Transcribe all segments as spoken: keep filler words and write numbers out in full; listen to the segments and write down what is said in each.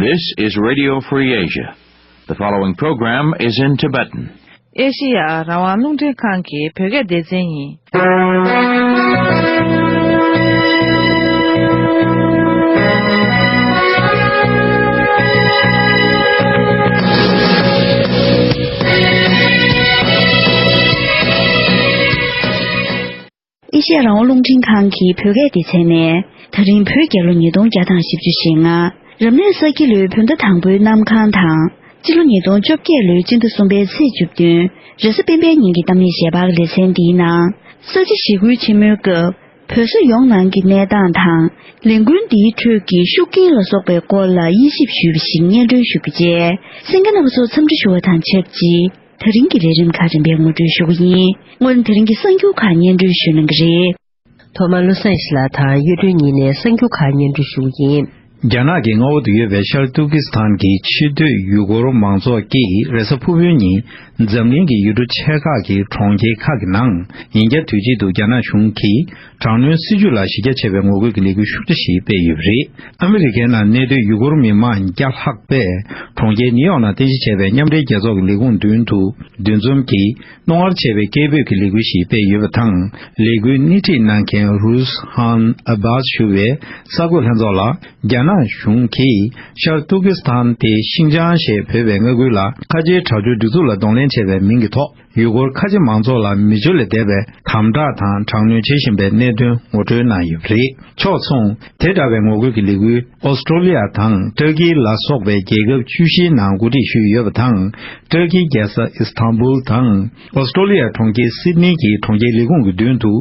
This is Radio Free Asia. The following program is in Tibetan. ཨེ་ཤི་ཡ་རང་དབང་རླུང་འཕྲིན་ཁང་གི་བོད་སྐད་སྡེ་ཚན་ཡིན། ཨེ་ཤི་ཡ་རང་དབང་རླུང་འཕྲིན་ཁང་གི་བོད་སྐད་སྡེ་ཚན་ནས། ད་རིང་བོད་རྒྱལ་ལོ་ཉིས་སྟོང་བརྒྱ་དང་བཞི་བཅུ་ཞེ་ལྔ། རབ་གནས་ས་ཁྱི་ལོའི་བོད་ཟླ་དང་པོའི་གནམ་གང་དང་། སྤྱི་ལོ་ཉིས་སྟོང་བཅོ་བརྒྱད་ལོའི་སྤྱི་ཟླ་གསུམ་པའི་ཚེས་བཅུ་བདུན། རེས་གཟའ་སྤེན་པའི་ཉིན་གྱི་གཏམ་གླེང་ཞལ་པར་ལེ་ཚན་འདིའི་ནང་། ས་བྱི་ཞི་རྒོལ་ཆེན་མོའི་སྐབས། བོད་ས་ཡོངས་ནང་གི་གནས་སྟངས་དང་། ལས་འགུལ་འདིའི་ཁྲོད་ཀྱི་ཤུགས་རྐྱེན་ལ་སོགས་པའི་སྐོར་ལ་དབྱེ་ཞིབ་ཞུས་པ་ཞིག་སྙན་སྒྲོན་ཞུ་རྒྱུ་བཅས། གསན་མཁན་རྣམ་པ་ཚོ་འཚམས་འདྲི་ཞུ་བ་དང་ཆབས་ཅིག་ད་རིང་གི་ལས་རིམ་ཁག་རིམ་པས་ངོ་སྤྲོད་ཞུ་གི་ཡིན། སྔོན་ད་རིང་གི་གསར་འགྱུར་ཁག་སྙན་སྒྲོན་ཞུ་གནང་གི་རེད། ཐོག་མར་བློ་བཟང་ཡེ་ཤེས་ལགས་དང་གཡུ་སྒྲོན་གཉིས་ནས་གསར་འགྱུར་ཁག་སྙན་སྒྲོན་ཞུ་གི་ཡིན། རྒྱ་ནག་གི་མངའ་འོག་ཏུ་ཡོད་པའི་ཤར་ཏུར་ཀི་སི་ཐན་གྱི་ཕྱིར་སྡོད་ཡུ་གུར་མང་ཚོགས་ཀྱིས་རེས་གཟའ་ཕུར་བུའི་ཉིན་འཛམ་གླིང་གི་ཡུལ་གྲུ་ཆེ་ཁག་གི་གྲོང་ཁྱེར་ཁག་གི་ནང་ཉིན་རྒྱབ་དུས་ཆེན་དུ་རྒྱ་ནག་གཞུང་གིས་དྲག་གནོན་སྲིད་བྱུས་ལ་གཞི་རྒྱ་ཆེ་བའི་ངོ་རྒོལ་གྱི་ལས་འགུལ་ཤུགས་ཆེ་ཞིག་སྤེལ་ཡོད་པ་རེད། ཨ་མི་རི་ཀའི་ནང་གནས་སྡོད་ཡུ་གུར་མི་མང་བརྒྱ་ལྷག་པས་གྲོང་ཁྱེར་ནིའུ་ཡོག་ནང་རྟེན་གཞི་བྱས་པའི་མཉམ་འབྲེལ་རྒྱལ་ཚོགས་ཀྱི་ལས་ཁུངས་མདུན་དུ་འདུ་འཛོམས་ཀྱིས་རྣོ་ངར་ཆེ་བའི་སྐད་འབོད་ཀྱི་ལས་འགུལ་ཞིག་སྤེལ་ཡོད་པ་དང་། ལས་འགུལ་སྣེ་ཁྲིད་གནང་མཁན་རུས་ཧན་ཨ་བཱས་ཞུ་བས་གསར་འགོད་ལྷན་ཚོགས་ལ། རྒྱ་ནག་གཞུང་གིས་ཤར་ཏུར་ཀི་སི་ཐན་དེ་ཤིན་ཅང་ཞེས་འབོད་པའི་མངའ་ཁུལ་ལ་ཁ་ཆེའི་དྲག་སྤྱོད་སྒྲིག་འཛུགས་ལ་གདོང་ལེན་བྱས་པའི་མིང་གི་ཐོག་ཡུ་གུར་ཁ་ཆེ་མང་ཚོགས་ལ་མི་སྤྱོད་ལས་འདས་པའི་དམ་དྲག་དང་དྲག་གནོན་བྱེད་བཞིན་པའི་གནད་དོན་ངོ་སྤྲོད་གནང་ཡོད་པ་རེད། ཕྱོགས་མཚུངས། དེ་འདྲ་བའི་ངོ་རྒོལ་གྱི་ལས་འགུལ་ཨོ་སི་ཀྲོ་ལི་ཡ་དང་ཏུར་ཀི་ལ་སོགས་པའི་རྒྱལ་ཁབ་བཅུ་བཞིའི་ནང་གོ་སྒྲིག་ཞུས་ཡོད་པ་དང་། ཏུར་ཀིའི་རྒྱལ་ས་ཨི་སི་ཐན་བུལ་དང་ཨོ་སི་ཀྲོ་ལི་ཡ་གྲོང་ཁྱེར་སིད་ནི་གི་གྲོང་ཁྱེར་ལས་ཁུངས་ཀྱི་མདུན་དུ།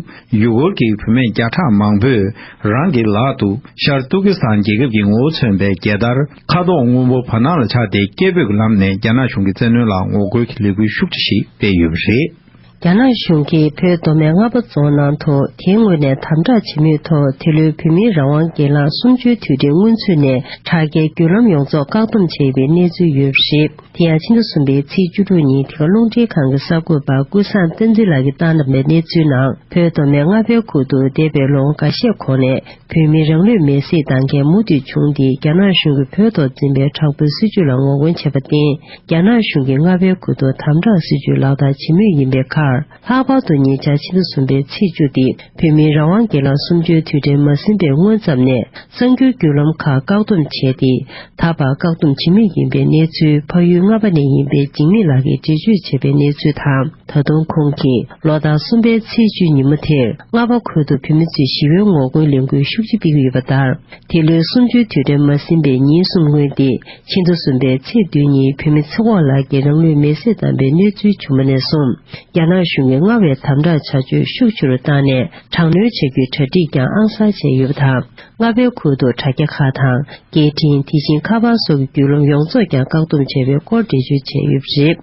ཡུ་གུར་གྱི་བུད་མེད་བརྒྱ་ཕྲག་མང་པོས་རང་གི་ལག་ཏུ་ཤར་ཏུར་ཀི་སི་ཐན་རྒྱལ་ཁབ་ཀྱི་ངོ་བོ་མཚོན་པའི་རྒྱལ་དར་ཁ་དོག་སྔོན་པོ་བར་སྣང་ལ་ཆགས་ཏེ་སྐད་འབོད་ཀྱི་ལམ་ནས་རྒྱ་ནག་གཞུང་གི་བཙན་གནོན་ལ་ངོ་རྒོལ་གྱི་ལས་འགུལ་ཤུགས་ཆེ་ཞིག་སྤེལ་ཡོད་པ་རེད། རྒྱ་ནག་གཞུང་གིས་བོད་མདོ་སྨད་རྔ་པ་རྫོང་ནང་དུ་དེའི་ངོས་ནས་དམ་དྲག་བྱེད་མུས་ཐོག་དེ་ལོའི་བོད་མིའི་རང་དབང་སྒེར་ལངས་གསུམ་བཅུའི་དུས་དྲན་སྔོན་ཚུད་ནས་དྲ་རྒྱའི་བརྒྱུད་ལམ་ཡོངས་རྫོགས་བཀག་སྡོམ་བྱས་ཡོད་པའི་གནས་ཚུལ་ཡོད་པ་རེད། དེ་ཡང་ཕྱི་ཟླ་གསུམ་པའི་ཚེས་བཅུ་དྲུག་ཉིན་དེ་ག་རླུང་འཕྲིན་ཁང་གི་གསར་འགོད་པ་ཀུན་བཟང་བསྟན་འཛིན་ལགས་ཀྱིས་བཏང་གནང་བའི་གནས་ཚུལ་ནང་། བོད་མདོ་སྨད་རྔ་པའི་ཁུལ་དུ་འདས་པའི་ལོ་ངོ་འགའ་ཤས་གོང་ནས་བོད་མིའི་རང་ལུས་མེར་སྲེག་བཏང་མཁན་མུ་མཐུད་བྱུང་སྟེ། རྒྱ་ནག་གཞུང་གིས་བོད་ཐོག་འཛིན་པའི་དྲག་པོའི་སྲིད་བྱུས་ལ་ངོ་རྒོལ་བྱས་པར་བརྟེན། རྒྱ་ནག་གཞུང་གིས་རྔ་པའི་ཁུལ་དུ་དམ་དྲག་སྲིད་བྱུས་ལག་བསྟར་བྱེད་མུས་ཡིན་པའི་ཁར། ལྷག་པར་དུ་ཉེ་ཆར་ཕྱི་ཟླ་གསུམ་པའི་ཚེས་བཅུ་སྟེ། བོད་མིའི་རང་དབང་སྒེར་ལངས་གསུམ་བཅུའི་དུས་དྲན་མ་ཟིན་པའི་སྔོན་ཙམ་ནས། གསར་འགྱུར་བརྒྱུད་ལམ་ཁག་བཀག་སྡོམ་བྱས་ཏེ། ད་བར་བཀག་སྡོམ་བྱེད་མུས་ཡིན་པའི་གནས་ཚུལ། ཕ་ཡུལ་རྔ་པ་ནས་ཡིན་པའི་འཇིགས་མེད་ལགས་ཀྱིས་འགྲེལ་བརྗོད་བྱས་པའི་གནས་ཚུལ་དང་། ད་དུང་ཁོང་གིས་ལོ་ལྟར་གསུམ་པའི་ཚེས་བཅུའི་ཉིན་མོ་དེར། རྔ་པ་ཁུལ་དུ་བོད་མི་ཚོས་ཞི་བའི་ངོ་རྒོལ་ལས་འགུལ་ཤུགས་ཆེ་སྤེལ་གྱི་ཡོད་པ་ལྟར། འདི་ལོའི་གསུམ་བཅུའི་དུས་དྲན་མ་ཟིན་པའི་ཉིན་གསུམ་སྔོན་ཏེ། ཕྱི་ཟླ་གསུམ་པའི་ཚེས་བདུན་ཉིན་བོད་མི་ཚེ་དབང་ལགས་ཀྱིས་རང་ལུས་མེར་སྲེག་བཏང་པའི་གནས་ཚུལ་བྱུང་བ་ནས་བཟུང་། རྒྱ་ནག་གཞུང་གིས་སྔར་བས་དམ་དྲག་བྱ་སྤྱོད་ཤུགས་ཆེ་རུ་བཏང་ནས། དྲག་གནོན་བྱ་རྒྱུའི་གྲ་སྒྲིག་ཀྱང་ཨང་གསར་བྱས་ཡོད་པ་དང་། རྔ་པའི་ཁུལ་དུ་དྲ་རྒྱ་ཁག་དང་། སྐད་འཕྲིན། དེ་བཞིན་ཁ་པར་སོགས་ཀྱི་བརྒྱུད་ལམ་ཡོངས་རྫོགས་ཀྱང་བཀག་སྡོམ་བྱས་པའི་སྐོར་འགྲེལ་བརྗོད་བྱས་ཡོད་པ་རེད།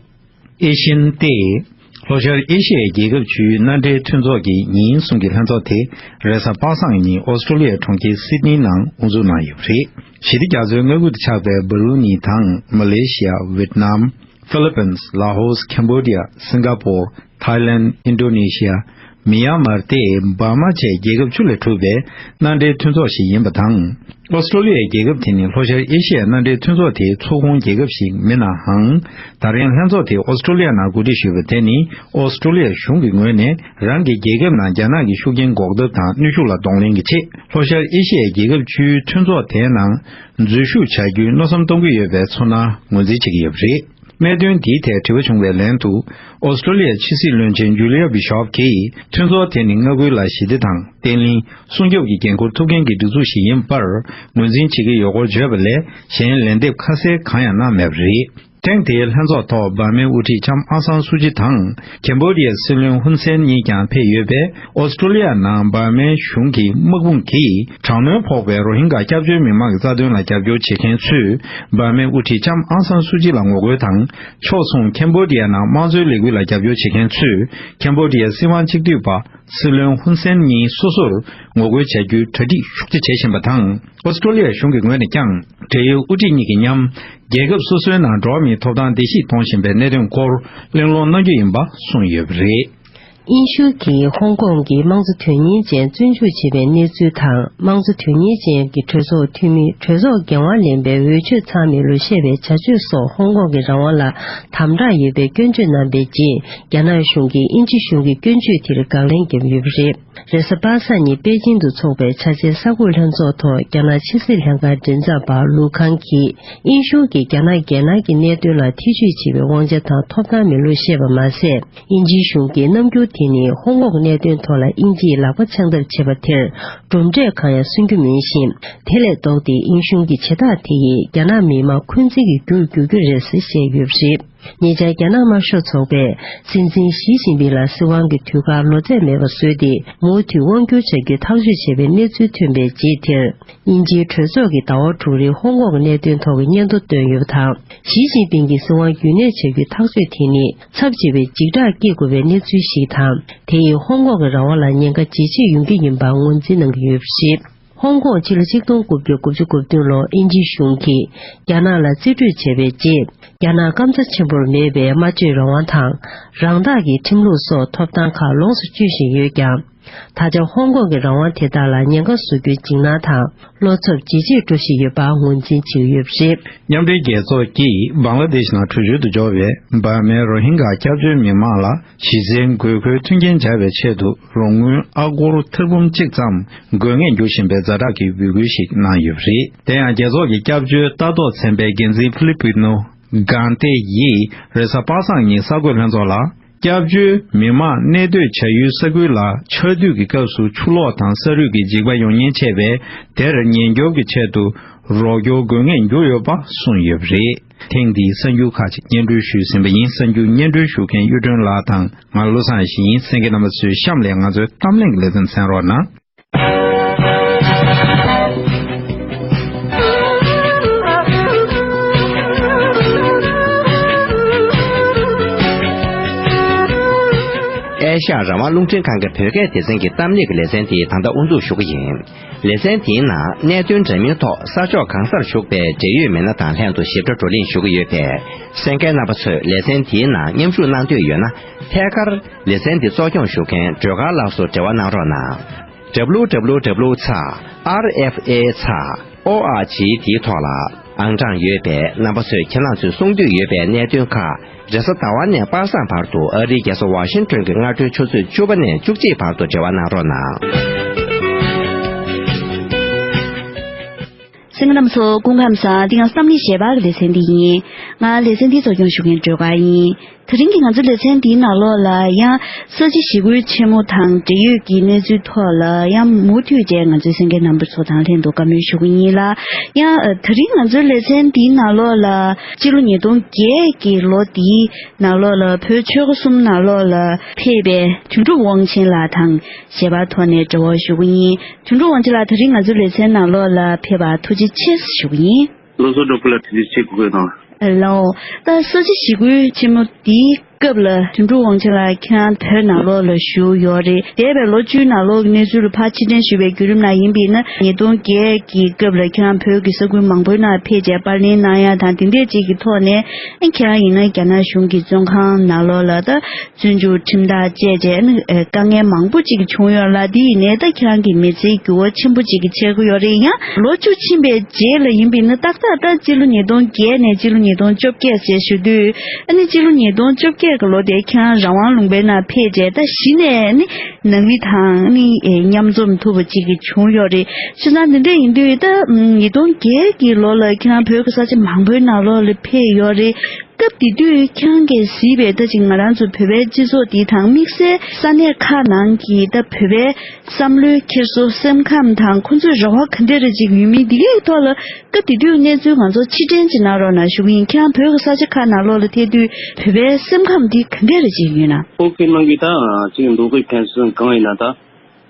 ཨེ་ཤེན་ཏེ། ལྷོ་ཤར་ཨེ་ཤི་ཡའི་རྒྱལ་ཁབ་བཅུའི་མནའ་འབྲེལ་མཐུན་ཚོགས་ཀྱི་ཉིན་གསུམ་གྱི་ལྷན་ཚོགས་དེ་རེས་གཟའ་པ་སངས་ཉིན་ཨོ་སི་ཀྲོ་ལི་ཡའི་གྲོང་ཁྱེར་སིད་ནི་ནང་དབུ་འཛུགས་གནང་ཡོད་པ་རེད། ཞི་བདེ་རྒྱ་མཚོའི་མངའ་ཁུལ་དུ་ཆགས་པའི་འབར་རུ་ནི་དང་མ་ལེ་ཤི་ཡ། ཝེད་ནམ། ཧྥི་ལི་པིན། ལ་ཧོས། ཁེམ་བོ་ཌི་ཡ། སིང་ག་པོར། ཐའི་ལེན། ཨིན་ཌོ་ནེ་ཤི་ཡ། མི་ཡན་མར་ཏེ་འབར་མ་བཅས་རྒྱལ་ཁབ་བཅུ་ལས་གྲུབ་པའི་མནའ་འབྲེལ་མཐུན་ཚོགས་ཤིག་ཡིན་པ་དང་། ཨོ་སི་ཀྲོ་ལི་ཡའི་རྒྱལ་ཁབ་དེ་ནི་ལྷོ་ཤར་ཨེ་ཤི་ཡའི་མནའ་འབྲེལ་མཐུན་ཚོགས་དེའི་ཚོགས་ཁོངས་རྒྱལ་ཁབ་ཞིག་མིན་ནའང་། ད་རིང་ལྷན་ཚོགས་དེ་ཨོ་སི་ཀྲོ་ལི་ཡ་ནང་གོ་སྒྲིག་ཞུས་པ་དེ་ནི། ཨོ་སི་ཀྲོ་ལི་ཡ་གཞུང་གི་ངོས་ནས་རང་གི་རྒྱལ་ཁབ་ནང་རྒྱ་ནག་གི་ཤུགས་རྐྱེན་འགོག་ཐབས་དང་གནོན་ཤུགས་ལ་གདོང་ལེན་གྱི་ཆེད། ལྷོ་ཤར་ཨེ་ཤི་ཡའི་རྒྱལ་ཁབ་བཅུའི་མཐུན་ཚོགས་དེའི་ནང་འཛུལ་ཞུགས་བྱ་རྒྱུའི་མནོ་བསམ་གཏོང་གི་ཡོད་པའི་ཚོར་སྣང་ངོས་འཛིན་བྱེད་ཀྱི་ཡོད་པ་རེད། གནད་དོན་འདིའི་ཐད་དྲི་བ་བྱུང་བའི་ལན་དུ། ཨོ་སི་ཀྲོ་ལི་ཡའི་ཕྱི་སྲིད་བློན་ཆེན་ཇུ་ལི་ཡ་བྷི་ཤོབ་ཀྱིས། མཐུན་ཚོགས་དེ་ནི་མངའ་ཁུལ་ལ་ཞི་བདེ་དང་བརྟན་ལྷིང་སྲུང་སྐྱོབ་ཀྱི་འགན་འཁུར་ཐུབ་མཁན་གྱི་སྒྲིག་འཛུགས་ཤིག་ཡིན་པར་ངོས་འཛིན་བྱེད་ཀྱི་ཡོད་སྐོར་བརྗོད་པ་ལས། གཞན་ལན་འདེབས་ཁ་གསལ་གང་ཡང་གནང་མེད་པ་རེད། ཐེངས་དེའི་ལྷན་ཚོགས་ཐོག་འབར་མའི་དབུ་ཁྲིད་ལྕམ་ཨང་སང་སུ་ཅི་དང་། ཁེམ་བོ་ཌི་ཡའི་སྲིད་བློན་ཧུན་སེན་གཉིས་ཀྱང་ཕེབས་ཡོད་པས། ཨོ་སི་ཀྲོ་ལི་ཡ་ནང་འབར་མའི་གཞུང་གི་དམག་དཔུང་གིས། དྲག་གནོན་ཕོག་པའི་རོ་ཧིན་གྷ་སྐྱབས་བཅོལ་མི་མང་གི་རྩ་དོན་ལ་རྒྱབ་སྐྱོར་བྱེད་མཁན་ཚོས། འབར་མའི་དབུ་ཁྲིད་ལྕམ་ཨང་སང་སུ་ཅི་ལ་ངོ་རྒོལ་དང་། ཕྱོགས་མཚུངས་ཁེམ་བོ་ཌི་ཡ་ནང་དམངས་གཙོའི་ལས་འགུལ་ལ་རྒྱབ་སྐྱོར་བྱེད་མཁན་ཚོས། ཁེམ་བོ་ཌི་ཡའི་སྲིད་དབང་གཅིག་སྡུད་པ། སྲིད་བློན་ཧུན་སེན་གཉིས་སོ་སོར་ངོ་རྒོལ་བྱ་རྒྱུའི་གྲ་སྒྲིག་ཤུགས་ཆེ་བྱེད་བཞིན་པ་དང་། ཨོ་སི་ཀྲོ་ལི་ཡ་གཞུང་གི་ངོས་ནས་ཀྱང་། འབྲེལ་ཡོད་དབུ་ཁྲིད་གཉིས་ཀྱིས་མཉམ། རྒྱལ་ཁབ་སོ་སོའི་ནང་འགྲོ་བ་མིའི་ཐོབ་ཐང་བརྡལ་བཤིག་གཏོང་བཞིན་པའི་གནད་དོན་སྐོར་གླེང་སློང་གནང་རྒྱུ་ཡིན་པ་གསུངས་ཡོད་པ་རེད། དབྱིན་ཤུགས་ཀྱིས་ཧོང་ཀོང་གི་དམངས་གཙོ་དོན་གཉེར་ཅན་བཙོན་འཇུག་བྱས་པའི་གནས་ཚུལ་དང་། དམངས་གཙོ་དོན་གཉེར་ཅན་གྱི་གྲོས་ཚོགས་འཐུས་མི་གྲོས་ཚོགས་འགན་དབང་ལེན་པའི་འོས་ཆོས་ཚང་མེད་ལུགས་བཤད་པའི་བྱ་སྤྱོད་སོགས་ཧོང་ཀོང་གི་རང་དབང་ལ་དམ་དྲག་ཡོད་པའི་སྐྱོན་བརྗོད་གནང་པའི་རྗེས། རྒྱ་ནག་གཞུང་གིས་དབྱིན་ཇི་གཞུང་གི་སྐྱོན་བརྗོད་དེར་དགག་ལན་བརྒྱབ་ཡོད་པ་རེད། རེས་གཟའ་པ་སངས་ཉིན་པེ་ཅིང་དུ་འཚོགས་པའི་ཆ་ཚའི་གསར་འགོད་ལྷན་ཚོགས་ཐོག་རྒྱ་ནག་ཕྱི་སྲིད་ལྷན་ཁང་མགྲིན་ཚབ་པ་ལུའུ་ཁང་གིས། དབྱིན་གཞུང་གིས་རྒྱ་ནག་རྒྱལ་ནང་གི་གནད་དོན་ལ་ཐེ་བྱུས་བྱེད་པའི་དབང་ཆ་དང་ཐོབ་ཐང་མེད་ལུགས་བཤད་པ་མ་ཟད། དབྱིན་ཇིའི་གཞུང་གིས་རྣམ་འགྱུར་དེ་ནི་ཧོང་ཀོང་གནད་དོན་ཐོག་ལ་དབྱིན་ཇིས་ལག་པ་འཆང་ཐབས་བྱེད་པ་དེར་གྲུབ་འབྲས་གང་ཡང་སོན་རྒྱུ་མིན་ཞིང་། དེ་ལས་ལྡོག་སྟེ་དབྱིན་གཞུང་གི་བྱེད་སྟངས་དེ་ཡིས་རྒྱ་ནག་མི་དམངས་འཁོན་འཛིན་གྱི་རྒྱུར་འགྱུར་རྒྱུ་རེད་ཟེར་བཤད་ཡོད་པ་རེད། ཉེ་ཆར་རྒྱ་ནག་དམར་ཤོག་ཚོགས་པས་སྲིད་འཛིན་ཞི་ཅིན་ཕིང་ལ་སྲིད་དབང་གི་དུས་བཀག་ལོ་ཚད་མེད་པ་བཟོས་ཏེ། མུ་མཐུད་དབང་བསྒྱུར་བྱ་རྒྱུའི་ཐག་གཅོད་བྱས་པའི་གནས་ཚུལ་ཐོན་པའི་རྗེས་དེར། དབྱིན་ཇིའི་གྲོས་ཚོགས་ཀྱིས་ཟླ་བ་དྲུག་རིང་ཧོང་ཀོང་གི་གནད་དོན་ཐོག་གི་སྙན་ཐོ་བཏོན་ཡོད་པ་དང་། ཞི་ཅིན་ཕིང་གི་སྲིད་དབང་རྒྱུན་གནས་བྱ་རྒྱུའི་ཐག་གཅོད་དེ་ནི་ཚབས་ཆེ་བའི་འཇིགས་སྐྲག་སྐྱེ་དགོས་པའི་གནས་ཚུལ་ཞིག་དང་། དེ་ཡིས་ཧོང་ཀོང་གི་རང་དབང་ལ་ཉེན་ཁ་ཇེ་ཆེ་ཡོང་གི་ཡིན་པར་ངོས་འཛིན་གནང་གི་ཡོད་པ་རེད། ཧོང་ཀོང་ཕྱི་ལོ་ཆིག་སྟོང་དགུ་བརྒྱ་དགུ་བཅུ་གོ་བདུན་ལོར་དབྱིན་ཇིའི་གཞུང་གིས་རྒྱ་ནག་ལ་རྩིས་སྤྲོད་བྱས་པའི་རྗེས། རྒྱ་ནག་སྐམ་ས་ཆེན་པོར་མེད་པའི་སྨྲ་བརྗོད་རང་དབང་དང་། རང་བདག་གི་ཁྲིམས་ལུགས་སོགས་ཐོབ་ཐང་ཁག་ལོངས་སུ་སྤྱོད་བཞིན་ཡོད་ཀྱང་། ད་ཆ་ཧོང་ཀོང་གི་རང་དབང་དེ་དག་ལ་ཉེན་ཁ་བཟོ་རྒྱུའི་འཇིགས་སྣང་དང་། བློ་འཚབ་ཇེ་ཆེར་འགྲོ་བཞིན་ཡོད་པ་ངོས་འཛིན་བྱེད་ཀྱི་ཡོད་པ་རེད། མཉམ་འབྲེལ་རྒྱལ་ཚོགས་ཀྱིས་བང་ལ་དེཤ་ནང་བྲོས་བྱོལ་དུ་འབྱོར་བའི་འབར་མའི་རོ་ཧིན་གྷ་སྐྱབས་བཅོལ་མི་མང་ལ་གཞི་རྩའི་དགོས་མཁོའི་མཐུན་རྐྱེན་སྦྱར་བའི་ཆེད་དུ། རོགས་དངུལ་ཨ་སྒོར་ཐེར་འབུམ་གཅིག་ཙམ་དགོས་ངེས་འགྱུར་བཞིན་པའི་ཛ་དྲག་གི་འབོད་སྐུལ་ཞིག་གནང་ཡོད་པ་རེད། དེ་ཡང་རྒྱལ་ཚོགས་ཀྱི་སྐྱབས་བཅོལ་ལྟ་རྟོག་ཚན་པས་འགན་འཛིན་ཕི་ལི་པི་ནོ་གྷན་ཏེ་ཡིས་རེས་གཟའ་པ་སངས་ཉིན་གསར་འགོད་ལྷན་ཚོགས་ལ། སྐྱབས་བཅོལ་མི་མང་གནས་སྡོད་བྱ་ཡུལ་ས་ཁུལ་ལ་ཆར་དུས་ཀྱི་སྐབས་སུ་ཆུ་ལོག་དང་ས་རུད་ཀྱི་འཇིགས་པ་ཡོང་ཉེན་ཆེ་བས། དེར་ཉེན་སྐྱོབ་ཀྱི་ཆེད་དུ་རོགས་སྐྱོར་དགོས་ངེས་འགྱུར་ཡོད་པ་གསུངས་ཡོད་པ་རེད། ཐེངས་འདིའི་གསར་འགྱུར་ཁག་ཅིག་སྙན་སྒྲོན་ཞུས་ཟིན་པ་ཡིན། གསར་འགྱུར་སྙན་སྒྲོན་ཞུ་མཁན་གཡུ་སྒྲོན་ལགས་དང་ང་བློ་བཟང་ཞིག་ཡིན། གསན་མཁན་རྣམ་པ་ཚོས་གཤམ་ལས་ང་ཚོའི་གཏམ་གླེང་གི་ལེ་ཚན་གསན་རོགས་གནང་། ཨེ་ཤ་ཡ་རང་དབང་རླུང་འཕྲིན་ཁང་གི་བོད་སྐད་སྡེ་ཚན་གྱི་གཏམ་གླེང་གི་ལེ་ཚན་དེ་ད་ལྟ་དབུ་འཛུགས་ཞུ་གི་ཡིན། ལེ་ཚན་དེའི་ནང་གནད་དོན་འདྲ་མིན་ཐོག་ས་ཕྱོགས་གང་སར་བཞུགས་པའི་འབྲེལ་ཡོད་མི་སྣ་དང་ལྷན་དུ་ཞིབ་ཕྲ་བགྲོ་གླེང་ཞུ་གི་ཡོད་པས། གསན་མཁན་རྣམ་པ་ཚོས་ལེ་ཚན་དེའི་ནང་མཉམ་ཞུགས་གནང་འདོད་ཡོད་ན། ཐད་ཀར་ལེ་ཚན་འདི་གཙོ་སྐྱོང་ཞུ་མཁན་སྒྲོལ་དཀར་ལགས་སུ་འབྲེལ་བ་གནང་རོགས་གནང་། W W W ཚེག་R F A ཚེག O R G འདིའི་ཐོག་ལ་ཨང་གྲངས་ཡོད་པས། རྣམ་པ་ཚོས་ཁྱེད་རང་ཚོས་གསུང་འདོད་ཡོད་པའི་གནད་དོན་ཁག་རེས་གཟའ་ཟླ་བ་ནས་པ་སངས་བར་དུ་ཨ་རིའི་རྒྱལ་ས་ཝ་ཤིང་ཏོན་གྱི་སྔ་དྲོའི་ཆུ་ཚོད་བཅུ་པ་ནས་བཅུ་གཅིག་བར་དུ་འབྲེལ་བ་གནང་རོགས་གནང་། གསན་མཁན་རྣམ་པ་ཚོ་སྐུ་ཁམས་བཟང་། འདི་ང་བསམ་ཡས་གཞས་པ་གི་ལེ་ཚན་འདི་ཡིན། ང་ལེ་ཚན་འདི་གཙོ་སྐྱོང་ཞུ་མཁན་སྒྲོལ་དཀར་ཡིན། དེ་རིང་གི་ང་ཚོའི་ལེ་ཚན་འདིའི་ནང་ལོགས་ལ་ཡང་ས་བྱི་ཞི་རྒོལ་ཆེན་མོ་དང་འབྲེལ་ཡོད་ཀྱི་གནས་ཚུལ་ཐོག་ལ་ཡང་མུ་མཐུད་བྱས་ང་ཚོའི་གསན་མཁན་རྣམ་པ་ཚོ་དང་ལྷན་དུ་བཀའ་མོལ་ཞུ་གི་ཡིན་ལ། ཡང་ཨ་དེ་རིང་ང་ཚོའི་ལེ་ཚན་འདིའི་ནང་ལོགས་ལ་སྤྱི་ལོ་ཉིས་སྟོང་བརྒྱད་ཀྱི་ལོ་འདིའི་ནང་ལོགས་ལ་བོད་ཆོལ་ཁ་གསུམ་ནང་ལོགས་ལ་ཕེབས་པའི་དོན་གྲུབ་དབང་ཆེན་ལགས་དང་ཞལ་པར་ཐོག་ནས་འབྲེལ་བ་ཞུ་གི་ཡིན། དོན་གྲུབ་དབང་ཆེན་ལགས། དེ་རིང་ང་ཚོའི་ལེ་ཚན་ནང་ལོགས་ལ་ཕེབས་པར་ཐུགས་རྗེ་ཆེ་ཞུ་གི་ཡིན། བློ་བཟང་གྲོགས་པོ་ལ་ཐུགས་རྗེ་ཆེ་གོ་དགོས་དང་། ལའོ། ད་ས་བྱི་ཞི་རྒོལ་ཆེན་མོ་འདིའི་སྐབས་ལ་དོན་གྲུབ་དབང་ཆེན་ལགས་ཁྱེད་རང་བོད་ནང་ལོགས་ལ་བཞུགས་ཡོད་རེད། འདས་པའི་ལོ་བཅུའི་ནང་ལོགས་ཀྱི་གནས་ཚུལ་ལ་ཕར་ཕྱིར་དྲན་ཞུས་པའི་བརྒྱུད་རིམ་ནང་ཡིན་པས་ན། ཉིས་སྟོང་བརྒྱད་ཀྱི་སྐབས་ལ་ཁྱེད་རང་བོད་ཀྱི་ས་ཁུལ་མང་པོའི་ནང་ཕེབས་བྱས་པར་ལེན་གནང་ཡ་དང་དེ་འདྲས་ཅིག་གི་ཐོག་ནས། ཨ་ཁྱེད་རང་ཡིན་ན་རྒྱ་ནག་གཞུང་གི་བཙོན་ཁང་ནང་ལོགས་ལ་ད། བཙོན་འཇུག་ཁྲིམས་ཐག་བཅད་བྱས་ནི་དཀའ་ངལ་མང་པོ་ཅིག་བྱུང་ཡོད་ལ། དེ་ཡིན་ནའི་ད་ཁྱེད་རང་གི་མི་ཚེའི་འགྱུར་བ་ཆེན་པོ་ཅིག་ཕྱིན་གྱི་ཡོད་རེད། ཡང་ལོ་བཅུ་ཕྱིན་པའི་རྗེས་ལ་ཡིན་པས་ན། ཏག་ཏག་ད་སྤྱི་ལོ་ཉིས་སྟོང་བརྒྱད་ནས་སྤྱི་ལོ་ཉིས་སྟོང་བཅོ་བརྒྱད་ཅེས་ཞུ་དུས། ཨ་ནི་སྤྱི་ལོ་ཉིས་སྟོང་བཅོ་བརྒྱད་ཀྱི་ལོ་དེ་ཁྱེད་རང་རང་དབང་ལུང་པའི་ནང་ཕེབས་བྱས། ད་གཞི་ནས་ནི་ནང་མི་དང་ནི་མཉམ་འཛོམས་ཐུབ་པ་ཅིག་བྱུང་ཡོད་རེད། བྱས་ཙང་འདི་འདྲ་ཡིན་དུས་ད་ཉིས་སྟོང་བརྒྱད་ཀྱི་ལོ་ལ་ཁྱེད་རང་བོད་ཀྱི་ས་ཆ་མང་པོའི་ནང་ལོགས་ལ་ཕེབས་ཡོད་རེད། སྐབས་དེ་དུས་ཁྱེད་རང་གིས་གཟིགས་པའི་ད་ཅིག་ང་རང་ཚོ་བོད་པའི་སྤྱི་ཚོགས་འདི་དང་དམིགས་བསལ་ས་གནས་ཁག་ནང་གི་ད་བོད་པའི་བསམ་བློའི་འཁྱེར་སོ། སེམས་ཁམས་དང་ཁོང་ཚོའི་རེ་བ་ག་འདྲ་རེ་ཅིག་ཡོད་མིན་འདི་གའི་ཐོག་ལ་སྐབས་དེ་དུས་གནས་ཚུལ་ང་ཚོ་ཕྱིར་དྲན་ཅིག་གནང་རོགས་གནང་ཞུ་གི་ཡིན། ཁྱེད་རང་བོད་ཀྱི་ས་ཆ་ཁག་ནང་ལོགས་ལ་ཕེབས་དུས་བོད་པའི་སེམས་ཁམས་འདི་ག་འདྲ་རེ་ཅིག་ཡོད་ན། ཨོ་ཁེ། ནང་གི་ད་ཅིག་མདོ་དབུས་ཁམས་གསུམ་གང་ཡིན་ན་ད།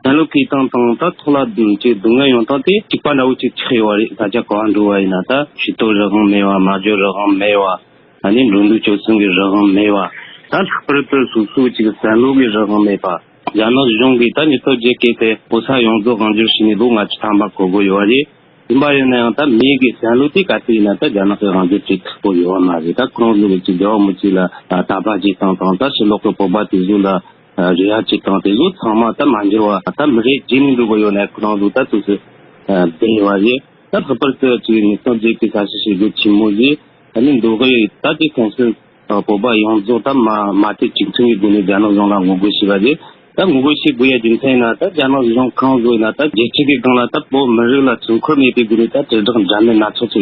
བསམ་བློ་བསྐྱེད་སྟངས་དང་ད་ཐོག་ལ་ཅིག་སྡུག་བསྔལ་ཡོང་སྟངས་དེ་གཅིག་པ་འདྲ་བོ་ཅིག་ཆགས་ཡོད་རེད། ད་ཆ་ག་པར་འགྲོ་བ་ཡིན་ན་ད་ཕྱི་ཐོག་རང་དབང་མེད་པ། སྨྲ་བརྗོད་རང་དབང་མེད་པ། ཨ་ནི་འགྲོ་འདུག་སྤྱོད་གསུམ་གྱི་རང་དབང་མེད་པ། ད་ལྷག་པར་དུ་སོ་སོའི་ཅིག་བསམ་བློ་གི་རང་དབང་མེད་པ། རྒྱ་ནག་གཞུང་གིས་ད་ཉིས་སྟོང་བརྒྱད་བརྒལ་ཏེ་གོ་ས་ཡོངས་རྫོགས་དབང་བསྒྱུར་བྱས་ནས་ལོ་ལྔ་བཅུ་ཐམ་པ་འགོར་གྱི་ཡོད་རེད། ཡིན་པ་ཡིན་ན་ཡང་ད་མི་གི་བསམ་བློ་དེ་ག་ཚོད་ཡིན་ན་ད་རྒྱ་ནག་གིས་དབང་བསྒྱུར་བྱེད་ཁག་པོ་ཡོད་པ་མ་རེད། ད་ཁོང་ཚོ་གི་ཅིག་རྒྱལ་བ་རིན་པོ་ཆེ་ལ་དད་པ་བྱེད་སྟངས་དང་། ད་ཕྱི་ལོགས་ཀྱི་བོད་པ་དེ་ཚོ་ལ་ རེ་བ་ཅིག་དང་དེ་ཚོ་ཚང་མ་ད་མ་འགྱུར་བ་ད་མི་རེ་རྗེས་ནས་འགྲོ་གི་ཡོད་ན་ཁོ་རང་ཚོ་ད་དུས་སུ་བསྡད་ཡོད་པ་རེད། ད་ལྷག་པར་དུ་ཅིག་ཉིས་སྟོང་བརྒྱད་ཀྱི་ས་ཞིང་བྱེད་སྒོ་ཆེན་མོ་ཞིག་ད་ནི་འདུག་གི་ཡོད། ད་ཅིག་ཁོང་ཚོས་བོད་པ་ཡོངས་རྫོགས་ད་མ་མ་མཐའི་གཅིག་མཐུན་གྱི་སྒོ་ནས་རྒྱ་ནག་གཞུང་ལ་ངོ་རྒོལ་བྱས་པ་རེད། ད་ངོ་རྒོལ་བྱེད་དགོས་ཡ་རྒྱུ་མཚན་ཡིན་ན་ད་རྒྱ་ནག་གཞུང་ཁོང་ཚོ་ཡིན་ན་ད་རྒྱལ་སྤྱི་གི་སྒང་ལ་ད་བོད་མི་རིགས་ལ་སེམས་ཁུར་མེད་པའི་སྒོ་ནས་ད་དྲིལ་བསྒྲགས་འདྲ་མིན་སྣ་ཚོགས་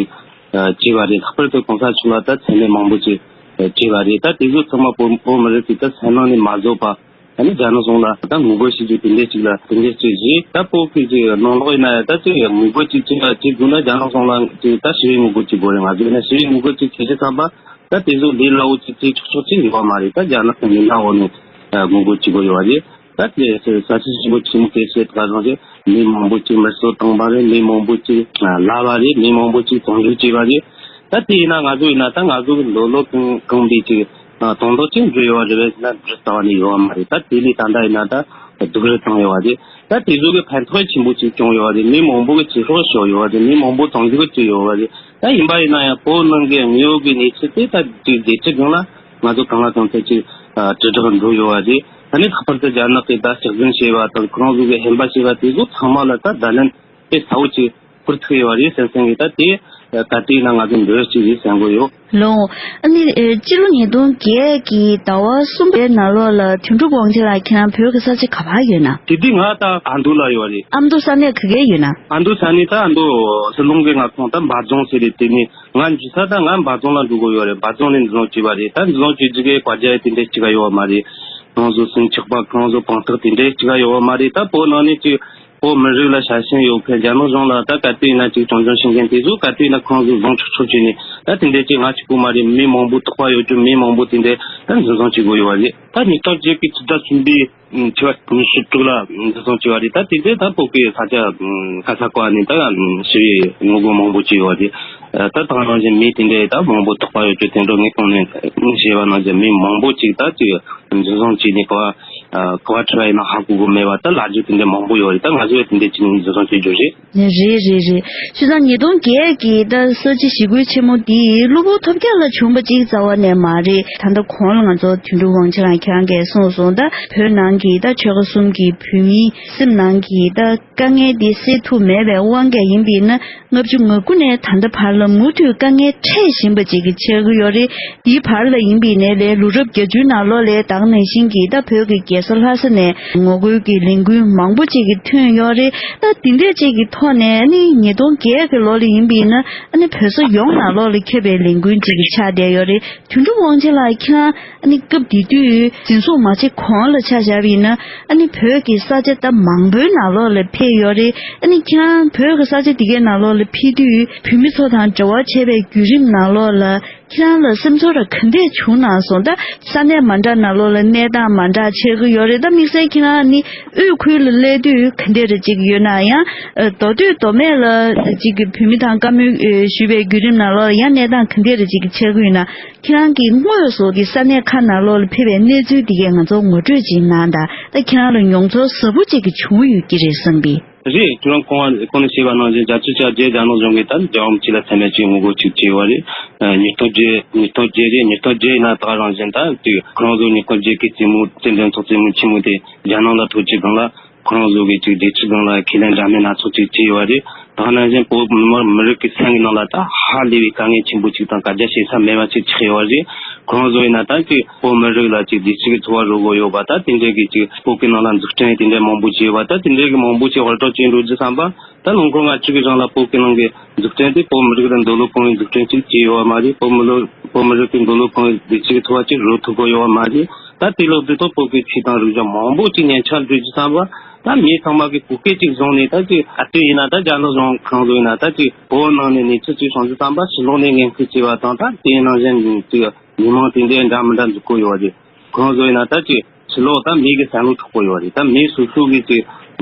ཅིག་བྱས་པ་རེད། ལྷག་པར་དུ་གོང་ས་མཆོག་ལ་ད་མཚན་སྨད་མང་པོ་ཅིག་བྱས་པ་རེད། ད་དེ་ཚོ་ཚང་མ་བོད་བོད་མི་རིགས་ཀྱི་ད་སེམས་ནང་ནས་མ་བཟོད་པ། ཨ་ནི་རྒྱ་ནག་གཞུང་ལ་ད་ངོ་རྒོལ་བྱེད་རྒྱུ་དེ་འདྲས་ཅིག་ལ་དེ་འདྲས་ཅིག་བྱས། ད་བོད་ཀྱི་ཅིག་ནང་ལོགས་ཡིན་ན་ཡང་ད་ཅིག་ངོ་རྒོལ་ཅིག་བྱེད་ཡ་བྱེད་དགོས་ན་རྒྱ་ནག་གཞུང་ལ་ཅིག་ད་ཞི་བའི་ངོ་རྒོལ་བྱེད་དགོས་རེད། ང་ཚོ་ཡིན་ན་ཞི་བའི་ངོ་རྒོལ་ཅིག་བྱེད་རྒྱུ་ཚང་མ་ད་དེ་ཚོ་ལས་སླ་བོ་ཅིག་བྱེད་ཆོག་ཆོག་ཅིག་ཡོད་པ་མ་རེད། ད་རྒྱ་ནག་གི་མི་སྣ་འོག་ནས་ངོ་རྒོལ་བྱེད་དགོས་ཡོད་པ་རེད། ད་དེ་ས་ཆ་ཆེན་པོ་ཆེན་མོ་དེ་ཚོའི་ཐོག་རང་བཞིན་མི་མང་པོ་ཅིག་མེར་སྲེག་བཏང་བ་རེད། མི་མང་པོ་ཅིག་ལབ་པ་རེད། མི་མང་པོ་ཅིག་དོན་འཁྱོལ་བྱས་པ་རེད། ད་དེ་ཡིན་ན་ང་ཚོ་ཡིན་ན་ད་ང་ཚོ་གི་ལོ་ལོ་གང་གང་པའི་ཅིག་དོན་དག་ཅིག་འགྲོ་ཡོད་པ་རེད་པས་ཟེར་ན་འགྲོ་རྩ་བ་ནས་ཡོད་པ་མ་རེད། ད་དེ་ལས་ད་ལྟ་ཡིན་ན་ད་སྡུག་རུ་བཏང་ཡོད་པ་རེད། ད་དེ་ཚོ་གི་ཕན་ཐོགས་ཆེན་པོ་ཅིག་བྱུང་ཡོད་པ་རེད། མི་མང་པོ་གི་ཚེ་སྲོག་ཤོར་ཡོད་པ་རེད། མི་མང་པོ་དོན་འཁྱོལ་བྱས་ཡོད་པ་རེད། ད་ཡིན་པ་ཡིན་ན་ཡང་བོད་ནང་གི་དངོས་ཡོད་ཀྱི་གནས་ཚུལ་དེ་ད་ཅིག་རྒྱལ་སྤྱི་སྒང་ལ་ང་ཚོ་གང་ལ་གང་འཚམ་ཅིག་དྲིལ་བསྒྲགས་འགྲོ་ཡོད་པ་རེད། ད་ནི་ལྷག་པར་དུ་རྒྱ་ནག་གིས་ད་ཕྱག་རྫུན་བྱས་པ་དང་ཁོ་རང་ཚོ་གི་ཧེ་མ་བྱས་པ་དེ་ཚོ་ཚང་མ་ལ་ད་བརྡ་ལན་དཔེ་ཚ་བོ་ཅིག་ཕུལ་ཐུབ་ཡོད་པ་རེད་བསམ་བསམ་གི། ད་དེ་ག་དུས་ཡིན་ན་ང་ཚོ་འདོད་ཅིག་རེད་བསམ་གི་ཡོད། ལོ། ཨ་ནི་ཨེ་སྤྱི་ལོ་ཉིས་སྟོང་བརྒྱད་ཀྱི་ཟླ་བ་གསུམ་པའི་ནང་ལོགས་ལ་དོན་གྲུབ་དབང་ཆེན་ལགས་ཁྱེད་རང་བོད་ཀྱི་ས་ཆ་ག་པར་ཡོད་ན། དེ་དུས་ང་ད་ཨ་མདོ་ལ་ཡོད་རེད། ཨ་མདོ་ས་གནས་ག་གེ་ཡོད་ན། ཨ་མདོ་ས་གནས་ད་ཨ་མདོ་ཟི་ལིང་གི་མངའ་ཁོངས་ད་འབའ་རྫོང་ཟེར་རེད། དེ་ནས་ང་འཇུ་ས་ད་ང་འབའ་རྫོང་ལ་འགྲོ་གི་ཡོད་རེད། འབའ་རྫོང་ནས་འཛིན་བཟུང་བྱས་པ་རེད། ད་འཛིན་བཟུང་བྱས་རྗེས་ཀྱི་བཀའ་རྒྱ་དེ་འདྲས་ཅིག་ག་ཡོད་པ་མ་རེད། ཁོང་ཚོ་སུན་ཆགས་པ་ཁོང་ཚོ་དཔང་རྟགས་དེ་འདྲས་ཅིག་ག་ཡོད་པ་མ་རེད། ད་བོད་ནང་ནས་ཅིག་བོད་མི་རིགས་ལ་ཤ་ཞེན་ཡོད་མཁན་རྒྱ་ནག་གཞུང་ལ་ད་ག་དུས་ཡིན་ན་ཅིག་གྲོང་ཆོག་བྱེད་མཁན་དེ་ཚོ་ག་དུས་ཡིན་ན་ཁོང་ཚོ་བཟུང་ཆོག་ཆོག་བྱས་ནས་ད་དེ་འདྲས་ཅིག་ང་གཅིག་པུ་མ་རེད། མི་མང་པོ་དོགས་པ་ཡོད་རྒྱུ་མི་མང་པོ་དེ་འདྲས་ད་འཛིན་བཟུང་བྱེད་དགོས་ཡོད་པ་རེད། ད་ཉིས་སྟོང་བརྒྱད་ཀྱི་ཕྱི་ཟླ་གསུམ་པའི་ཕྱི་བ་ཉི་ཤུ་དྲུག་ལ་འཛིན་བཟུང་བྱས་པ་རེད། ད་དེ་འདྲས་ད་བོད་ཀྱི་ས་ཆ་ག་ས་ག་ནས་ད་ཞི་བའི་ངོ་རྒོལ་མང་པོ་བྱས་ཡོད་པ་རེད། ད་ད་ག་ནང་བཞིན་མི་དེ་འདྲས་ད་མང་པོ་དོགས་པ་ཡོད་རྒྱུ་དེ་འདྲ་ངས་གོང་ནས་བཤད་པ་ནང་བཞིན་མི་མང་པོ་ཅིག་ད་ཅིག་འཛིན་བཟུང་བྱས་ནས་ག་བ་ག་བ་ཁྲིད་པ་ཡིན་ན་ཧ་གོ་གི་མེད་པ་ད་ལབ་རྒྱུ་དེ་འདྲ་མང་པོ་ཡོད་རེད། ད་ང་ཚོས་དེ་འདྲ་བྱས་ནས་འཛིན་བཟུང་བྱེད་རྒྱུ་རེད། རེད་རེད་རེད། བྱས་ཙང་ཉིས་སྟོང་བརྒྱད་ཀྱི་ད་ས་བྱི་ཞི་རྒོལ་ཆེན་མོ་འདི་གློ་བུར་ཐོལ་རྒྱག་ལ་བྱུང་བ་ཅིག་རྩ་བ་ནས་མ་རེད། ད་ལྟ་གོང་ལ་ང་ཚོ་དོན་གྲུབ་དབང་ཆེན་ལགས་ཁྱེད་རང་གིས་གསུངས་སོང་། ད་བོད་ནང་གི་ད་ཆོལ་ཁ་གསུམ་གྱི་བོད་མིའི་སེམས་ནང་གི་ད་དཀའ་ངལ་འདི་སེལ་ཐུབ་མེད་པའི་དབང་གིས་ཡིན་པས་ན། ལྔ་བཅུ་ང་དགུ་ནས་ད་ལྟ་བར་ལ་མུ་མཐུད་དཀའ་ངལ་འཕྲད་བཞིན་པ་ཅིག་གི་ཆགས་ཀྱི་ཡོད་རེད། དེའི་བར་ལ་ཡིན་པའི་ནས་ལས་ལོ་རབས་བརྒྱད་ཅུའི་ནང་ལོགས་ལས་ད་ག་ནང་བཞིན་གྱི་ད་བོད་ཀྱི་རྒྱལ་ས་ལྷ་ས་ནས་ངོ་རྒོལ་གྱི་ལས་འགུལ་མང་པོ་ཅིག་གི་ཐོན་ཡོད་རེད། ད་དེ་འདྲས་ཅིག་གི་ཐོག་ནས་ཨ་ནི་ཉིས་སྟོང་བརྒྱད་ཀྱི་ལོ་ལ་ཡིན་པའི་ན་ཨ་ནི་བོད་ས་ཡོངས་ནང་ལོགས་ལ་ཁྱབ་པའི་ལས་འགུལ་ཅིག་གི་ཆགས་བསྡད་ཡོད་རེད། དོན་གྲུབ་དབང་ཆེན་ལགས་ཁྱེད་རང་ཨ་ནི་སྐབས་དེ་དུས་འཛིན་བཟུང་མ་བྱས་གོང་ལ་ཆ་བཞག་པ་ཡིན་ན་ཨ་ནི་བོད་ཀྱི་ས་ཆ་ད་མང་པོའི་ནང་ལོགས་ལ་ཕེབས་ཡོད་རེད། ཨ་ནི་ཁྱེད་རང་བོད་ཀྱི་ས་ཆ་དེ་གའི་ནང་ལོགས་ལ་ཕེབས་དུས་བོད་མི་ཚོ་དང་འབྲེལ་བ་བྱས་པའི་བརྒྱུད་རིམ་ནང་ལོགས་ལ་ཁྱེད་རང་ལ་སེམས་ཚོར་ག་འདྲས་བྱུང་གནང་སོང་། ད་ས་གནས་མ་འདྲ་ནང་ལོགས་ལ་གནས་སྟངས་མ་འདྲ་ཆགས་ཀྱི་ཡོད་རེད། ད་དམིགས་བསལ་ཁྱེད་རང་ནི་དབུས་ཁུལ་ལ་སླེབས་དུས་ག་འདྲས་རེ་ཅིག་ཡོད་ན་ཡང་མདོ་སྟོད་མདོ་སྨད་ལ་ཅིག་གི་བོད་མི་དང་བཀའ་མོལ་ཞུས་པའི་བརྒྱུད་རིམ་ནང་ལོགས་ལ་ཡང་གནས་སྟངས་ག་འདྲས་རེ་ཅིག་ཆགས་ཀྱི་ཡོད་ན། ཁྱེད་རང་གིས་དངོས་སུ་གི་ས་གནས་ཁག་ནང་ལོགས་ལ་ཕེབས་པའི་གནས་ཚུལ་འདི་གས་ང་ཚོ་ངོ་སྤྲོད་ཅིག་གནང་དང་། ད་ཁྱེད་རང་ལ་མྱོང་ཚོར་ཟབ་པོ་ཅིག་གི་བྱུང་ཡོད་ཀྱི་རེད་བསམ་པས། རེད། ཁྱེད་རང་གོང་གོང་ནས་བཤད་པ་ནང་བཞིན་རྒྱ་ཆེ་ཆ་རྗེས་རྒྱ་ནག་གཞུང་གིས་ད་རྒྱལ་བ་རིན་པོ་ཆེ་ལ་མཚན་སྨད་ཅིག་ངོ་རྒོལ་ཅིག་བྱས་ཡོད་རེད། ཉིས་སྟོང་བརྒྱད་ཉིས་སྟོང་བརྒྱད་རེད། ཉིས་སྟོང་བརྒྱད་ཡིན་ན་ད་ག་རང་བཞིན་ད་དུས་ཁོ་རང་ཚོ་ཉིས་སྟོང་བརྒྱད་ཀྱི་རྩེད་མོ་རྩེད་འགྲན་ཚོགས་རྩེད་མོ་ཆེན་མོ་དེ་རྒྱ་ནག་ལ་ཐོབ་ཅིག་སྒང་ལ། ཁོ་རང་ཚོ་གིས་ཅིག་སྡེ་ཁྲིད་སྒང་ལ་ཁས་ལེན་འདྲ་མིན་སྣ་ཚོགས་ཅིག་བྱས་ཡོད་རེད། ད་ག་ནང་བཞིན་བོད་མི་མང་མི་རིགས་ཀྱི་སེམས་ཀྱི་ནང་ལ་ད་ཧ་ལས་པའི་དཀའ་ངལ་ཆེན་པོ་ཅིག་དང་དཀའ་སྡུག་བྱེད་ས་མེད་པ་ཅིག་ཆགས་ཡོད་རེད། ཁོ་རང་ཚོ་ཡིན་ན་ད་ཅིག་བོད་མི་རིགས་ལ་ཅིག་བདེ་སྐྱིད་ཀྱི་འཚོ་བ་རོལ་དགོས་ཡོད་པ་ད་དེ་འདྲའི་གི་ཅིག་བོད་ཀྱི་ནང་ལ་འཛུགས་སྐྲུན་དེ་འདྲའི་མང་པོ་བྱས་ཡོད་པ་ད་དེ་འདྲའི་གི་མང་པོ་ཅིག་འོར་འདྲོག་ཅིག་འགྲོ་རྒྱུ་བསམ་པ་ད་ལོ་འཁོར་ལྔ་བཅུ་གི་རིང་ལ་བོད་ཀྱི་ནང་གི་འཛུགས་སྐྲུན་དེ་བོད་མི་རིགས་ལ་འདོད་བློ་ཕོག་པའི་འཛུགས་སྐྲུན་ཅིག་བྱས་ཡོད་པ་མ་རེད། བོད་མི་ལོ་བོད་མི་རིགས་ཀྱི་འདོད་བློ་ཕོག་པའི་བདེ་སྐྱིད་ཀྱི་འཚོ་བ་ཅིག་རོལ་ཐུབ་ཀྱི་ཡོད་པ་མ་རེད། ད་དེ་ལོ་དུས་ཐོག་བོད་ཀྱི་ཆོས་དང་རིག་གཞུང་མང་པོ་ཅིག་ཉེན་ཆར་འགྲོ་རྒྱུ་བསམ་པ། ད་མི་ཚང་མ་གི་བོད་སྐད་ཅིག་བཟུང་ནས་ད་ཅིག་ཨ་ཏི་ཡིན་ན་ད་རྒྱ་ནག་གཞུང་ཁང་བཟོ་ཡིན་ན་ད་ཅིག་བོད་ནང་ནས་གནས་ཚུལ་ཅིག་བྱུང་རྒྱུ་བསམ་པ་ཕྱི་ལོགས་ནས་ངན་སྐུལ་བྱས་པ་དང་ད་དེ་ནང་བཞིན་ཅིག་མི་མང་དེ་འདྲའི་འདྲ་མི་འདྲ་འཛུགས་ཀྱི་ཡོད་རེད། ཁོང་ཚོ་ཡིན་ན་ད་ཅིག་ཕྱི་ལོགས་ད་མི་གི་བསམ་བློ་འཁྲུག་གི་ཡོད་རེད། ད་མི་སོ་སོ་གི་ཅིག་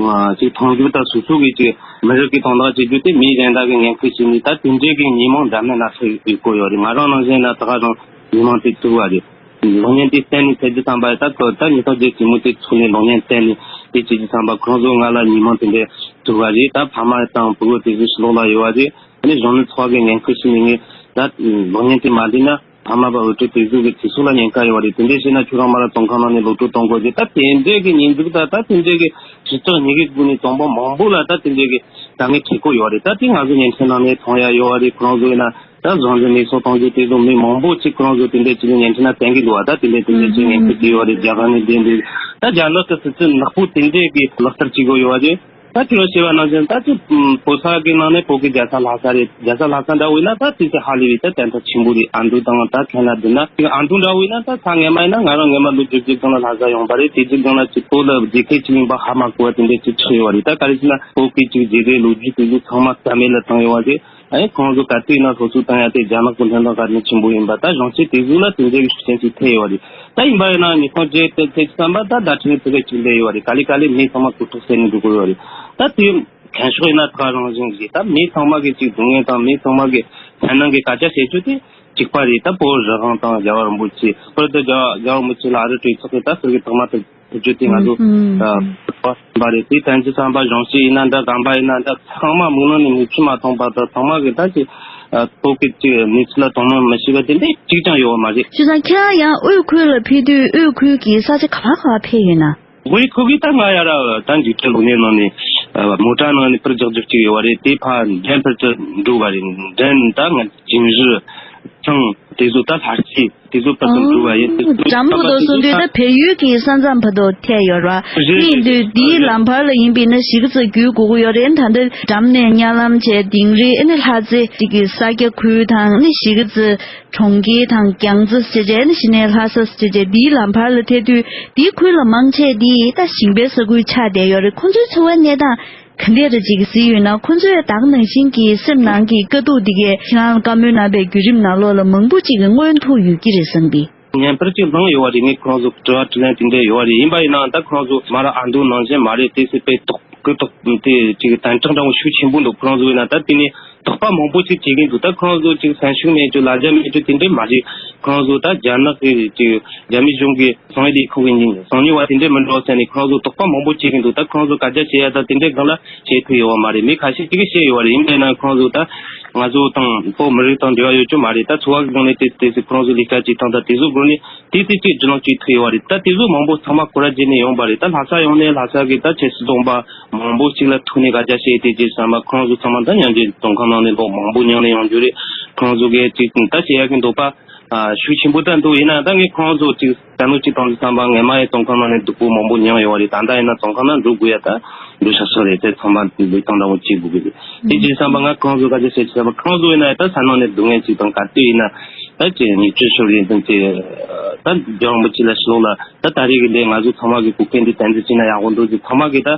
ཅིག་མཐོང་རྒྱུ་ད་སོ་སོ་གི་ཅིག་མི་རིགས་ཀྱི་དོན་དག་བྱེད་རྒྱུ་དེ་མི་གཞན་དག་གི་ངན་སྐུལ་བྱས་ནས་ད་དེ་འདྲའི་གི་མི་མང་འདྲ་མིན་སྣ་ཚོགས་ཡོད་ཀྱི་ཡོད་རེད། ང་རང་ནང་བཞིན་ན་ད་ག་རང་མི་མང་དེ་ཐུག་པ་རེད། གློག་བརྙན་དེ་བསྟན་ནས་ཟེར་རྒྱུ་བསམ་པ་ད་ཁོ་ད་ཉིས་སྟོང་བརྒྱད་ཅིག་མོ་དེ་ཚུགས་ནས་གློག་བརྙན་བསྟན་ནས་དེ་བྱེད་རྒྱུ་བསམ་པ་ཁོང་ཚོ་ང་ལ་ཉིན་མོ་དེ་འདྲའི་ཐུག་པ་རེད། ད་ཕ་མ་དང་བུ་གུ་དེ་ཚོ་ཕྱི་ལོགས་ལ་ཡོད་པ་རེད། ཨ་ནི་གཞོན་ནུ་ཚོགས་པའི་ངན་སྐུལ་ཞུས་ནས་ངས་ད་གློག་བརྙན་དེ་མ་བལྟས་ན་ ཕ་མ་པ་འུ་ཚོ་དེ་ཚོ་གི་ཚེ་སྲོག་ལ་ཉེན་ཁ་ཡོད་རེད། དེ་འདྲ་བྱས་ན་ཁྱོད་རང་མ་ར་བཙོན་ཁང་ནང་ནས་ལོག་འགྲོ་གཏོང་དགོས་རེད། ད་དེ་འདྲའི་གི་ཉེས་འཛུགས་དང་ད་དེ་འདྲའི་གི་ཞིབ་ཚགས་ཉེས་ཀྱི་སྒོ་ནས་བཙོན་པ་མང་པོ་ལ་ད་དེ་འདྲའི་གི་དཀའ་ངལ་འཕྲད་ཀྱི་ཡོད་རེད། ད་དེ་ང་ཚོ་བརྙན་འཕྲིན་ནང་ནས་མཐོང་ཡ་ཡོད་རེད། ཁོ་རང་ཚོ་ཡིན་ན་ད་བཟང་ཟིང་མིག་སོགས་གཏོང་རྒྱུ་དེ་ཚོ་མི་མང་པོ་ཅིག་ཁོ་རང་ཚོ་དེ་འདྲའི་ཅིག་ལ་བརྙན་འཕྲིན་ན་བསྟན་གྱི་འདུག་བ། ད་དེ་འདྲའི་དེ་འདྲའི་ཅིག་ངན་ཁུལ་བྱས་ཡོད་རེད། རྒྱ་གར་ནས་བསྡད་འདུག་ད་རྒྱ་ནག་གི་སྲིད་བྱུས་ནག་པོ་དེ་འདྲའི་གི་ལག་བསྟར་བྱེད་དགོས་ཡོད་རེད། ད་ཁྱོད་རང་བཤད་པ་ནང་བཞིན་ད་ཅིག་བོད་ས་གི་ནང་ནས་བོད་ཀྱི་རྒྱལ་ས་ལྷ་ས་རེད། རྒྱལ་ས་ལྷ་ས་འདྲ་བོ་ཡིན་ན་ད་དེ་ཚོ་ཧ་ལས་པའི་ད་བརྟན་ཐག་ཆེན་པོ་རེད། ཨ་མདོ་དང་ད་ཁེ་ན་བསྡུར་ན་ཅིག་ཨ་མདོ་འདྲ་བོ་ཡིན་ན་ད་ས་ངན་མ་ཡིན་ན་ང་རང་སྔོན་མ་ལོ་བཅུ་བརྒྱད་སྒང་ལ་ལྷ་ས་ཡོང་པ་རེད། དེ་དུས་སྒང་ལ་ཅིག་བོད་ལ་རྒྱལ་ཁབ་ཅིག་ཡིན་པ་ཧ་མ་གོ་བ་དེ་འདྲ་ཅིག་ཆགས་ཡོད་རེད། ད་ག་རེ་ཟེར་ན་བོད་ཀྱི་ཅིག་རྒྱལ་རབས་ལོ་རྒྱུས་དེ་ཚོ་ཚང་མ་རྩ་མེད་ལ་བཏང་ཡོད་རེད། ཨ་ནི་ཁོང་ཚོ་ག་དུས་ཡིན་ན་སློབ་གསོ་བཏང་ཡ་དེ་རྒྱ་ནག་གི་མཐུན་གྲོགས་གལ་ཆེན་པོ་ཡིན་པ། ད་གཞུང་ཆེན་དེ་ཚོ་ལ་དེ་འདྲའི་ཤུགས་རྐྱེན་ཅིག་ཐེབས་ཡོད་རེད། ད་ཡིན་པ་ཡིན་ན་ཉིས་སྟོང་བརྒྱད་དེ་ཚེ་བསམ་པ་ད་བརྡ་འཕྲིན་ཚོ་ག་ཅིག་སླེབས་ཡོད་རེད། ག་ལེ་ག་ལེ་མི་ཚང་མ་གོ་ཐོག་ཟེར་ནས་འགྲོ་གི་ཡོད་རེད། ད་དེ་གང་ཕྱོགས་ཡིན་ན་ད་ག་རང་བཞིན་རེད། ད་མི་ཚང་མ་གི་ཅིག་སྡུག་བསྔལ་དང་མི་ཚང་མ་གི་སེམས་ནང་གི་སྐད་ཆ་བཤད་རྒྱུ་དེ་གཅིག་པ་རེད། ད་བོད་རང་དབང་དང་རྒྱལ་བ་རིན་པོ་ཆེ། ལྷག་པར་དུ་རྒྱལ་བ་རིན་པོ་ཆེ་ལ་ཨ་རི་གྲོས་ཚོགས་ཀྱི་ད་ཟུར་གྱི་ཐོག་མ་དེ་ཐུབ་རྒྱུ་དེ་ང་ཚོ་ཨ་ཐུབ་པ་བསམ་པ་རེད། དེ་བསྟན་འཛིན་བསམ་པ་གཞུང་ཞིག་ཡིན་ན་འདྲ། གམ་པ་ཡིན་ན་འདྲ། ཚང་མ་མིག་ནང་ནས་མིག་ཆུ་མ་མཐོང་བར་དུ་ཚང་མ་གི་ད་ཅིག་ཨ་བོད་ཀྱི་ཅིག་གནས་ཚུལ་ལ་དོ་སྣང་མི་བྱེད་པ་དེ་འདྲ་གཅིག་ཀྱང་ཡོད་པ་མ་རེད། བྱས་ཙང་ཁྱེད་རང་ཡང་དབུས་ཁུལ་ལ་ཕེབས་དུས་དབུས་ཁུལ་གྱི་ས་ཆ་ག་པར་ག་པར་ཕེབས་ཡོད་ན། དབུས་ཁུལ་གྱི་ད་ང་ཡ་ར་ད་འཇིགས་བྲལ་གློག་བརྙན་ནང་ནས་ཨ་མོ་ཊ་ནང་ནས་པར་རྒྱག་རྒྱུ་གཅིག་ཡོད་པ་རེད། དེ་ཕར་འགྲན་པར་དུ་འགྲོ་བ་རེད། འགྲན་ད་ང་ཅིང་རི་ཚང་དེ་ཚོ་ད་ལྷ་སའི་དེ་ཚོ་ཕར་ཚུར་འགྲོ་བ་ཡིན། དེ་ཚོ་འགྲམ་བུ་དོ་གསུང་དུས་ད་བལ་ཡུལ་གྱི་ས་མཚམས་བར་དུ་ཐད་ཡོད་ར། རེད་རེད་ཡིན་དུས་རེད་དེའི་རེད། ལམ་བར་ལ་ཡིན་པས་ན་གཞིས་ཀ་རྩེ་བརྒྱུད་དགོས་ཀྱི་ཡོད་རེད། ད་ལྟ་འགྲམ་ནས་གཉའ་ལམ་བྱས་དིང་རི་ཨ་ནི་ལྷ་རྩེ་གཅིག་གི་ས་སྐྱ་ཁུལ་དང་ཨ་ནི་གཞིས་ཀ་རྩེ་གྲོང་ཁྱེར་དང་རྒྱལ་རྩེ་ཟེར་བྱས་ཨ་ནི་གཞི་ནས་ལྷ་ས་ཟེར་བྱས་དེའི་ལམ་བར་ལ་ཐད་དུས་དེའི་ཁུལ་ལ་མང་ཆེ་དེ་ད་ཞིང་པའི་ས་ཁུལ་ཆགས་བསྡད་ཡོད་རེད། ཁོང་ཚོའི་འཚོ་བའི་གནས་སྟངས་ག་འདྲས་རེད་ཅིག་གཟིགས་ཡོད་ན། ཁོང་ཚོས་ད་ག་ནང་བཞིན་གྱི་སེམས་ནང་གི་དཀའ་སྡུག་འདི་གས་ཁྱེད་རང་ལ་བཀའ་མོལ་གནང་བའི་བརྒྱུད་རིམ་ནང་ལོགས་ལ་མང་པོ་ཅིག་གི་མངོན་ཐུག་ཡོད་ཀྱི་རེད་བསམ་གི། བརྙན་པར་ཅིག་བླངས་ཡོད་པ་རེད། ངས་ཁོ་རང་ཚོ་དྲི་བ་དྲིས་ལན་དེ་འདྲ་ཡོད་པ་རེད། ཡིན་པ་ཡིན་ནའང་ད་ཁོ་རང་ཚོ་མ་ར་ཨ་མདོ་ནང་བཞིན་མ་རེད། དེ་སྲིད་པའི་དོགས་དཀའ་སྡུག་དེ་ཅིག་དམ་དྲག་འདྲ་བོ་ཤུགས་ཆེན་པོ་འདུག་ཁོ་རང་ཚོ་ཡིན་ན་ད་དེ་ནས་དོགས་པ་མང་པོ་ཅིག་བྱེད་ཀྱིན་འདུག་ད་ཁོ་རང་ཚོ་ཅིག་སེམས་ཤུགས་མེད་རྒྱུ་ལ་རྒྱ་མེད་རྒྱུ་དེ་འདྲ་མ་རེད། ཁོ་རང་ཚོ་ད་རྒྱ་ནག་གི་ཅིག་རྒྱ་མི་གཞུང་གི་གསང་བའི་ལས་ཁུངས་ཀྱི་ཉིན་གསང་ཉུལ་བ་དེ་འདྲ་མི་འགྲོ་ཟེར་ནས་ཁོ་རང་ཚོ་དོགས་པ་མང་པོ་བྱེད་ཀྱིན་འདུག་ད་ཁོ་རང་ཚོ་སྐད་ཆ་བཤད་ཡ་ད་དེ་འདྲའི་སྒང་ལ་བཤད་ཐུབ་ཡོད་པ་མ་རེད། མི་ཁ་ཤས་ཅིག་གིས་བཤད་ཡོད་པ་རེད། ཡིན་པས་ན་ཁོ་རང་ཚོ་ད་ང་ཚོ་དང་བོད་མི་རིགས་དང་འབྲེལ་བ་ཡོད་རྒྱུ་མ་རེད། ད་འཚོ་བ་གི་སྒང་ནས་དེ་དེ་ཚོ་ཁོ་རང་ཚོ་ལས་ཀ་བྱེད་སྟངས་དང་དེ་ཚོ་སྒང་ནས་དེ་དེ་ཅིག་སྒྲིག་ལམ་ཅིག་ཐུབ་ཡོད་པ་རེད། ད་དེ་ཚོ་མང་པོ་ཚང་མ་སྐོར་ར་བརྗེས་ནས་ཡོང་པ་རེད། ད་ལྷ་ས་ཡོང་ནས་ལྷ་ས་གི་ད་ཆབ་སྲིད་དོན་པ་མང་པོ་ཅིག་ལ་ཐུག་ནས་སྐད་ཆ་བཤད་དེ་ཅིག་བསམ་པ་ཁོ་རང་ཚོ་ཚང་མ་ད་མཉམ་འབྲེལ་བཙོན་ཁང་ནང་ནས་ལོ་མང་པོ་མྱངས་ནས་ཡོང་རྒྱུ་རེད། ཁོ་རང་ཚོ་གིས་ཅིག་ད་བཤད་ཡ་གི་འདོད་པ་ཨ་ཤུགས་ཆེན་པོ་ད་འདུག་ཡིན་ན་ད་ངས་ཁོང་ཚོ་ཅིག་བསམ་བློ་ཅིག་བཏང་ནས་བསམ་པ་ངས་མ་ཡི་བཙོན་ཁང་ནང་ནས་སྡུག་པོ་མང་པོ་མྱངས་ཡོང་བ་རེད། ད་ལྟ་ཡིན་ན་བཙོན་ཁང་ནང་འགྲོ་དགོས་ཡ་ད་འགྲོ་ཤག་ཤག་རེད། དེ་ཚང་མ་ལུས་སྟངས་འདྲ་བོ་བྱེད་དགོས་ཀྱི་རེད། དེ་ཅིག་བསམ་པ་ང་ཁོང་ཚོ་ག་ཅི་བཤད་ཅིག་བསམ་པ་ཁོང་ཚོ་ཡིན་ན་ད་ས་ནང་ནས་སྡུག་བསྔལ་ཅིག་དང་ག་དུས་ཡིན་ན་ད་ཅིག་ཉེས་སྤྱོད་ཤོར་ཡིན་ཙང་ཅིག་ད་རྒྱལ་བ་རིན་པོ་ཆེ་ལ་ཕྱི་ལོགས་ལ་ད་ད་རེས་ཀྱི་འདི་ང་ཚོ་ཚང་མ་གི་གོ་སྐབས་འདི་དན་འཛིན་བྱས་ན་ཡག་པོ་འདུག་ཅིག་ཚང་མ་གི་ད།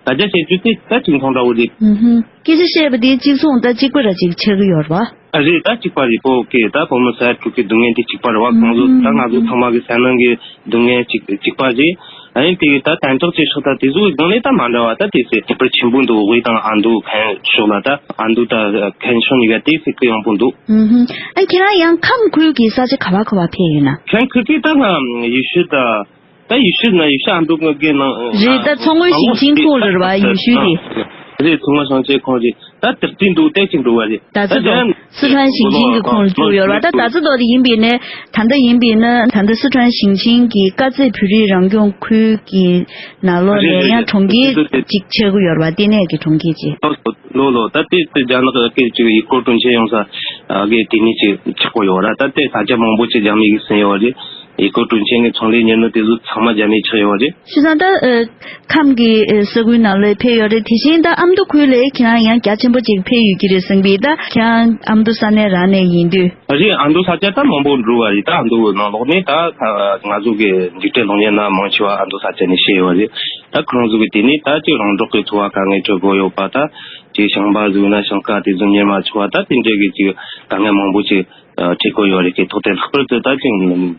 ད་ཆ་བཤད་རྒྱུ་དེ་ད་གཅིག་མཚུངས་འདྲ་བོ་རེད། ཧུམ་ཧུམ། སྐད་ཆ་བཤད་པ་དེ་གཅིག་མཚུངས་ད་གཅིག་པ་ར་གཅིག་ཆགས་ཀྱི་ཡོད་རེད་པ། ཨ་རེད། ད་གཅིག་པ་རེད། བོད་ཀྱི་ད་བོད་མི་ས་ཡ་དྲུག་གི་སྡུག་བསྔལ་དེ་གཅིག་པ་རེད་པ། ཁོང་ཚོ་ད་ང་ཚོ་ཚང་མ་གི་སེམས་ནང་གི་སྡུག་བསྔལ་གཅིག་གཅིག་པ་རེད། ཨ་ནི་དེ་གི་ད་དན་ཁྲག་ཅེས་སོགས་ད་དེ་ཚོ་གི་སྒང་ནས་ད་མ་འདྲ་བ་ད་དེ་ཚོ་ཁྱད་པར་ཆེན་པོ་འདུག་དབུས་དང་ཨ་མདོ་ཁམས་ཕྱོགས་ལ་ད་ཨ་མདོ་ད་ཁམས་ཕྱོགས་གཉིས་ཀ་དེ་ཚོ་གི་ཡོང་པོ་འདུག་ཧུམ་ཧུམ། ཨ་ཁྱེད་རང་ཡང་ཁམས་ཁུལ་གྱི་ས་ཆ་ག་པ་ག་པ་ཕེབས་ཡོད་ན། ཁམས་ཁུལ་གྱི་ད་ང་ཡུལ་ཤུལ་ད། ད་ཡུལ་ཤུལ་ན་ཡུལ་ཤུལ་ཨ་མདོ་ང་གི་ནང་རེད། ད་མཚོ་སྔོན་ཞིང་ཆེན་ཁོངས་རེད་པ། ཡུལ་ཤུལ་དེ་རེད། མཚོ་སྔོན་ཞིང་ཆེན་ཁོངས་རེད། ད་དེར་བརྩིས་འདུག་སྟེགས་ཅིག་འགྲོ་བ་རེད། ད་ད་ཚོད་དེ་སི་ཁྲོན་ཞིང་ཆེན་གྱི་ཁོངས་ལ་བཅུག་ཡོད་རེད་པ། ད་ད་ཚོད་དེ་ཡིན་པས་ན་ད་ལྟ་ཡིན་པས་ན་ད་ལྟ་སི་ཁྲོན་ཞིང་ཆེན་གྱི་དཀར་མཛེས་བོད་རིགས་རང་སྐྱོང་ཁུལ་གྱི་ནང་ལོགས་ནས་ཡང་གྲོང་ཁྱེར་ཅིག་ཆགས་ཀྱི་ཡོད་རེད་པ། ལྟེ་གནས་ཀྱི་གྲོང་ཁྱེར་ཅིག་ལོ་ལོ་ད་དེ་དེ་རྒྱ་ནག་གི་ཅིག་ཡུལ་སྐོར་དྲུང་ཆེ་ཡོང་ས་གི་དེ་ནས་ཅིག་ཆགས་ཀྱི་ཡོད་རེད། ད་དེ་ས་ཆ་མང་པོ་ཅིག་རྒྱ་མི་གིས་ཟིན་ཡོད་རེད། ཡུལ་སྐོར་དྲུང་ཆེ་གི་ཚོང་ལས་གཉེར་ནོར་དེ་ཚོ་ཚང་མ་རྒྱ་མིས་ཆགས་ཡོད་རེད། བྱས་ཙང་ད་ཨ་ཁམས་ཀྱི་ཨ་ས་ཁུལ་ནང་ལ་ཕེབས་ཡོད་རེད། དེ་བཞིན་ད་ཨ་མདོ་ཁུལ་ལ་ཁྱེད་རང་ཡང་རྒྱ་ཆེན་པོ་ཅིག་ཕེབས་ཡོད་ཀྱི་རེད་བསམ་གི། ད་ཁྱེད་རང་ཨ་མདོ་ས་གནས་རང་ནས་ཡིན་དུས། རེད། ཨ་མདོ་ས་ཆ་ད་མང་པོ་འགྲོ་བ་རེད། ད་ཨ་མདོ་ནང་ལོགས་ནས་ད་ང་ཚོ་གི་འཇིགས་བྲལ་གློག་བརྙན་ནང་མང་ཆེ་བ་ཨ་མདོ་ས་ཆ་ནས་བཤད་ཡོད་རེད། ད་ཁོང་ཚོ་གི་དེ་ནས་ད་ཅིག་རོང་འབྲོག་གི་འཚོ་བ་དཀའ་ངལ་འཕྲད་དགོས་ཡོད་པ། ད་ཅིག་ཞིང་པ་ཟིག་ན་ཞིང་ཁ་དེ་ཚོ་གཉེར་མ་ཆོག་པ། ད་དེ་འདྲའི་གི་ཅིག་དཀའ་ངལ་མང་པོ་ཅིག་ཨ་འཕྲད་ཀྱི་ཡོད་རེད། ཀྱི་ཐོག་དེ་ལྷག་པར་དུ་ད་ཅིག་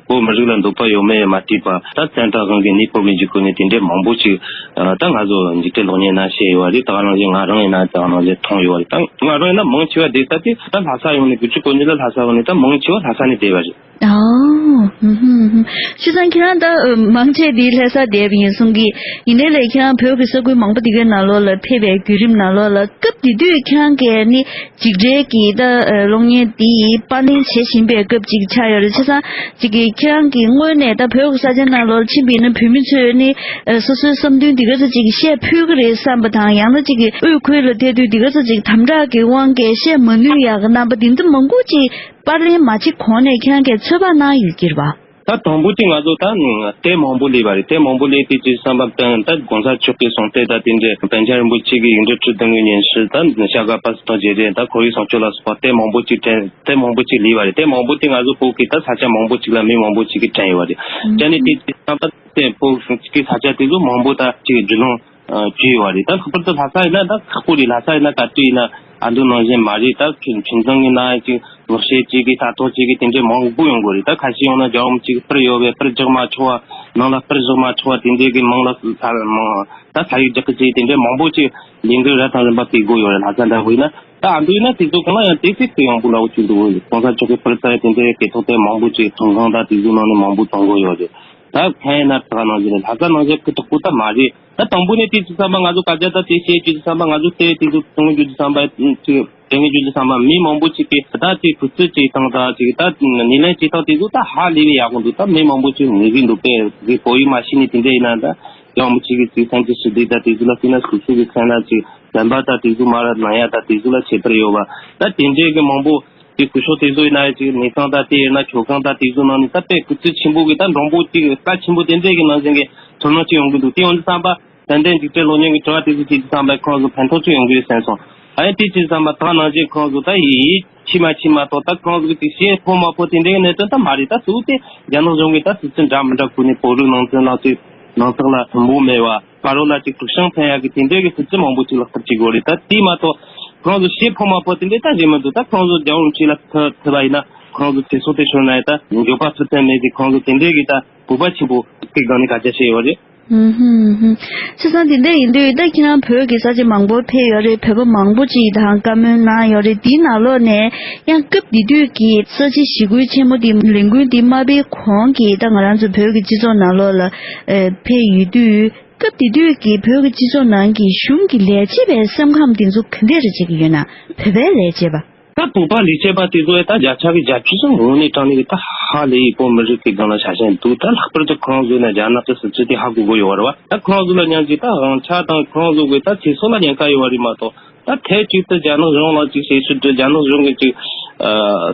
བོད་མི་རིགས་ལ་འདོད་པ་ཡོད་མེད་མ་བལྟས་པ། ད་བཙན་དྲག་དབང་གིས་གནས་སྤོ་གི་འཇུག་གི་ནས་དེ་འདྲའི་མང་པོ་ཅིག་ཨ་ད་ང་ཚོ་འཇིགས་བྲལ་གློག་བརྙན་ནང་བཤད་ཡོད་རེད། ད་ག་ནང་བཞིན་ང་རང་ཡིན་ན་ད་ག་ནང་བཞིན་མཐོང་ཡོད་རེད། ད་ང་རང་ཡིན་ན་མང་ཆེ་བ་བསྡད་ས་དེ་ད་ལྷ་ས་ཡོང་ནས་དགུ་བཅུ་གོ་གཉིས་ལ་ལྷ་ས་ཡོང་ནས་ད་མང་ཆེ་བ་ལྷ་ས་ནས་བསྡད་པ་རེད། ཨོ། ཨོ། ཧུམ་ཧུམ་ཧུམ། བྱས་ཙང་ཁྱེད་རང་ད་ཨ་མང་ཆེ་འདི་ལྷ་ས་བསྡད་པ་ཡིན་གསུང་གི། ཡིན་ནའི་ལས་ཁྱེད་རང་བོད་ཀྱི་ས་ཁུལ་མང་པོ་འདི་གའི་ནང་ལོགས་ལ་ཕེབས་པའི་བརྒྱུད་རིམ་ནང་ལོགས་ལ་སྐབས་དེ་དུས་ཁྱེད་རང་གིས་ནི་འཇིགས་བྲལ་གྱི་ད་ཨ་གློག་བརྙན་འདི་པར་ལེན་བྱེད་བཞིན་པའི་སྐབས་ཅིག་ཆགས་ཡོད་རེད། བྱས་ཙང་ཅིག་གི་ཁྱེད་རང་གིས་དངོས་གནས་ད་བོད་ཀྱི་ས་ཆ་ནང་ལོགས་ལ་ཕྱིན་པ་ཡིན་ན་བོད་མི་ཚོས་ནི་ཨ་སོ་སོའི་བསམ་འདུན་འདི་ག་ཚོད་ཅིག་བཤད་ཕོད་ཀྱི་རེད་བསམ་པ་དང་། ཡང་ན་ཅིག་གི་དབུས་ཁུལ་ལ་ཐད་དུས་འདི་ག་ཚོད་ཅིག་དམ་དྲག་གི་དབང་གིས་བཤད་མ་ནུས་ཡག་གི་རྣམ་པ་འདི་འདྲ་མང་པོ་ཅིག་པར་ལེན་མ་བྱེད་གོང་ནས་ཁྱེད་རང་གིས་ཚོད་དཔག་གནང་ཡོད་ཀྱི་རེད་པ། ད་དང་པོ་དེ་ང་ཚོ་ད་ལྟད་མང་པོ་སླེབས་པ་རེད། ལྟད་མང་པོ་སླེབས་དུས་ཅི་བསམ་པ་བཏང་། ད་གོང་ས་མཆོག་གི་གསུང་ལྟ་ད་དེ་འདྲའི་པཎ་ཆེན་རིན་པོ་ཆེ་གི་ཡིག་འབྲུ་ཁྲི་བདུན་གི་སྙན་ཞུ། ད་ཤ་ཀ་པ་སི་ཏོ་བརྗེ་རེས། ད་ཁོར་ཡུག་སྲུང་སྐྱོབ་ལ་སོགས་པ་ལྟད་མང་པོ་ཅིག་དྲན། ལྟད་མང་པོ་ཅིག་སླེབས་པ་རེད། ལྟད་མང་པོ་དེ་ང་ཚོ་བོད་ཀྱི་ད་ས་ཆ་མང་པོ་ཅིག་ལ་མི་མང་པོ་ཅིག་གིས་དྲན་ཡོད་པ་རེད། ཨང་། དེ་ནས་དེ་དུས་བསམ་པ་བཏང་། བོད་ཀྱི་ས་ཆ་དེ་ཚོ་མང་པོ་ད་ཅིག་རྒྱུས་ལོན་ཨ་བྱས་ཡོད་པ་རེད། ད་ལྷག་པར་དུ་ལྷ་ས་ཡིན་ན་ད་ཁག་པོ་རེད། ལྷ་ས་ཡིན་ན་ག་དུས་ཡིན་ན་ཨ་མདོ་ནང་བཞིན་མ་རེད། ད་ཁྱོད་ཁྱིམ་ཚང་གི་ནང་ཅིག་ལག་ཤེས་ཅིག་གི་ལྟ་རྟོག་ཅིག་གི་དེ་འདྲའི་མང་པོ་ཡོང་གི་རེད། ད་ཁ་ཤས་ཡོང་ན་རྒྱལ་བ་རིན་པོ་ཆེ་གི་པར་ཡོད་པས་པར་རྒྱག་མ་ཆོག་པ། ནང་ལ་པར་བཞག་མ་ཆོག་པ། དེ་འདྲའི་གི་མང་ལ་ས་མང་ད་ས་ཡིག་རྒྱག་གི་ཅིག་དེ་འདྲའི་མང་པོ་ཅིག་ལས་འགུལ་རབ་དང་རིམ་པ་སྤེལ་དགོས་ཡོད་རེད། ལྷ་ས་འདྲ་བོ་ཡིན་ན། ད་ཨ་མདོ་ཡིན་ན་དེ་ཚོ་གང་ལ་ཡང་དེ་ཚིག་གི་ཡོང་པོ་ལ་འུ་ཅིག་འདུག་གོང་ས་མཆོག་གི་པར་ཚར་དེ་འདྲའི་གི་ཐོག་དེ་མང་པོ་ཅིག་ཚོང་ཁང་དང་དེ་ཚོ་ནང་ནས་མང་པོ་བཙོང་དགོས་ཡོད་རེད། ད་ཕན་ཡིན་ན་ད་ནང་བཞིན་རེད། ལྷ་ས་ནང་བཞིན་ཁུ་ཐོག་པོ་ད་མ་རེད། ད་དང་པོ་ནས་དེ་ཚོ་བསམ་པ་ང་ཚོ་ག་རྒྱ་ད་དེ་བཤད་རྒྱུ་ཚོ་བསམ་པ། ང་ཚོ་དེ་དེ་ཚོ་གཏོང་རྒྱུ་ཚོ་བསམ་པ་ཅིག་དྲན་རྒྱུ་ཚོ་བསམ་པ། མི་མང་པོ་ཅིག་གིས་ད་དེ་གུས་བརྩི་བྱེད་སྟངས་དང་ཅིག་ད་སྣེ་ལེན་བྱེད་སྟངས་དེ་ཚོ་ད་ཧ་ལས་པའི་ཡག་པོ་འདུག་ད་མི་མང་པོ་ཅིག་ངེས་ཀྱི་འདུག་དཔེ་དེ་བོད་ཡིག་མ་ཤེས་ནས་དེ་འདྲ་ཡིན་ན། ད་ཡང་མི་ཅིག་གིས་ཅིག་སེམས་ཀྱི་ཞི་བདེ་ད་དེ་ཚོ་ལ་བལྟས་ན་སོ་སོ་གི་སེམས་ལ་ཅིག་དྲན་པ་ད་དེ་ཚོ་མ་ར་ན་ཡ་ད་དེ་ཚོ་ལ་ཁྱད་པར་ཡོད་པ། ད་དེ་འདྲའི་གི་མང་པོ་དེ་སྐུ་ཞབས་དེ་ཚོ་ཡིན་ན་ཅིག་གནས་ཚང་ད་དེ་ཡིན་ན་མཆོད་ཁང་ད་དེ་ཚོ་ནང་ནས་ད་དཔེ་སྐུ་ཚེ་ཆེན་པོ་གི་ད་མགྲོན་པོ་ཅིག་རྩ་ཆེན་པོ་དེ་འདྲའི་གི་ནང་བཞིན་གི་ཐོན་ནོ་ཅིག་ཡོང་གི་འདུག་དེ་ཡོང་དུས་བསམ་པ་ཏན་ཏན་འཇིགས་བྲལ་གློག་བརྙན་གི་དྲི་བ་དེ་ཚོ་བྱེད་དུས་བསམ་པ་ཁོང་ཚོ་ཕན་ཐོགས་ཅིག་ཡོང་གི་ཡོད་བསམ་སོང་། ཨ་ཡ་དེ་ཅིག་བསམ་པ་ད་ནང་བཞིན་ཁོང་ཚོ་ད་ཡིད་ཆེས་མ་ཆེས་མ་གཏོགས་ད་ཁོང་ཚོ་གི་ཅིག་བཤད་ཕོད་མ་ཕོད་དེ་འདྲའི་གི་གནད་དོན་ད་མ་རེད། ད་གཙོ་བོ་དེ་རྒྱ་ནག་གཞུང་གི་ད་སྲིད་ཇུས་འདྲ་མི་འདྲ་ཁུར་ནས་བོད་རིགས་ནང་བཙན་ལག་ཅིག་ནང་ཚགས་ལ་མཐུན་པོ་མེད་པ། བར་རོ་ལ་ཅིག་དཀྲུག་ཤིང་འཕེན་ཡག་གི་དེ་འདྲའི་གི་སྲིད་ཇུས་མང་པོ་ཅིག་ལག་བསྟར་བྱེད་དགོས་རེད། ད་དེ་མ་གཏོགས་ཁོང་ཚོ་བཤད་ཕོད་མ་ཕོད་དེ་འདྲའི་ད་རེད་མི་འདུག་ད་ཁོང་ཚོ་རྒྱལ་བ་རིན་པོ་ཆེ་ལ་ཐུག་ཐུག་པ་ཡིན་ན་ཁོང་ཚོ་ཚེ་སྲོག་དེ་ཤོར་ན་ཡང་ད་འགྱོད་པ་ཚུར་བཙན་མེད་དེ་ཁོང་ཚོ་དེ་འདྲའི་གི་ད་བོད་པ་ཆེན་པོ་གི་སྒང་ནས་ག་རྒྱ་བྱས་ཡོད་རེད། ཧུམ་ཧུམ་ཧུམ། བྱས་ཙང་དེ་འདྲ་ཡིན་དུས་ད་ཁྱེད་རང་བོད་ཀྱི་ས་ཆ་མང་པོར་ཕེབས་ཡོད་རེད། བོད་པ་མང་པོ་ཅིག་དང་བཀའ་མོལ་གནང་ཡོད་རེད། དེའི་ནང་ལོགས་ནས་ཡང་སྐབས་དེ་དུས་ཀྱི་ས་བྱི་ཞི་རྒོལ་ཆེན་མོ་དེ་ལས་འགུལ་དེ་མ་སྤེལ་གོང་གི་ད་ང་རང་ཚོ་བོད་ཀྱི་སྤྱི་ཚོགས་ནང་ལོགས་ལ་ཨེ་ཕེབས་ཡོད་དུས། སྐབས་དེ་དུས་ཀྱི་བོད་ཀྱི་སྤྱི་ཚོགས་ནང་གི་གཞུང་གི་ལས་བྱེད་པའི་སེམས་ཁམས་དེ་ཚོ་ག་འདྲ་རེ་བྱེད་ཀྱི་ཡོད་ན། བོད་པའི་ལས་བྱེད་པ། ད་བོད་པ་ལས་བྱེད་པ་དེ་ཚོ་ད་བརྒྱ་ཆ་གི་བརྒྱད་ཅུ་ཙམ་དངོས་གནས་དྲང་གནས་ཀྱི་ད་ཧ་ལས་ཡིན། བོད་མི་རིགས་ཀྱི་སྒང་ལ་ཆ་བཞག་འདུག་ད་ལྷག་པར་དུ་ཁོང་ཚོ་ན་རྒྱ་ནག་གི་སྲིད་ཇུས་དེ་ཧ་གོ་གི་ཡོད་རེད་བ། ད་ཁོང་ཚོ་ལ་སྙིང་རྗེ་ད་དབང་ཆ་དང་ཁོང་ཚོ་གི་ད་ཚེ་སྲོག་ལ་ཉེན་ཁ་ཡོད་བ་རེད་མ་གཏོགས། ད་ཐད་གཅིག་ཏུ་རྒྱ་ནག་གཞུང་ལ་ཅིག་ཞེ་ཤུལ་དུ་རྒྱ་ནག་གཞུང་གི་ཅིག་ཨ་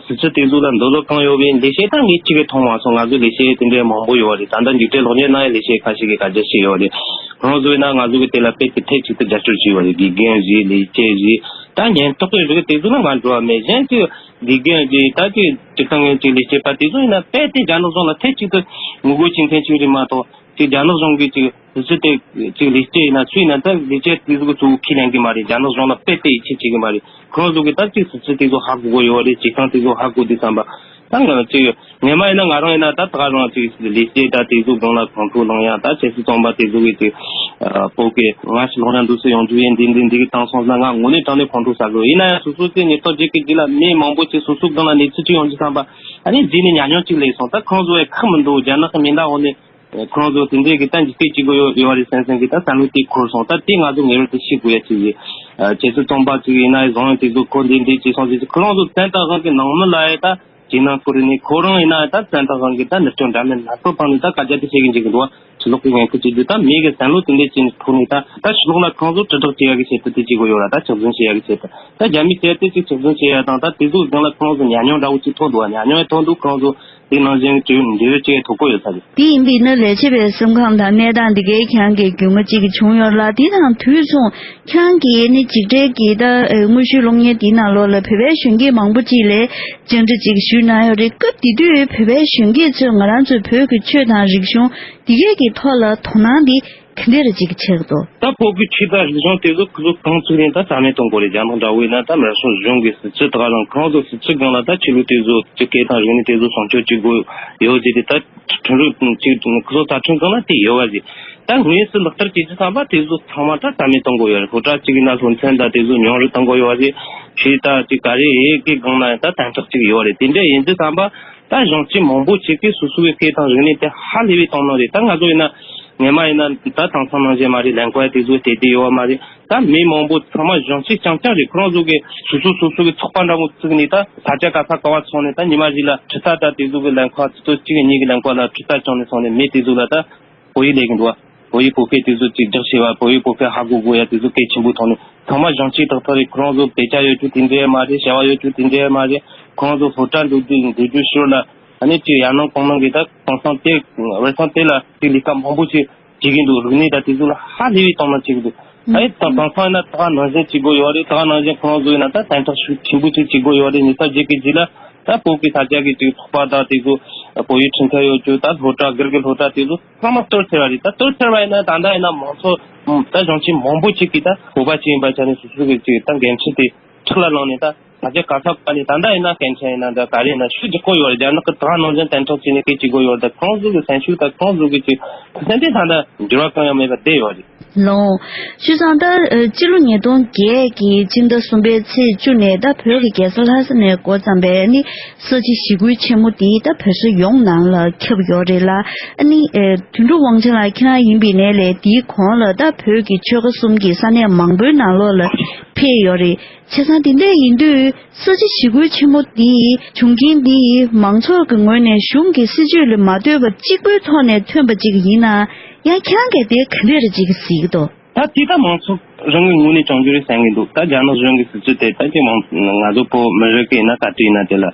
སྲིད་ཇུས་དེ་ཚོ་ལ་འདོད་བློ་གང་ཡོད་པའི་འདི་བྱས་ད་ངས་གཅིག་གི་མཐོང་མ་སོང་། ང་ཚོ་ལས་བྱེད་དེ་འདྲའི་མང་པོ་ཡོད་རེད། ད་ལྟ་འཇིགས་བྲལ་གློག་བརྙན་ནང་ཡང་ལས་བྱེད་ཁ་ཤས་ཀྱིས་སྐད་ཆ་བཤད་ཡོད་རེད། ཁོང་ཚོས་ན་ང་ཚོ་གི་དེ་ལ་དཔེ་དེ་ཐད་གཅིག་ཏུ་རྒྱབ་སྐྱོར་བྱས་ཡོད་རེད། དགེ་རྒན་རེད། ལས་བྱེད་རེད། ད་ཉེན་རྟོག་གི་རིགས་དེ་ཚོ་ན་ང་འགྲོ་བ་མེད། གཞན་གཅིག་དགེ་རྒན་རེད། ད་ཅིག་སྤྱིར་བཏང་གི་ཅིག་ལས་བྱེད་པ་དེ་ཚོ་ཡིན་ན་དཔེ་དེ་རྒྱ་ནག་གཞུང་ལ་ཐད་གཅིག་ཏུ་ངོ་རྒོལ་བྱེད་མཁན་ཅིག་རེད་མ་གཏོགས། ཅིག་རྒྱ་ནག་གཞུང་གིས་ཅིག་སྲིད་ཇུས་དེ་ཅིག་ལས་བྱེད་ཡིན་ན་སུ་ཡིན་ན་ད་ལས་བྱེད་དེ་ཚོ་གི་གཙོ་བོ་ཁས་ལེན་གི་མ་རེད། རྒྱ་ནག་གཞུང་ལ་དཔེ་དེ་ཡིད་ཆེས་བྱེད་གི་མ་རེད། ཁོང་ཚོ་གི་ད་ཅིག་སྲིད་ཇུས་དེ་ཚོ་ཧ་གོ་གི་ཡོད་རེད། བྱེད་སྟངས་དེ་ཚོ་ཧ་གོ་དུས་ཙམ་པ་ད་ང་ཅིག་ངས་མ་ཡིན་ན་ང་རང་ཡིན་ན་ད་ད་ག་རང་ཅིག་ལས་བྱེད་ད་དེ་ཚོ་སྒང་ལ་ཁོང་ཁྲོ་ལངས་ཡ། ད་ཆབ་སྲིད་བཙོན་པ་དེ་ཚོ་གི་ཅིག་ཨ་བོད་གི་ང་ཕྱི་ལོགས་ན་འདུག་སེ་ཡོང་རྒྱུ་ཡིན། འདི་འདི་འདི་གི་བཏང་སོང་ཟེར་ན་ང་དངོས་གནས་དྲང་གནས་ཁོང་ཁྲོ་ཟ་གི་ཡོད། ཡིན་ན་ཡང་སོ་སོ་ཅིག་ཉེན་རྟོག་བྱེད་གི་རྗེས་ལ་མི་མང་པོ་ཅིག་སོ་སོ་སྒང་ལ་གནས་ཚུལ་ཅིག་ཡོང་རྒྱུ་ཙམ་པ་ཨ་ནི་རྗེས་ནས་ཉམས་མྱོང་ཅིག་སླེབས་སོང་། ད་ཁོང་ཚོ་ཡ་ཁག་མི་འདུག་རྒྱ་ནག་གི་མེ་མདའ་འོག་ནས། ཁོང་ཚོ་དེ་འདྲའི་གི་ད་འཇིགས་སྐུལ་བྱེད་དགོས་ཡོད་ཡོད་རེད་བསམ་བསམ་གི་ད་བསམ་བློ་དེ་འཁོར་སོང་། ད་དེ་ང་ཚོ་ངེས་པར་དུ་ཤེས་དགོས་ཡ་ཅིག་རེད། ཨ་ཁྱེད་ཚོ་བཙོན་པ་ཅིག་ཡིན་ན་བཟང་ཡོད་དེ་ཚོ་ཁོ་འདི་འདྲའི་བྱས་སོང་ཟེར་ཅིག་ཁོ་རང་ཚོ་བཙན་དབང་གི་ནང་མི་ལ་ཡ་ད་ཇེ་ནང་ཁུར་ནས་ཁོ་རང་ཡིན་ན་ད་བཙན་དབང་གི་ད་ནུབ་ཕྱོགས་འདྲ་མིན་སྣ་ཚོགས་སྟེང་ནས་ད་བཀའ་རྒྱ་དེ་བྱེད་གི་འཇུག་གི་འདུག་ཕྱི་ལོགས་ཀྱི་ངན་སྐུལ་བྱེད་དུས་ད་མི་གི་བསམ་བློ་དེ་འདྲའི་བྱས་ནས་ཐོག་ནས་ད་ད་ཕྱི་ལོགས་ལ་ཁོང་ཚོ་དྲིལ་བསྒྲགས་བྱེད་ཡ་གི་ཆེད་དུ་དེ་བྱེད་དགོས་ཡོད་ར། ད་ཆག་སྐྱོན་བྱེད་ཡ་གི་ཆེད་དུ་ད་ཆག་སྐྱོན་བྱེད་ཡ་དང་ད་དེ་ཚོ་སྒང་ལ་ཁོང་ཚོ་ཉམས་མྱོང་འདྲ་བོ་ཅིག་ཐོགས་འདུག་ཉམས་མྱོང་ཡང་ཐོགས་འདུག་ཁོང་ཚོ། དེ་ནང་བཞིན་གྱི་འབྲེལ་ཡོད་ཅིག་ཐུག་གི་ཡོད་ས་རེད། དེ་ཡིན་པས་ན་ལས་བྱེད་པའི་སེམས་ཁམས་དང་གནས་སྟངས་འདི་གའི་ཁྱེད་རང་གིས་རྒྱུས་མངའ་ཅིག་བྱུང་ཡོད་ལ། དེ་དང་དུས་མཚུངས་ཁྱེད་རང་གིས་ནི་འཇིགས་བྲལ་གྱི་ད་དངོས་བཤུས་གློག་བརྙན་འདིའི་ནང་ལོགས་ལ་བོད་པའི་གཞོན་སྐྱེས་མང་པོ་ཅིག་ལ་བཅར་འདྲི་ཅིག་ཞུས་གནང་ཡོད་རེད། སྐབས་དེ་དུས་བོད་པའི་གཞོན་སྐྱེས་ཚོས་ང་རང་ཚོའི་བོད་ཀྱི་ཆོས་དང་རིག་གཞུང་འདི་གའི་གི་ཐོག་ལ་དོ་སྣང་འདི་ག་འདྲ་རེ་ཅིག་ཆགས་འདུག་ད་བོད་ཀྱི་ཆོས་དང་རིག་གཞུང་དེ་ཚོ་ཁོ་ཚོ་གང་ཚུགས་རིང་ད་རྩ་མེད་གཏོང་དགོས་རེད། རྒྱ་ནག་འདྲ་བོ་ཡིན་ན་ད་མི་རབས་གཞུང་གི་སྲིད་ཇུས་དག་རང་ཁོང་ཚོ་སྲིད་ཇུས་སྒང་ལ་ད་ཆོས་ལུགས་དེ་ཚོ་ཀྱི་སྐད་དང་རིག་གནས་དེ་ཚོ་སྲུང་སྐྱོབ་བྱེད་དགོས་ཡོད་ཅེས་དེ་ད་ཁྲིམས་རུ་ཅིག་ཁོ་ཚོ་རྩ་ཁྲིམས་སྒང་ལ་དེ་ཡོད་པ་རེད། ད་དངོས་སུ་ལག་བསྟར་བྱེད་རྒྱུ་བསམ་པ་དེ་ཚོ་ཚང་མ་ད་རྩ་མེད་གཏོང་དགོས་ཡོད་རེད། སློབ་གྲྭ་གཅིག་ཡིན་ན་སློབ་ཚན་ད་དེ་ཚོ་ཉུང་རུ་གཏོང་དགོས་ཡོད་པ་རེད། ཆོས་ད་ཅིག་ག་རེ་ཡེ་གི་སྒང་ན་ད་དམ་དྲག་ཅིག་ཡོད་རེད། དེ་འདྲ་ཡིན་དུས་བསམ་པ། ད་གཞོན་སྐྱེས་མང་པོ་ཅིག་གིས་སོ་སོ་གི་སྐད་དང་རིག་གནས་དེ་ཧ་ལས་པའི་སྟོང་ནོ་རེད། ད་ང་ཚོ་ཡིན་ན་ངས་མ་ཡིན་ན་ད་དེང་སང་ནང་བཞིན་མ་རེད། ལན་ཁོ་ཡ་དེ་ཚོ་དེ་དེ་ཡོད་བ་མ་རེད། ད་མི་མང་པོ་ཚང་མ་གཞོན་སྐྱེས་རྐྱང་རྐྱང་རེད། ཁོ་རང་ཚོ་གི་སོ་སོ་སོ་སོ་གི་ཚོགས་པ་འདྲ་མོ་བཙུགས་ནས་ད་ས་ཆ་ག་ས་ག་བ་སོང་ནས་ད་ཉི་མ་གཅིག་ལ་ཁྲི་ཐག་ད་དེ་ཚོ་གི་ལན་ཁོ་ཚོ་གཅིག་གཉིས་གི་ལན་ཁོ་ལ་ཁྲི་ཐག་བཅངས་ནས་སོང་ནས་མི་དེ་ཚོ་ལ་ད་བོད་ཡིག་ལས་ཀྱི་འདུག་བ། བོད་ཡིག་བོད་སྐད་དེ་ཚོ་གཅིག་རྒྱག་ཤེས་བ། བོད་ཡིག་བོད་སྐད་ཧ་གོ་གོ་ཡ་དེ་ཚོ་གལ་ཆེན་པོ་ཐོག་ནས་ཚང་མ་གཞོན་སྐྱེས་ཏག་ཏག་རེད། ཁོ་རང་ཚོ་དཔེ་ཆ་ཡོད་རྒྱུ་དེ་འདྲ་མ་རེད། བྱ་བ་ཡོད་རྒྱུ་དེ་འདྲ་མ་རེད། ཁོ་རང་ཚོ་སློབ་གྲྭ་འགྲོ་དུས་འགྲོ་རྒྱུ་ཞོར་ལ་ཨ་ནི་གཅིག་ཡར་ནང་གོང་ནང་གི་ད་གང་སང་དེ་བར་སང་དེ་ལ་གཅིག་ལས་ཀ་མང་པོ་ཞིག་བྱེད་ཀྱི་འདུག་རིག་གནས་ད་དེ་ཚོ་ལ་ཧ་ལས་པའི་སྟོང་ན་བྱེད་ཀྱི་འདུག་ཨ་ཡི་ད་གང་སང་ཡིན་ན་ད་ག་ནང་བཞིན་བྱེད་དགོས་ཡོད་རེད། ད་ག་ནང་བཞིན་ཁོ་རང་ཚོ་ཡིན་ན་ད་སེམས་ཐག་ཤུགས་ཆེན་པོ་ཅིག་བྱེད་དགོས་ཡོད་རེད། ཉི་ཤུ་རྩ་བརྒྱད་ཀྱི་རྗེས་ལ་ད་བོད་ཀྱི་ས་ཆ་གི་ཅིག་ཚོགས་པ་དང་དེ་ཚོ་བོད་ཡིག་ཁྲིད་མཁན་ཡོད་རྒྱུ་ད་སློབ་གྲྭ་སྒེར་གྱི་སློབ་གྲྭ་དེ་ཚོ་ཚང་མ་གཏོར་ཐལ་བ་རེད། ད་གཏོར་ཐལ་བ་ཡིན་ན་ད་ལྟ་ཡིན་ན་མང་ཚོགས་ད་གཞོན་སྐྱེས་མང་པོ་ཅིག་གིས་ད་བོད་པ་ཅིག་ཡིན་པ་ཆ་ནས་སོ་སོ་གི་ཅིག་ད་འགན་འཁྲི་དེ་ཁྲི་ལ་ལངས་ནས་ད་ས་ཆ་ག་ས་ག་ནས་ད་ལྟ་ཡིན་ན་སྐད་ཆ་ཡིན་ན་འདྲ་ག་རེ་ཡིན་ན་ཤུགས་རྒྱག་གི་ཡོད་རེད། རྒྱ་ནག་གི་ད་ནང་བཞིན་བསྟན་ཐོག་བྱས་ནས་སྐད་ཆ་གོ་ཡོད་རེད། ད་ཁོང་ཚོ་གི་སེམས་ཤུགས་ད་ཁོང་ཚོ་གི་ཅིག་ཐུགས་སེམས་དེ་ད་ལྟ་འགྱུར་བ་གང་ཡང་མེད་པ་བསྡད་ཡོད་རེད། ལོ། བྱས་ཙང་ད་ཨ་སྤྱི་ལོ་ཉིས་སྟོང་བརྒྱད་ཀྱི་སྤྱི་ཟླ་གསུམ་པའི་ཚེས་བཅུ་ནས་ད་བོད་ཀྱི་རྒྱལ་ས་ལྷ་ས་ནས་འགོ་བརྩམས་པའི་ཨ་ནི་ས་བྱི་ཞི་རྒོལ་ཆེན་མོ་འདི་ད་བོད་ས་ཡོངས་ནང་ལ་ཁྱབ་ཡོད་རེད་ལ། ཨ་ནི་ཨ་དོན་གྲུབ་དབང་ཆེན་ལགས་ཁྱེད་རང་ཡིན་པའི་ནས་ལས་འདིའི་གོང་ལ་ད་བོད་ཀྱི་ཆོལ་ཁ་གསུམ་གྱི་ས་གནས་མང་པོའི་ནང་ལོགས་ལ་ཕེབས་ཡོད་རེད། བྱས་ཙང་དེ་འདྲ་ཡིན་དུས་ས་བྱི་ཞི་རྒོལ་ཆེན་མོ་འདིའི་བྱུང་རྐྱེན་འདིས་མང་ཚོགས་ཀྱི་ངོས་ནས་གཞུང་གི་སྲིད་བྱུས་ལ་མ་ལྟོས་པར་གཅིག་པུའི་ཐོག་ནས་ཐོན་པ་ཅིག་ཡིན་ན། ཡང་ཁྱེད་རང་གིས་དེ་ག་འདྲ་རེ་ཅིག་གཟིགས་ཀྱི་འདུག་ད་དེ་ད་མང་ཚོགས་རང་གི་ངོས་ནས་བྱུང་རྒྱུ་རེད་བསམ་གྱི་འདུག་ད་རྒྱ་ནག་གཞུང་གི་སྲིད་བྱུས་དེ་ད་ཅི་མང་ང་ཚོ་བོད་མི་རིགས་ཀྱི་ཡིན་ན་ག་དུས་ཡིན་ན་དེ་ལ་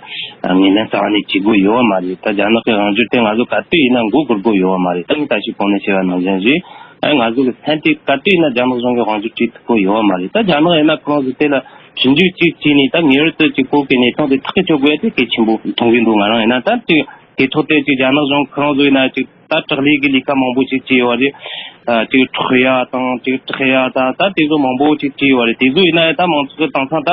ངོས་ལེན་རྩ་བ་ནས་བྱེད་དགོས་ཡོད་བ་མ་རེད། ད་རྒྱ་ནག་གི་དབང་སྒྱུར་དེ་ང་ཚོ་ག་དུས་ཡིན་ན་མགོ་སྒུར་དགོས་ཡོད་བ་མ་རེད། ད་ངས་ད་ཅི་གོང་ནས་བཤད་པ་ནང་བཞིན་རེད། ཨ་ང་ཚོ་གི་ཕན་བདེ་ག་དུས་ཡིན་ན་རྒྱ་ནག་གཞུང་གི་དབང་སྒྱུར་བྱེད་ཐུབ་ཀྱི་ཡོད་བ་མ་རེད། ད་རྒྱ་ནག་ཡིན་ན་ཁོང་ཚོ་དེ་ལ་ཞིབ་འཇུག་ཅིག་བྱས་ནས་ད་ངེས་པར་དུ་ཅིག་བོད་ཀྱི་གནས་སྟངས་དེ་ཐག་གཅོད་དགོས་ཡ་དེ་གལ་ཆེན་པོ་མཐོང་གི་འདུག་ང་རང་ཡིན་ན་ད་ཅིག་དེ་ཐོག་དེ་ཅིག་རྒྱ་ནག་གཞུང་ཁོང་ཚོ་ཡིན་ན་ཅིག་ད་དྲག་ལས་ཀྱི་ལས་ཀ་མང་པོ་ཅིག་བྱས་ཡོད་རེད། ཨ་ཅིག་འཕྲོག་ཡ་དང་ཅིག་དྲག་ཡ་ད་ད་དེ་ཚོ་མང་པོ་ཅིག་བྱས་ཡོད་རེད། དེ་ཚོ་ཡིན་ན་ཡང་ད་མང་ཚོགས་ཀྱི་དེང་སང་ད་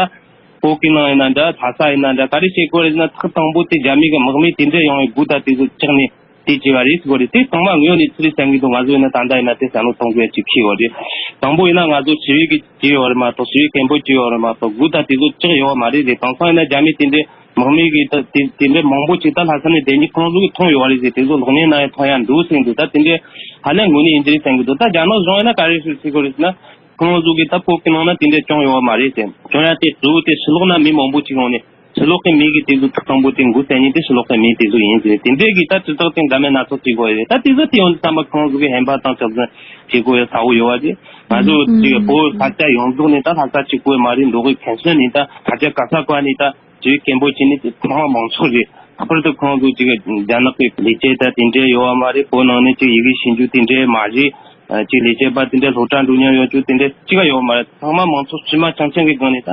བོད་ཀྱི་ནང་ཡིན་ན་འདྲ་ལྷ་ས་ཡིན་ན་འདྲ་ག་རེ་བྱེད་དགོས་རེད་ཟེར་ན་ཐོག་དང་པོ་དེ་རྒྱ་མི་གི་དམག་མི་དེ་འདྲ་ཡོང་བའི་སྒོ་ད་དེ་ཚོ་བཅག་ནས། དེ་བྱས་པ་རེད་ཟེར་གོ་རེད། དེ་ཚང་མ་དངོས་ཡོད་གནས་ཚུལ་རེད་བསམ་གྱི་འདུག་ང་ཚོ་ཡིན་ན་ད་ལྟ་ཡིན་ན་དེ་བསམ་བློ་གཏོང་དགོས་ཅིག་ཁེལ་བ་རེད། དང་པོ་ཡིན་ན་ང་ཚོ་ཞི་བའི་གི་བྱས་ཡོད་རེད་མ་གཏོགས་ཞི་བའི་སྐད་འབོད་བྱས་ཡོད་རེད་མ་གཏོགས་སྒོ་ད་དེ་ཚོ་བཅག་ཡོད་བ་མ་རེད། རེད་དེང་སང་ཡིན་ན་རྒྱ་མི་དེ་འདྲའི་དམག་མི་གི་ད་དེ་དེ་འདྲའི་མང་པོ་ཅིག་ད་ལྷ་ས་ནས་བསྡད་མཁན་ཁོང་ཚོ་གི་མཐོང་ཡོད་བ་རེད་ཟེར། དེ་ཚོ་གློག་བརྙན་ནང་ཡང་མཐོང་ཡ་འདུག་ཟེར་གྱི་འདུག་ད་དེ་འདྲའི་ཧ་ལས་དངོས་གནས་ཡིན་གྱི་རེད་བསམ་གྱི་འདུག་ད་རྒྱ་ནག་གཞུང་ཡིན་ན་ག་རེ་ཞིག་བྱེད་དགོས་རེད་ཟེར་ན། ཁོང་ཚོ་གིས་ད་བོད་ཀྱི་ནང་ན་དེ་འདྲ་བྱུང་ཡོད་བ་མ་རེད་ཟེར། བྱུང་ཡ་དེ་གཙོ་བོ་དེ་ཕྱི་ལོགས་ན་མི་མང་པོ་ཅིག་ཡོང་ནས་ཕྱི་ལོགས་ཀྱི་མི་གིས་དེ་ཚོ་ཐོག་དང་པོ་དེ་འགོ་བཙུགས་མཁན་དེ་ཕྱི་ལོགས་ཀྱི་མི་དེ་ཚོ་ཡིན་ཟེར། དེ་འདྲའི་གི་ད་དྲིལ་བསྒྲགས་དེ་འདྲ་མིན་སྣ་ཚོགས་བྱེད་དགོས་རེད། ད་དེ་ཚོ་དེ་ཡོང་དུས་ཙམ་པ་ཁོང་ཚོ་གིས་ཧམ་པ་དང་སྐྱག་རྫུན་བྱེད་དགོས་ཡ་ཚ་བོ་ཡོད་བ་དེ། ང་ཚོ་ཅིག་བོད་ས་ཆ་ཡོངས་རྫོགས་ནས་ད་ལྷ་ས་གཅིག་པོ་མ་རེད། འགྲོ་གི་ཁེ་སོན་ནས་ད་ས་ཆ་ག་ས་ག་ནས་ད། ཅིག་སྐད་འབོད་བྱས་ནས་དེ་ཚང་མ་མང་ཚོགས་རེད། ལྷག་པར་དུ་ཁོང་ཚོ་ཅིག་རྒྱ་ནག་གི་ལས་བྱེད་ད་དེ་འདྲས་ཡོད་བ་མ་རེད། བོད་ནང་ནས་ཅིག་ཡི་གེ་ཤེས་རྒྱུ་དེ་འདྲས་མ་རེད། ཅིག་ལས་བྱེད་པ་དེ་འདྲས་སློབ་གྲྭ་འགྲོ་མྱོང་ཡོད་རྒྱུ་དེ་འདྲས་གཅིག་ཡོད་བ་མ་རེད། ཚང་མ་མང་ཚོགས་དཀྱུས་མ་ཆུང་ཆུང་གི་སྒང་ནས་ད་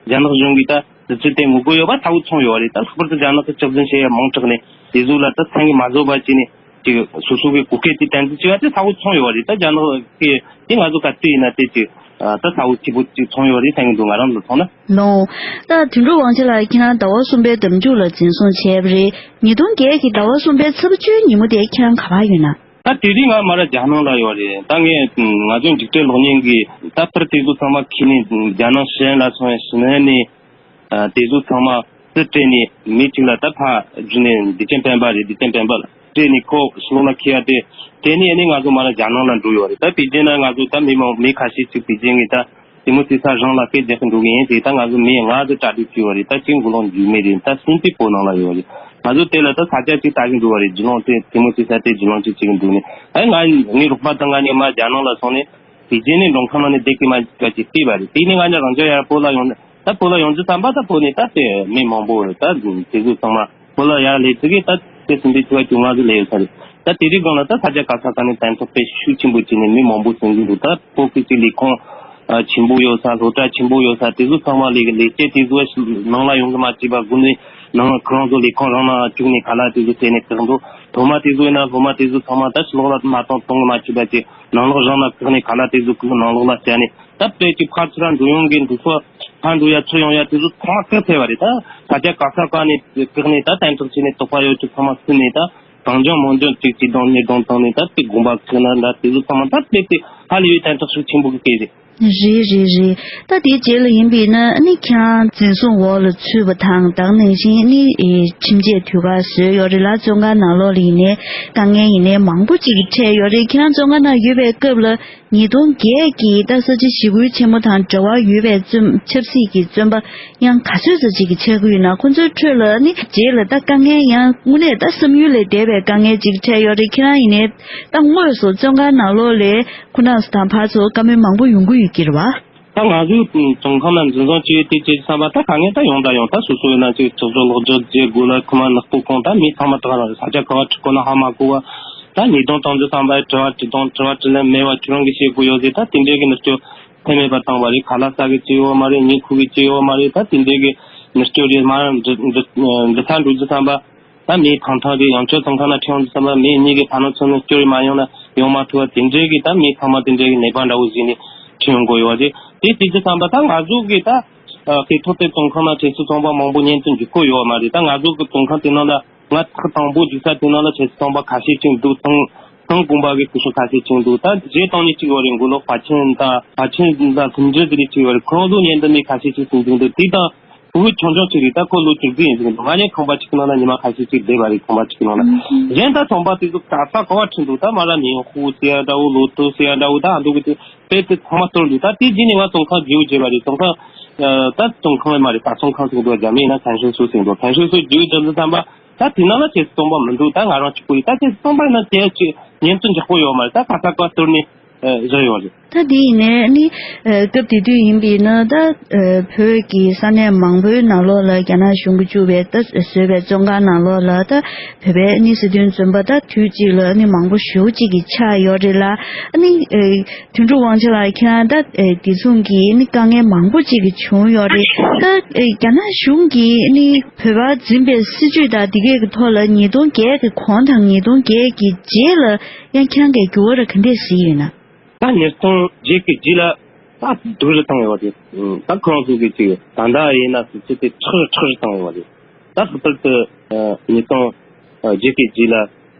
རྒྱ་ནག་གཞུང་གིས་ད་དུས་ཚོད་དེ་ངོ་རྒོལ་ཡོད་པ་ཚ་བོ་མཚོན་ཡོད་རེད། ད་ལྷག་པར་དུ་རྒྱ་ནག་གི་སྐྱག་རྫུན་བཤད་ཡ་མང་དྲགས་ནས་དེ་ཚོ་ལ་ད་མཚན་གྱི་མ་བཟོད་པ་བྱས་ནས། ཅིག་སོ་སོ་གི་གོ་སྐད་དེ་བསྟན་འཛིན་བྱས་པ་དེ་ཚ་བོ་མཚོན་ཡོད་རེད། ད་རྒྱ་ནག་གི་དེ་ང་ཚོ་ག་དུས་ཡིན་ན་དེ་ཅིག་ད་ཚ་བོ་སྐྱིད་པོ་ཅིག་མཚོན་ཡོད་རེད་བསམ་གྱི་འདུག་ང་རང་ལ་མཐོང་ན། ལོ། ད་དོན་གྲུབ་དབང་ཆེན་ལགས་ཁྱེད་རང་ཟླ་བ་གསུམ་པའི་ཟླ་མཇུག་ལ་འཛིན་བཟུང་བྱས་པ་རེད། ཉིས་སྟོང་བརྒྱད་ཀྱི་ཟླ་བ་གསུམ་པའི་ཚེས་པ་བཅུའི་ཉིན་མོ་དེ་ཁྱེད་རང་ག་པར་ཡོད་ན། ད་དེ་རིང་ང་མ་ར་རྒྱ་ནང་ལ་ཡོད་རེད། ད་ངས་ང་ཚོའི་འཇིགས་བྲལ་གློག་བརྙན་གྱི་ད་པར་དེ་ཚོ་ཚང་མ་ཁྱེར་ནས་རྒྱ་ནང་ཞི་ཨན་ལ་སོང་ཡ། ཞི་ཨན་ནས། ཨ་དེ་ཚོ་ཚང་མ་རྩིས་སྤྲད་ནས་མི་གཅིག་ལ་ད་ཕར་བརྒྱུད་ནས་བདེ་ཆེན་སྤེན་པ་རེད། བདེ་ཆེན་སྤེན་པ་ལ་སྤྲད་ནས་ཁོ་ཕྱི་ལོགས་ལ་འཁྱེར་ཡ་དེ་དེ་ནས་ཨ་ནི་ང་ཚོ་མ་ར་རྒྱ་ནང་ལ་འགྲོ་ཡོད་རེད། ད་པེ་ཅིན་ན་ང་ཚོ་ད་མི་མང་མི་ཁ་ཤས་ཅིག་པེ་ཅིན་གི་ད་དེ་མོ་དེ་ས་རང་ལ་སྐད་རྒྱག་གི་འགྲོ་གི་ཡིན་ཟེར། ད་ང་ཚོ་མི་ང་ཚོ་གྲ་སྒྲིག་བྱས་ཡོད་རེད། ད་ཅིག་མགོ་ལོག་འཇུག་མེད་རེད། ད་སེམས་པའི་བོད་ནང་ལ་ཡོད་རེད། ང་ཚོ་དེ་ལ་ད་ས་ཆ་ཅིག་ལྟ་གི་འགྲོ་བ་རེད། ཇི་ལོང་དེ་དེ་མོ་དེ་ས་དེ་ཇི་ལོང་ཅིག་བྱེད་གི་འདུག་ནས་ཨ་ང་ངའི་རོགས་པ་དང་ང་གཉིས་མ་རྒྱ་ནང་ལ་སོང་ནས། དེ་རྗེས་ནས་མགྲོན་ཁང་ནང་ནས་བསྡད་ཀྱི་མ་འཇུག་པ་ཅིག་བལྟས་པ་རེད། དེ་ནས་ང་ཉ་རང་ཅག་ཡར་བོད་ལ་ཡོང་ནས་ད་བོད་ལ་ཡོང་རྒྱུ་བསམ་པ་ད་བོད་ནས་ད་དེ་མི་མང་པོ་རེད། ད་དེ་ཚོ་ཚང་མ་བོད་ལ་ཡར་སླེབས་ཚེ་གི་ད་དེ་སུམ་པའི་ཚོ་བ་བཅོ་ལྔ་ཚོ་སླེབས་ཡོད་ས་རེད། ད་དེ་རིང་སྒང་ལ་ད་ས་ཆ་ག་ས་ག་ནས་སྟོན་ཐོག་དཔེ་ཤུགས་ཆེན་པོ་བྱས་ནས་མི་མང་པོ་སོང་གི་འདུག་ད་བོད་ཀྱི་ཅིག་ལས་ཁུངས་ཆེན་པོ་ཡོད་ས་སློབ་གྲྭ་ཆེན་པོ་ཡོད་ས་དེ་ཚོ་ཚང་མ་ལས་ཀྱི་ལས་བྱེད་དེ་ཚོ་ནང་ལ་ཡོང་གི་མ་བཅུག་པ་དགོས་ནས་ནང་ཁོ་རང་ཚོ་ལས་ཁུངས་རང་ནང་བཅུག་ནས་ཁ་ལག་དེ་ཚོ་སྤྲད་ནས་བསྡད་འདུག་སློབ་མ་དེ་ཚོ་ཡིན་ན་སློབ་མ་དེ་ཚོ་ཚང་མ་ད་ཕྱི་ལོགས་ལ་མ་གཏོང་གཏོང་གི་མ་བཅུག་པ་ཅིག་ནང་ལོགས་རང་ལ་བཀག་ནས་ཁ་ལག་དེ་ཚོ་བཀག་ནང་ལོགས་ལ་བསྐྱལ་ནས་ད་དཔེ་ཅིག་ཕར་ཚུར་འགྲོ་ཡོང་གི་འདུག་ཚོ་ཕར་འགྲོ་ཡ་ཚུར་ཡོང་ཡ་དེ་ཚོ་ཚང་མ་བཀག་ཐེབས་པ་རེད། ད་ས་ཆ་ག་ས་ག་ནས་བཀག་ནས་ད་བསྟན་ཐོག་ཕྱིན་ནས་དོགས་པ་ཡོད་ཅིག་ཚང་མ་བསུས་ནས་ད་གང་བྱུང་མང་བྱུང་ཅིག་ཅིག་གདོང་ནས་གདོང་བཏང་ནས་ད་དེ་དགོན་པ་ཁག་ན་ད་དེ་ཚོ་ཚང་མ་ད་དཔེ་དེ་ཧ་ལས་པའི་བསྟན་ཐོག་ཤུགས་ཆེན་པོ་གི་སྐད་རེད། རེད་རེད་རེད། ད་དེའི་རྗེས་ལ་ཡིན་པས་ན་ཨ་ནི་ཁྱེད་རང་འཛིན་བཟུང་འོག་ལ་ཚུད་པ་དང་ད་ག་ནང་བཞིན་ཨ་ནི་ཨེ་ཁྲིམས་ཆད་དུས་བཀག་བཟོས་ཡོད་རེད་ལ། བཙོན་ཁང་ནང་ལོགས་ལ་ཡིན་ནའི་དཀའ་ངལ་ཡིན་ནའི་མང་པོ་ཅིག་འཕྲད་ཡོད་རེད། ཁྱེད་རང་བཙོན་ཁང་ནང་ཡོད་པའི་སྐབས་ལ་ཉིས་སྟོང་བརྒྱད་ཀྱི་ད་ས་བྱི་ཞི་རྒོལ་ཆེན་མོ་དང་འབྲེལ་བ་ཡོད་པའི་བཙོན་ཆབ་སྲིད་ཀྱི་བཙོན་པ་ཡང་ག་ཚོད་ཙམ་ཅིག་གི་ཆགས་ཀྱི་ཡོད་ན། ཁོ་ཚོའི་ཁྲོད་ལ་ནི་རྗེས་ལ་ད་དཀའ་ངལ་ཡང་དངོས་གནས་ད་བསམ་ཡུལ་ལས་འདས་པའི་དཀའ་ངལ་ཅིག་འཕྲད་ཡོད་རེད། ཁྱེད་རང་ཡིན་ནའི་ད་དངོས་སུ་བཙོན་ཁང་ནང་ལོགས་ལ་ཁོ་ན་སུ་དང་ཕར་ཚུར་བཀའ་མོལ་མང་པོ་ཡོང་གི་ཡོད་ཀྱི་རེད་བ། ད་ང་ཚོའི་བཙོན་ཁང་ནང་འཛིན་བཟུང་བྱས་ཡོད་དེ་བྱས་བསམ་པ་ད་དཀའ་ངལ་ད་ཡོང་ད་ཡོང་། ད་སོ་སོ་ཡིན་ན་ཅིག་ཚོགས་གཙོ་ལོག་སྒྲིག་བྱེད་དགོས་ལ་ཁོ་མ་ནག་པོ་གང་ད་མི་ཚང་མ་དག་རང་རེད། ས་ཆ་ག་བ་ཁྲིད་དགོས་ན་ཧ་མ་གོ་བ། ད་ཉེས་རྡུང་གཏོང་རྒྱུ་བསམ་པ་དྲི་བ་དྲི་དང་དྲི་བ་དྲིས་ལན་མེད་པ་ཁྱོད་རང་གིས་བྱེད་དགོས་ཡོད་ཟེར། ད་དེ་འདྲའི་གི་མནར་གཅོད་ཚད་མེད་པ་བཏང་བ་རེད། ཁ་ལག་ཟ་གི་བྱས་ཡོད་མ་རེད། ཉིན་ཁུག་གི་བྱས་ཡོད་མ་རེད། ད་དེ་འདྲའི་གི་མནར་གཅོད་རེད། མ་འདི་འདི་འདི་ཚ་འགྲོ་རྒྱུ་བསམ་པ། ད་མི་ཐང་ཐང་གི་ཡང་ཆོས་ཚོང་ཁང་ན་ཁྲིད་ཡོང་དུས་ཙམ་པ་མི་གཉིས་ཀྱི་ཕ་ནོ་ཚོ་ནས་སྐྱོར་མ་ཡོང་ན་ཡོང་མ་ཐུབ་པ་དེ་འདྲའི་གི་ད་མི་ཚང་མ་དེ་འདྲའི་གི་ནད་པ་འདྲ་བོ་བཟོས་ནས་ཁྲིད་ཡོང་དགོས་ཡོད་རེད། དེ་དེ་ཚོ་བསམ་པ་ད་ང་ཚོ་གི་ད་ཨ་སྐད་ཐོག་དེ་བཙོན་ཁང་ན་ཁྲིད་སུ་ཚོང་པ་མང་པོ་ཉན་དུ་འཇུག་གི་ཡོད་མ་རེད། ད་ང་ཚོ་གི་བཙོན་ཁང་དེ་ནང་ལ་ང་ཐག་དང་པོ་འཇུག་ས་དེ་ནང་ལ་ཁྲིད་སུ་ཚོང་པ་ཁ་ཤས་ཅིག་འདུག་ཚང་ཚང་དགོན་པ་གི་སྐུ་ཞབས་ཁ་ཤས་ཅིག་འདུག་ད་རྗེས་བཏང་ནས་ཅིག་ཡོད་རེད། མགོ་ལོག་པ་ཆེན་དང་པ་ཆེན་དང་སུམ་འབྲེལ་དེ་རིགས་ཅིག་ཡོད་རེད། ཁོང་ཚོ་ཉན་དུ་མི་ཁ་ཤས་ཅིག་སུམ་འབྲེལ་འདུག་དེ་དང་། བུ་ཆུང་ཆུང་ཅིག་རེད། ད་ཁོ་ལོ་བཅུ་དགུ་ཡིན་ཟིན་འདུག་ང་ནི་ཁང་པ་གཅིག་གི་ནང་ན་ཉི་མ་ཁ་ཤས་ཅིག་བསྡད་པ་རེད། ཁང་པ་གཅིག་གི་ནང་ན། ཨུམ། གཞན་ད་ཚོང་པ་དེ་ཚོ་ད་ས་ག་བ་ཁྲིད་འདུག་ད་མ་ར་མིན་ཧུ་ཟེར་ཡ་འདྲ་བོ་ལོ་ཏོ་ཟེར་ཡ་འདྲ་བོ་ད་ཨ་འདུག་གི་དེ་དཔེ་དེ་ཚང་མ་གཏོར་འདུག་ད་དེ་རྗེས་ནས་ང་བཙོན་ཁང་བརྗེ་བོ་བྱས་པ་རེད། བཙོན་ཁང་ད་བཙོན་ཁང་མ་རེད། ད་བཙོན་ཁང་ཟེར་འདུག་རྒྱ་མི་ཡིན་ན་看守所ཟེར་འདུག看守所བརྗེ་བོ་བྱས་འདུག་བསམ་པ་ད་དེ་ནང་ལ་ཁྱེད་ཚོ་ཚོང་པ་མི་འདུག་ད་ང་རང་གཅིག་པུ་ཡིན། ད་ཁྱེད་ཚོ་ཚོང་པ་ཡིན་ན་དེ་ཅི་ཉན་ཚུལ་འཇགས་པོ་ཡོད་མ་རེད། ད་ཁ་ས་ཀ་གཏོར་ནས། ཨ་བཟོས་ཡོད་རེད། ད་དེ་ཡིན་ནའི་ནི་ཨ་སྐབས་དེ་དུས་ཡིན་པས་ན་ད་ཨ་བོད་ཀྱི་ས་གནས་མང་པོའི་ནང་ལོགས་ལ་རྒྱ་ནག་གཞུང་གིས་བཙུགས་པའི་ད་བཟོས་པའི་བཙོན་ཁང་ནང་ལོགས་ལ་ད་བོད་པའི་ནི་སྲིད་དོན་བཙོན་པ་ད་དུས་གཅིག་ལ་ནི་མང་པོ་ཞེ་པོ་ཅིག་གི་ཆགས་ཡོད་རེད་ལ། ཨ་ནི་ཨ་དོན་གྲུབ་དབང་ཆེན་ལགས་ཁྱེད་རང་ད་ཨ་དེ་མཚུངས་ཀྱི་ནི་དཀའ་ངལ་མང་པོ་ཅིག་གི་བྱུང་ཡོད་རེད། ད་ཨ་རྒྱ་ནག་གཞུང་གིས་ནི་བོད་པར་འཛིན་པའི་སྲིད་བྱུས་དང་དེ་གས་ཀྱི་ཐོག་ལ་ཉིས་སྟོང་བརྒྱད་ཀྱི་གོང་དང་ཉིས་སྟོང་བརྒྱད་ཀྱི་རྗེས་ལ་ཡང་ཁྱེད་རང་གིས་འགྱུར་བ་ར་ག་འདྲས་གཟིགས་ཡོད་ན། ད་ཉིས་སྟོང་བརྒྱད་ཀྱི་རྗེས་ལ་ད་སྡུག་རུ་བཏང་ཡོད་པ་རེད། ད་ཁོ་རང་ཚོ་གི་ཅིག་ད་ལྟ་ཡིན་ན་སུ་ཚོད་དེ་ཁྲག་རུ་ཁྲག་རུ་བཏང་ཡོད་པ་རེད། ད་ལྷག་པར་དུ་ཉིས་སྟོང་བརྒྱད་ཀྱི་རྗེས་ལ་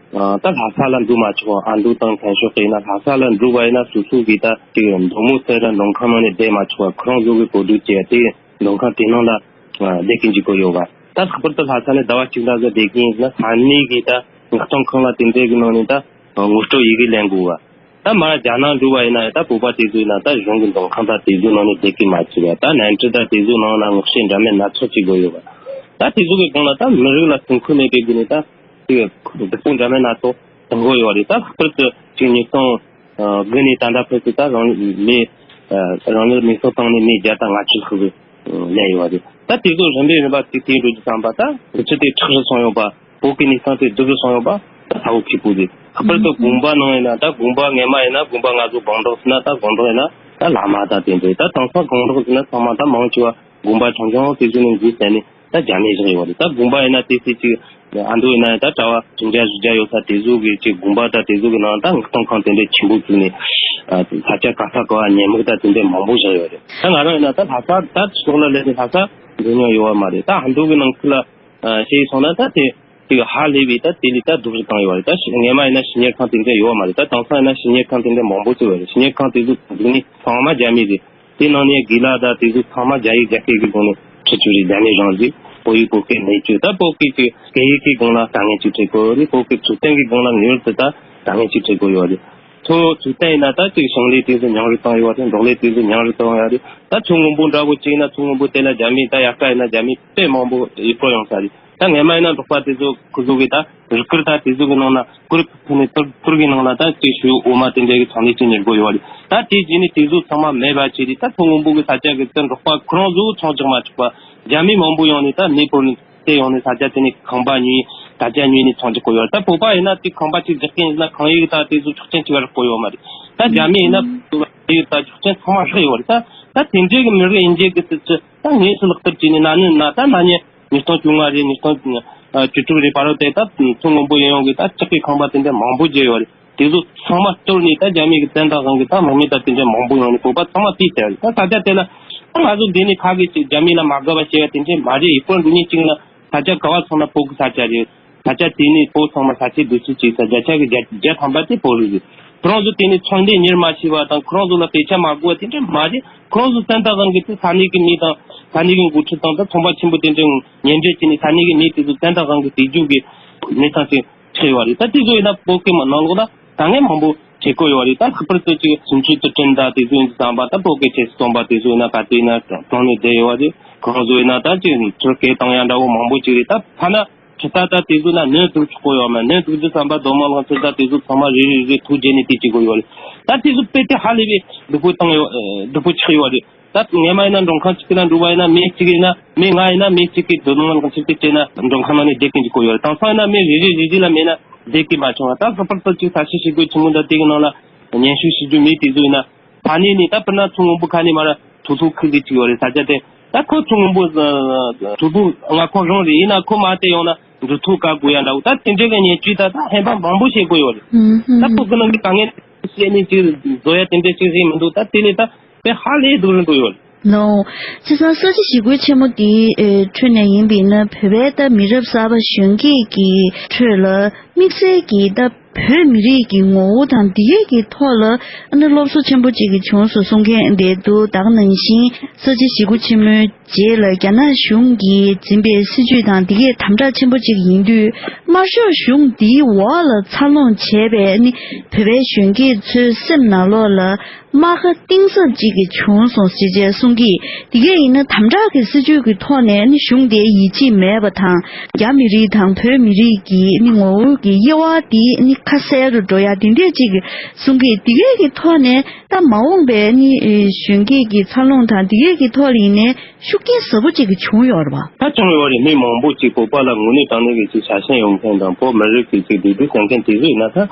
ད་ལྷ་ས་ལ་འགྲོ་མ་ཆོག་ཨ་མདོ་དང་ཁམས་ཕྱོགས་ཀྱི་ཡིན་ན་ལྷ་ས་ལ་འགྲོ་བ་ཡིན་ན་སོ་སོ་གི་ད་ཅིག་མདོ་མོ་སེ་ར་མདོ་ཁང་ནང་ནས་བསྡད་མ་ཆོག་པ་ཁོ་རང་ཚོ་གི་གོ་སྒྲིག་བྱས་དེ་མདོ་ཁང་དེ་ནང་ལ་བསྡད་ཀྱིན་འཇུག་གི་ཡོད་པ། ད་ལྷག་པར་དུ་ལྷ་ས་ནས་ཟླ་བ་གཅིག་འདྲ་ཟིག་བསྡད་ཀྱིན་ཡིན་ན་ས་གནས་ཀྱི་ད་མངགས་གཏོང་ཁང་ལ་དེ་འདྲའི་གི་ནང་ནས་ད་ངོ་སྤྲོད་ཡི་གེ་ལེན་དགོས་པ། ད་མར་རྒྱ་ནག་འགྲོ་བ་ཡིན་ན་ད་བོད་པ་དེ་ཚོ་ཡིན་ན་ད་གཞུང་གི་མདོ་ཁང་ད་དེ་ཚོའི་ནང་ནས་བསྡད་ཀྱི་མ་བཅུག་པ། ད་ནན་ཁྲི་ད་དེ་ཚོའི་ནང་ན་ངོ་ཤེས་འདྲ་མིན་སྣ་ཚོགས་ཅིག་དགོས་ཡོད་པ། ད་དེ་ཚོ་གི་སྒང་ལ་ད་མི་རིགས་ལ་སེམས་ཁུར་མེད་པའི་སྒོ་ནས་ད་དེ་གི་སྡུག་པོ་འདྲ་མིན་སྣ་ཚོགས་གཏོང་གི་ཡོད་རེད། ད་ལྷག་པར་དུ་ཅིག་ཉིས་སྟོང་དགུ་ནས་ད་ལྟ་བར་དུ་ད་རང་མི་རང་ལུས་མེ་སྲེག་བཏང་ནས་མི་བརྒྱ་དང་ལྔ་བཅུ་ལྷག་ཙམ་ལས་ཡོད་རེད། ད་དེ་ཚོ་རིམ་པས་རིམ་པ་ཅིག་དེ་འགྲོ་རྒྱུ་བསམ་པ་ད་འགོ་ཁྲིད་དེ་ཁྲག་རུ་སོང་ཡོད་པ། བོད་ཀྱི་གནས་སྟངས་དེ་སྡུག་རུ་སོང་ཡོད་པ་ད་ཚ་བོ་ཁེ་པོ་རེད། ལྷག་པར་དུ་དགོན་པ་ནང་ཡིན་ན་ད་དགོན་པ་སྔས་མ་ཡིན་ན་དགོན་པ་ང་ཚོ་དགོང་དག་ཟིན་ན་ད་དགོང་དག་ཡིན་ན་ད་བླ་མ་དང་དེ་འདྲ་ད་དེང་སང་དགོང་དག་ཟིན་ན་ཚང་མ་ད་མང་ཆེ་བ་དགོན་པ་ཆུང་ཆུང་དེ་ཚོ་ནས་འགོ་བཙུགས་ནས་ད་རྒྱ་མི་བཞག་ཡོད་རེད། ད་དགོན་པ་ཡིན་ན་དེ་སྲིད་ཅིག་ཨ་མདོ་ཡིན་ན་ད་གྲྭ་བ་བདུན་བརྒྱ་བཞི་བརྒྱ་ཡོད་ས་དེ་ཚོ་གི་ཅིག་དགོན་པ་ད་དེ་ཚོ་གི་ནང་ད་མངགས་གཏོང་ཁང་དེ་འདྲ་ཆེན་པོ་བཙུགས་ནས་ས་ཆ་ག་ས་ག་བ་ཉེན་མོག་ད་དེ་འདྲ་མང་པོ་བཞག་ཡོད་རེད། ད་ང་རང་ཡིན་ན་ད་ལྷ་ས་ད་ཕྱི་ལོགས་ལ་སླེབས་ནས་ལྷ་ས་འགྲོ་མྱོང་ཡོད་པ་མ་རེད། ད་ཨ་མདོ་གི་ནང་ཁུལ་ལ། ཨ་བྱས་སོང་ན་ད་དེ་དེ་གི་ཧ་ལས་པའི་ད་དེ་ལས་ད་སྡུག་རུ་བཏང་ཡོད་རེད། ད་ཤི་སྔས་མ་ཡིན་ན་ཞི་གཉེར་ཁང་དེ་འདྲ་ཡོད་མ་རེད། ད་དེང་སང་ཡིན་ན་ཞི་གཉེར་ཁང་དེ་འདྲ་མང་པོ་བཙུགས་ཡོད་རེད། ཞི་གཉེར་ཁང་དེ་ཚོ་འཛུགས་ནི་ཚང་མ་རྒྱ་མི་རེད། དེ་ནང་ནས་དགེ་ལགས་ད་དེ་ཚོ་ཚང་མ་རྒྱ་ཡིག་རྒྱ་སྐད་ཀྱི་སྒང་ནས་ཁྲིད་རྒྱུ་རེད། རྒྱ་མི་རང་རེད། བོད་ཡིག་བོད་སྐད་མེད་རྒྱུ་ད་བོད་སྐད་ཀྱི་སྐད་ཡིག་གི་སྒང་ལ་དཀའ་ངལ་ཅིག་འཕྲད་གི་ཡོད་རེད། བོད་སྐད་ཚུགས་བརྟན་གྱི་སྒང་ལ་ངེས་པར་དུ་ད་དཀའ་ངལ་ཅིག་འཕྲད་གི་ཡོད་རེད། ཚོ་ཚུགས་བརྟན་ཡིན་ན་ད་ཅིག་ཞིང་ལས་དེ་ཚོ་ཉུང་རུ་བཏང་ཡོད་རེད། འབྲོག་ལས་དེ་ཚོ་ཉུང་རུ་བཏང་ཡོད་རེད། ད་མཚོ་སྔོན་པོ་འདྲ་བོ་ཅིག་ཡིན་ན་མཚོ་སྔོན་པོ་དེ་ལ་རྒྱ་མི་ད་དབྱར་ཁ་ཡིན་ན་རྒྱ་མི་དཔེ་མང་པོ་ཡུལ་སྐོར་ཡོང་ས་རེད། ད་སྔས་མ་ཡིན་ན་འབྲོག་པ་དེ་ཚོ་ཁོ་ཚོ་གི་ད་རུ་ཁུར་ད་དེ་ཚོ་གི་ནང་ན་ཁུར་ཁུར་ནས་ཐུར་ཐུར་གི་ནང་ལ་ད་ཅིག་ཞུ་འོ་མ་དེ་འདྲ་གི་ཚོང་ལས་ཅིག་གཉེར་དགོས་ཡོད་རེད། ད་དེ་རྗེས་ནས་དེ་ཚོ་ཚང་མ་མེད་པ་བྱས་རེད། ད་མཚོ་སྔོན་པོ་གི་ས་ཆ་གི་ད་འབྲོག་པ་ཁོ་རང་ཚོ་ཚོང་རྒྱག་མ་ཆོག་པ་རྒྱ་མི་མང་པོ་ཡོང་ནས་ད་མེ་སྤོར་ནས་དེ་ཡོང་ནས་ས་ཆ་དེ་ནས་ཁང་པ་ཉོས་ད་ཆ་ཉོས་ནས་ཚོང་རྒྱག་གི་ཡོད་རེད། ད་བོད་པ་ཡིན་ན་དེ་ཁང་པ་ཅིག་རྒྱག་མཁན་ཡིན་ན་ཁང་ཡིག་ད་དེ་ཚོ་ཆོག་མཆན་ཅིག་རག་གི་ཡོད་མ་རེད། ད་རྒྱ་མི་ཡིན་ན་ཡིག་ད་ཆོག་མཆན་ཚང་མ་རག་ཡོད་རེད། ད་ད་དེ་འདྲའི་གི་མི་རིགས་ཡིན་རྒྱུ་གི་སྲིད་ཇུས་ད་དངོས་སུ་ལག་བསྟར་བྱས་ནས་ན་ནི་ན་ད་ན་ནི། ཉིས་སྟོང་བཅོ་ལྔ་རེད། ཉིས་སྟོང་བཅུ་དྲུག་རེད། བར་དུ་དེ་ད་མཚོ་སྔོན་པོ་ཡིན་ཡོང་གི་ད་ལྕགས་ཀྱི་ཁང་པ་དེ་འདྲ་མང་པོ་བརྗེ་ཡོད་རེད། དེ་ཚོ་ཚང་མ་གཏོར་ནས་ད་རྒྱ་མི་གི་བཙན་དབང་གི་ད་དམག་མི་ད་དེ་འདྲ་མང་པོ་ཡོང་ནས་བོད་པ་ཚང་མ་ཕྱིས་ཚར་རེད། ད་ས་ཆ་དེ་ལ་ད་ང་ཚོ་འདི་ནས་ཁ་གི་ཅིག་རྒྱ་མི་ལ་མ་དགའ་བ་བྱས་པ་དེ་འདྲ་མ་རེད། ཡིན་པར་འདི་ནས་གཅིག་ལ་ས་ཆ་ག་བ་སོང་ན་བོད་ཀྱི་ས་ཆ་རེད། ས་ཆ་དེ་ནས་བོད་ཚང་མ་ས་ཆའི་བདེ་སྐྱིད་ཅིག་ས་བརྒྱ་ཆ་གི་བརྒྱ་བརྒྱ་ཐམ་པ་དེ་བོད་རིགས་རེད། ཁོ་རང་ཚོ་དེ་ནས་ཚོང་ལས་གཉེར་མ་བྱས་པ་དང་ཁོ་རང་ཚོ་ལ་དཔེ་ཆ་མ་དགོས་པ་དེ་འདྲ་མ་རེད། ཁོ་རང་ཚོ་བཙན་དབང་གིས་དེ་ས་གནས་ཀྱི་མི་དང་ས་གནས་ཀྱི་འགོ་ཁྲིད་དང་ད་ཚོང་པ་ཆེན་པོ་དེ་འདྲ་ངོ་ཉེ་འབྲེལ་བྱས་ནས་ས་གནས་ཀྱི་མི་དེ་ཚོ་བཙན་དབང་གིས་དེ་རྒྱུ་གི་གནས་སྟངས་ཤིག་ཆགས་ཡོད་རེད། ད་དེ་ཚོ་ཡིན་ན་བོད་སྐད་མ་ནང་ལོགས་ལ་དཀའ་ངལ་མང་པོ་བྱེད་ཀྱི་ཡོད་རེད། ད་ལྷག་པར་དུ་ཅིག་སུམ་ཅུ་དུ་ཕྲན་ད་དེ་ཚོ་ཡིན་དུས་ཙམ་པ་ད་བོད་སྐད་ཆེད་གསུངས་པ་དེ་ཚོ་ཡིན་ན་ག་དུས་ཡིན་ན་གྲོངས་ནས་བསྡད་ཡོད་རེད། ཁོ་རང་ཚོ་ཡིན་ན་ད་ཅིག་ཚུར་སྐད་བཏང་ཡ་འདྲ་བོ་མང་པོ་ཅིག་རེད། ད་ཐ་ན་ཁྲི་ད་ད་དེ་ཚོ་ན་ནད་དུག་ཆོག་གི་ཡོད་མེད། ནད་དུག་དུས་ཙམ་པ་རྡོ་མ་ལང་ཚོ་ད་དེ་ཚོ་ཚང་མ་རེ་རེ་རེ་ཐུག་བརྗེས་ནས་དེ་བྱེད་དགོས་ཡོད་རེད། ད་དེ་ཚོ་དཔེ་དེ་ཧ་ལས་པའི་སྡུག་པོ་བཏང་ཡོད་སྡུག་པོ་ཆགས་ཡོད་རེད། ད་ངས་མ་ཡིན་ན་མགྲོན་ཁང་གཅིག་གི་ནང་འགྲོ་བ་ཡིན་ན་མི་གཅིག་ཡིན་ན་མི་ང་ཡིན་ན་མི་གཅིག་གིས་རྡོ་ནང་ལ་ཁྲིད་དེ་བྱས་ན་མགྲོན་ཁང་ནང་ནས་བསྡད་ཀྱི་འཇུག་གི་ཡོད་རེད། དེང་སང་ཡིན་ན་མི་རེ་རེ་རེ་རེ་ལ་མེད་ན་བསྡད་ཀྱི་མ་བྱུང་བ། ད་ལྷག་པར་དུ་ཅིག་ས་ཆ་ཞིག་དགོས་ཆེན་མོ་འདྲ་དེ་གི་ནང་ལ་ཉན་ཞུ་ཞུ་རྒྱུ་མེད། དེ་ཚོ་ཡིན་ན་ཕ་ནས་ནི་ད་དཔེར་ན་ཚོ་སྔོན་པོ་ཁ་ནས་མར་ཐུག་ཐུག་ཁུལ་དེ་ཅིག་ཡོད་རེད། ས་ཆ་དེ་ད་ཁོ་ཚོ་སྔོན་པོ་ཐུག་ཐུག་ང་ཁོ་རང་རེད། ཡིན་ན་ཁོ་མ་དེ་ཡོང་ན་འགྲོ་ཐུག་དགའ་དགོས་ཡ་འདྲ་བོ་ད་དེ་འདྲའི་གི་ཉེན་ཅིག་ད་ད་ཧན་པ་མང་པོ་བྱེད་དགོས་ཡོད་རེད། ད་ཕོ་ཁོ་ནང་གི་དཀའ་ངལ་བཤད་ནས་ཅིག་བཟོ་ཡ་དེ་འདྲ་ཅིག་རེད་མི་འདུག་ད་དེ་ལས་ད་དཔེ་ཧ་ལས་སྡུག་རུ་འགྲོ་ཡོད་རེད། ལོ། བྱས་ཙང་ས་བྱི་ཞི་རྒོལ་ཆེན་མོ་འདིའི་ཨེ་ཁྲོད་ནས་ཡིན་པས་ན་བོད་པའི་ད་མི་རབས་གསར་པ་གཞོན་སྐྱེས་ཀྱི་ཁྲོད་ལ་དམིགས་བསལ་གྱི་ད་བོད་མི་རིགས་ཀྱི་ངོ་བོ་དང་འདི་གས་ཀྱི་ཐོག་ལ་ཨ་ནི་སློབ་གསོ་ཆེན་པོ་གཅིག་གི་བྱུང་སོང་གསུང་མཁན་འདི་འདུག་ད་ག་ནང་བཞིན་ས་བྱི་ཞི་རྒོལ་ཆེན་མོའི་རྗེས་ལ་རྒྱ་ནག་གཞུང་གིས་འཛིན་པའི་སྲིད་བྱུས་དང་འདི་གས་དམ་དྲག་ཆེན་པོ་གཅིག་ཡིན་དུས་དམར་ཤོག་གཞུང་འདིའི་འོག་ལ་འཚར་ལོངས་བྱས་པའི་ཨ་ནི་བོད་པའི་གཞོན་སྐྱེས་ཚོའི་སེམས་ནང་ལོགས་ལ། རྨ་ཁ་གཏིང་ཟབ་ཅིག་གི་བྱུང་སོང་ཞེས་བཅས་གསུང་གིས། དེ་གས་ཡིན་ན་དམ་དྲག་གི་སྲིད་བྱུས་ཀྱི་ཐོག་ནས་ནི་གཞུང་དེའི་ཡིད་ཆེས་མེད་པ་དང་། རྒྱ་མི་རིགས་དང་བོད་མི་རིགས་ཀྱི་ནི་ངོ་བོ་གི་དབྱེ་བ་དེ་ནི་ཁ་གསལ་རུ་འགྲོ་ཡ་དེ་འདྲས་ཅིག་གསུང་གིས། དེ་གས་ཀྱི་ཐོག་ནས་ད་མ་འོངས་པའི་ནི་གཞོན་སྐྱེས་ཀྱི་འཚར་ལོངས་དང་དེ་གས་ཀྱི་ཐོག་ལ་ཡིན་ནའི་ཤུགས་རྐྱེན་ཟབ་པོ་ཅིག་གི་བྱུང་ཡོད་རེད་བ། ད་བྱུང་ཡོད་རེད། མི་མང་པོ་ཅིག་བོད་པ་ལ་དངོས་གནས་དྲང་གནས་ཀྱི་ཅིག་ཆ་ཤས་ཡོད་མཁན་དང་བོད་མི་རིགས་ཀྱི་ཅིག་བདེ་སྡུག་སེམས་མཁན་དེ་ཚོ་ཡིན་ན་ད།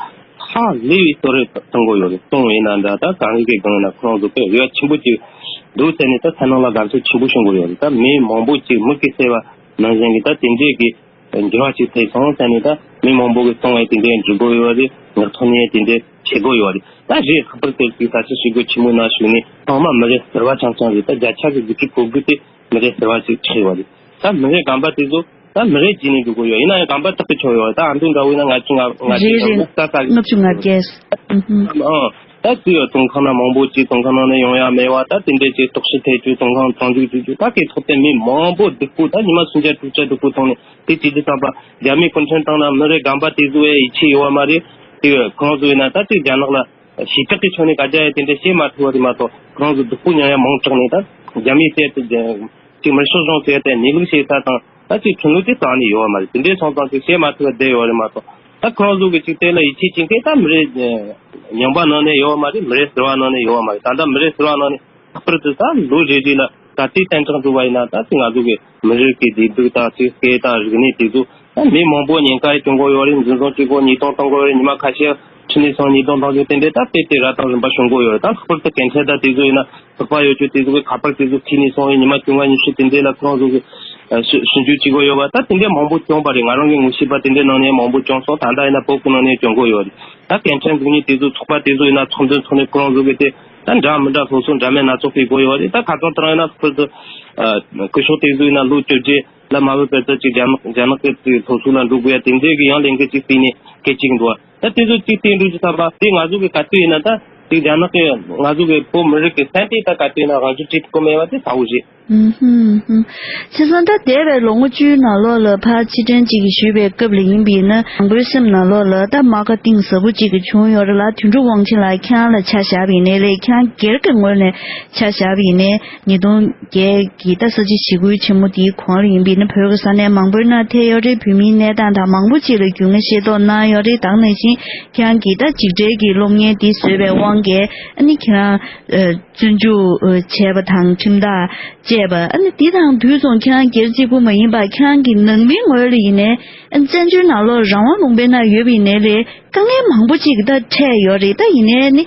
ཧ་ལས་པའི་གཏོར་རེ་བཏང་གི་ཡོད་རེད། གཏོང་བས་ན་འདྲ་ད་གང་གི་སྒང་ན་ཁོ་རང་ཚོ་དཔེ་རེ་བ་ཆེན་པོ་ཅིག་འདུག་ཟེར་ནས་ད་ཚ་ནང་ལ་དགའ་ཚོར་ཆེན་པོ་བྱུང་གི་ཡོད་རེད། ད་མི་མང་པོ་ཅིག་མིག་གིས་གསལ་བ་ནང་བཞིན་གྱི་ད་དེ་འདྲས་ཀྱི་འགྱུར་བ་ཅིག་ཐེབས་སོང་ཟེར་ནས་ད་མི་མང་པོ་གིས་གཏོང་བས་དེ་འདྲས་འགྲོ་གི་ཡོད་རེད། ངག་ཐོག་ནས་དེ་འདྲས་བྱེད་གི་ཡོད་རེད། ད་རེད་ལྷག་པར་དུ་ཅིག་ས་ཆ་ཞི་རྒོལ་ཆེན་མོའི་ནང་ཞུགས་ནས་ཚང་མ་མི་རེ་ཟུར་པ་ཆུང་ཆུང་རེད། ད་བརྒྱ་ཆ་གི་བཞི་བཅུ་གོ་དགུ་དེ་མི་རེ་ཟུར་པ་ཅིག་ཆགས་ཡོད་རེད། ད་མི་རེ་རྒན་པ་དེ་ཚོ་ད་མི་རེ་བརྗེས་ནས་འགྲོ་གི་ཡོད། ཡིན་ན་ཡང་རྒན་པ་དག་གི་ཆོག་ཡོད། ད་ཨ་མདོ་འདྲ་བོ་ཡིན་ན་ལྔ་བཅུ་ལྔ་བཅུ་ང་བརྒྱད་ལྔ་བཅུ་ང་བརྒྱད། ཨང་། ད་དུས་ཡོད་བཙོན་ཁང་ན་མང་པོ་ཅིག་བཙོན་ཁང་ནང་ནས་ཡོང་ཡ་མེད་བ། ད་དེ་འདྲས་ཅིག་དོགས་གཞི་ཐེབས་རྒྱུ་བཙོན་ཁང་གྲོང་འཇུག་བཅུག་རྒྱུ་ད་གི་ཐོག་དེ་མི་མང་པོ་སྡུག་པོ་ད་ཉི་མ་སུམ་བརྒྱ་དྲུག་བརྒྱ་སྡུག་པོ་ཐོང་ནས་དེ་བྱེད་དུས་ཙམ་པ་རྒྱ་མི་གུང་ཁྲན་ཏང་ན་མི་རེ་རྒན་པ་དེ་ཚོ་ཡ་ཡིད་ཆེས་ཡོད་བ་མ་རེད། དེ་ཁོང་ཚོ་ཡིན་ན་ད་ཅིག་རྒྱ་ནག་ལ། ཞེ་དྲག་གི་ཆོ་ནས་ག་རྒྱ་ཡ་དེ་འདྲ་བཤད་མ་ཐུབ་པ་རེད་མ་གཏོགས་ཁོ་རང་ཚོ་སྡུག་པོ་མྱངས་ཡ་མང་དྲགས་ནས་ད་རྒྱ་མིའི་རྩལ་དུ་ཅིག་མི་ཤོག་གཞུང་རྩལ་དེ་གནས་ལུགས་བཤད་ས་དང་ད་ཅིག་ཁྲིམས་ལུགས་དེ་རྩ་ནས་ཡོད་པ་མ་རེད། དེ་འདྲའི་སོང་ཙང་ཅིག་བཤད་མ་ཐུབ་པ་བསྡད་ཡོད་རེད་མ་གཏོགས་ད་ཁོ་རང་ཚོ་གི་ཅིག་དེ་ལ་ཡིད་ཆེས་བྱེད་མཁན་ད་མི་རེ་ཉམས་པ་ནང་ནས་ཡོད་པ་མ་རེད། མི་རེ་ཟུར་པ་ནང་ནས་ཡོད་པ་མ་རེད། ད་ལྟ་མི་རེ་ཟུར་པ་ནང་ནས་ལྷག་པར་དུ་ད་ལོ་རེ་རེ་ལ་ག་ཚོད་བརྟན་དྲགས་འགྲོ་བ་ཡིན་ན་ད་ཅིག་ང་ཚོ་གི་མི་རིགས་ཀྱི་བདེ་སྡུག་དང་ཅིག་སྐད་དང་རིག་གནས་དེ་ཚོ་ད་མི་མང་པོ་ཉེན་ཁ་སྐྱོན་གོ་ཡོད་རེད། འཛིན་བཟུང་བྱེད་གོ་ཉེས་རྡུང་གཏོང་གོ་ཡོད་རེད། ཉི་མ་ཁ་ཤས་ཁྲིད་ནས་སོང་ཉེས་རྡུང་གཏོང་རྒྱུ་དེ་འདྲས་ད་དཔེ་དེ་ར་དང་རིམ་པ་བྱུང་གོ་ཡོད་རེད། ད་ལྷག་པར་དུ་སྐད་འཕྲིན་དང་དེ་ཚོ་ཡིན་ན་ཚོགས་པ་ཡོད་རྒྱུ་དེ་ཚོ་གི་ཁ་པར་དེ་ཚོ་ཁྲིད་ནས་སོང་བའི་ཉི་མ་བཅོ་ལྔ་ཉི་ཤུ་དེ་འདྲས་ལ་ཁོ་རང་ཚོ་གི་ཞུ་ཞུ་རྒྱུ་བྱེད་གོ་ཡོད་པ་ད་དེ་འདྲས་མང་པོ་བྱུང་བ་རེད། ང་རང་གི་ངོ་ཤེས་པ་དེ་འདྲས་ནང་ནས་མང་པོ་བྱུང་སོང་། ད་ལྟ་ཡིན་ན་བོད་ཀྱི་ནང་ནས་བྱུང་གོ་ཡོད་རེད། ད་སྐད་འཕྲིན་འཛུགས་མཁན་དེ་ཚོ་ཚོགས་པ་དེ་ཚོ་ཡིན་ན་ཚོགས་འདུ་འཚོགས་ནས་ཁོ་རང་ཚོ་གི་དེ་ད་འདྲ་མི་འདྲ་སློབ་གསོ་འདྲ་མིན་སྣ་ཚོགས་སྤེལ་གོ་ཡོད་རེད། ད་ཁ་སང་ལྟར་ཡིན་ན་ཁོ་ཚོ་སྐུ་ཞབས་དེ་ཚོ་ཡིན་ན་ལོ་བཅོ་བརྒྱད་ལ་མ་བུད་བར་དུ་ཅིག་རྒྱ་ནག་རྒྱ་ནག་གི་སློབ་གསོ་ལ་འགྲོ་དགོས་ཡ་དེ་འདྲའི་གི་ཡང་ལས་འགུལ་ཅིག་སྤེལ་ནས་སྐད་ཅིག་འདུག་ད་དེ་ཚོ་ཅིག་བལྟས་འགྲོ་རྒྱུ་ཚ་བ་དེ་ང་ཚོ་གི་ག་དུས་ཡིན་ན་ད་ཅིག་རྒྱ་ནག་གི་ང་ཚོ་གི་བོད་མི་རིགས་ཀྱི་སེམས་དེ་ད་ག་དུས་ཡིན་ན་རང་ཚུགས་བྱེད་ཐུབ་ཀྱི་མེད་པ་དེ་གསལ་པོ་རེད། ཨུམ་ཧུམ་ཧུམ། བྱས་ཙང་ད་འདས་པའི་ལོ་ངོ་བཅུའི་ནང་ལོགས་ལ་ཕར་ཕྱིར་དྲན་ཅིག་གིས་ཞུས་པའི་སྐབས་ལ་ཡིན་པས་ན་མང་པོའི་སེམས་ནང་ལོགས་ལ་ད་རྨ་ཁ་གཏིང་ཟབ་པོ་ཅིག་གི་བྱུང་ཡོད་རེད་ལ། དོན་གྲུབ་དབང་ཆེན་ལགས་ཁྱེད་རང་ལ་ཆ་བཞག་པ་ཡིན་ནའི་ལས་ཁྱེད་རང་སྒེར་གྱི་ངོས་ནས་ཆ་བཞག་པ་ཡིན་ནའི་ཉིས་སྟོང་བརྒྱད་ཀྱི་ད་ས་བྱི་ཞི་རྒོལ་ཆེན་མོ་དེའི་གོང་ལ་ཡིན་པས་ན་བོད་ཀྱི་ས་གནས་མང་པོའི་ནང་ཐེ་ཡོད་རེད། བོད་མིའི་གནས་སྟངས་དང་མང་པོ་ཅིག་ལ་རྒྱུས་མངའ་ཤེས་རྟོགས་གནང་ཡོད་རེད། ད་ག་ནང་བཞིན་ཁྱེད་རང་གིས་ད་འཇིགས་བྲལ་གྱི་སློབ་གཉེར་འདི་བཟོས་པའི་དབང་གིས་ཨ་ནི་ཁྱེད་རང་བཙོན་འཇུག་བྱས་པ་དང་ཁྲིམས་ཐག་བཅད་པ་ཨ་ནི་འདི་དང་དུས་མཚུངས་ཁྱེད་རང་སྒེར་གཅིག་པུ་མ་ཡིན་པར་ཁྱེད་རང་གི་ནང་མིའི་ངོས་ལ་ཡིན་ནའི་ཨ་ནི་བཙན་བྱོལ་ནང་ལོགས་རང་དབང་ལུང་པའི་ནང་ཡོད་པ་ཡིན་ནའི་ལས་དཀའ་ངལ་མང་པོ་ཅིག་ད་འཕྲད་ཡོད་རེད། ད་ཡིན་ནའི་ནི་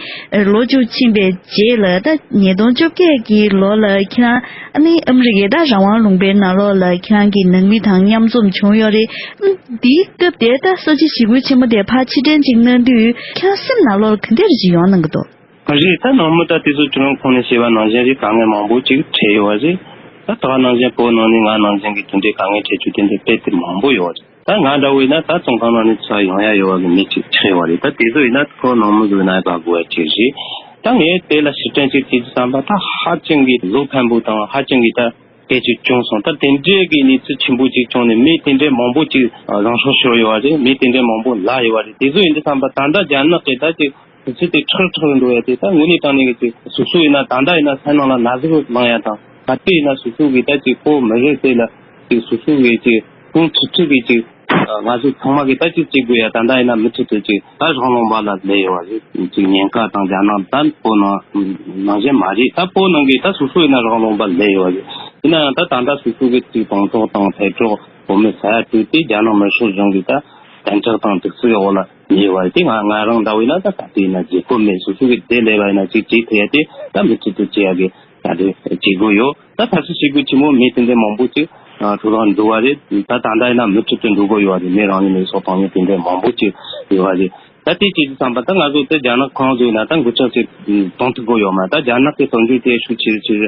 ལོ་བཅུ་ཕྱིན་པའི་རྗེས་ལ་ད་ཉིས་སྟོང་བཅོ་བརྒྱད་ཀྱི་ལོ་ལ་ཁྱེད་རང་ཨ་ནི་ཨ་མི་རི་ཀའི་ད་རང་དབང་ལུང་པའི་ནང་ལོགས་ལ་ཁྱེད་རང་གི་ནང་མི་དང་མཉམ་འཛོམས་བྱུང་ཡོད་རེད། ཨ་ནི་འདིའི་སྐབས་དེ་ད་ས་བྱི་ཞི་རྒོལ་ཆེན་མོ་དེ་ཕར་ཕྱིར་དྲན་ཅིག་གནང་དུས་ཁྱེད་རང་སེམས་ནང་ལོགས་ལ་ག་འདྲ་ཞིག་ཡོང་གནང་གི་འདུག་རེད། ད་ནང་མི་ད་དེ་ཚོ་ཁྱོད་རང་ཁོང་ནས་བཤད་པ་ནང་བཞིན་རེད། དཀའ་ངལ་མང་པོ་ཅིག་འཕྲད་ཡོད་པ་རེད། ད་ད་ག་ནང་བཞིན་བོད་ནང་ནས་ང་ནང་བཞིན་གྱི་དེ་འདྲའི་དཀའ་ངལ་འཕྲད་རྒྱུ་དེ་འདྲའི་དཔེ་དེ་མང་པོ་ཡོད་རེད། ད་ང་འདྲ་བོ་ཡིན་ན་ད་བཙོན་ཁང་ནང་ནས་ཚུར་ཡོང་ཡ་ཡོད་པ་གི་མི་གཅིག་ཆགས་ཡོད་པ་རེད། ད་དེ་ཚོ་ཡིན་ན་ཁོ་ནང་མི་ཚོ་ཡིན་ན་དགའ་དགོས་པ་ཅིག་རེད། ད་ངས་དེ་ལ་ཕྱིར་དྲན་ཅིག་བྱེད་དུས་ཙམ་པ་ད་ཧ་ཅང་གི་བློ་ཕམ་པོ་དང་ཧ་ཅང་གི་ད་སྐད་ཅིག་བྱུང་སོང་། ད་དེ་འདྲའི་གི་གནས་ཚུལ་ཆེན་པོ་ཅིག་བྱུང་ནས་མི་དེ་འདྲའི་མང་པོ་ཅིག་རང་སྲོག་ཤོར་ཡོད་པ་རེད། མི་དེ་འདྲའི་མང་པོ་ལ་ཡོད་པ་རེད། དེ་ཚོ་ཡིན་དུས་ཙམ་པ་ད་ལྟ་རྒྱ་ནག་གི་ད་ཅིག་སུ་དེ་ཁྲག་ཁྲག་འགྲོ་ཡ་དེ་ད་དངོས་གནས་དྲང་གནས་ཀྱི་ཅིག་སོ་སོ་ཡིན་ན་ད་ལྟ་ཡིན་ན་སེམས་ནང་ལ་ན་ཟུག་ལངས་ཡ་དང་། ད་ལྟ་ཡིན་ན་སོ་སོ་གི་ད་ཅིག་ཁོ་མི་རེད་ཟེར་ལ་ཅིག་སོ་སོ་གི་ཅིག་ཁོང་ཁྲིག་ཁྲིག་གི་ཅིག་ང་ཚོ་ཚང་མ་གི་ད་ཅིག་ཅིག་དགོས་ཡ། ད་ལྟ་ཡིན་ན་མུ་མཐུད་དུ་ཅིག་ད་རང་ལུང་པ་ལ་སླེབས་ཡོད་པ་རེད། ཅིག་ཉེན་ཁ་དང་རྒྱ་ནག་ད་བོད་ནང་ནང་བཞིན་མ་རེད། ད་བོད་ནང་གི་ད་སོ་སོ་ཡིན་ན་རང་ལུང་པ་སླེབས་ཡོད་པ་རེད། ཡིན་ན་ཡང་ད་ད་ལྟ་སོ་སོ་གི་ཅིག་དཔུང་ཚོགས་དང་དེ་ཚོ་བོད་མི་ས་ཡ་དྲུག་དེ་རྒྱ་ནག་མི་སྲིད་གཞུང་གི་ད་བཙན་ཁྲིད་དང་དྲུག་རྩིས་འོག་ལ་ཉེ་བ་དེ་ང་ང་རང་འདྲ་བོ་ཡིན་ན་ད་ད་ལྟ་ཡིན་ན་བྱེད་དགོས་མེད། སོ་སོ་གི་བདེ་ལས་པ་ཡིན་ན་ཅིག་བྱེད་ཐུབ་ཡ་དེ་ད་མུ་མཐུད་དུ་བྱེད་ཡ་གི་ད་དེ་བྱེད་དགོས་ཡོད། ད་ད་སུ་བྱེད་དགོས་ཆེན་མོ་མི་དེ་འདྲ་མང་པོ་ཅིག་ཐུག་རང་འགྲོ་བ་རེད། ད་ད་ལྟ་ཡིན་ན་མུ་མཐུད་དུ་འགྲོ་གི་ཡོད་རེད། མི་རང་ཉིད་ལ་སྲོག་ཐོག་ཉེས་དེ་འདྲ་མང་པོ་ཅིག་ཡོད་རེད། ད་དེ་བྱེད་དུས་ཙམ་པ་ད་ང་ཚོ་དེ་རྒྱ་ནག་ཁོང་ཚོ་ཡིན་ན་ད་འགུལ་ཤུགས་ཅིག་གཏོང་ཐུབ་གི་ཡོད་མ། ད་རྒྱ་ནག་གི་དོན་འཁྱོལ་དེ་ཤུགས་ཆེ་རུ་ཆེ་རུ་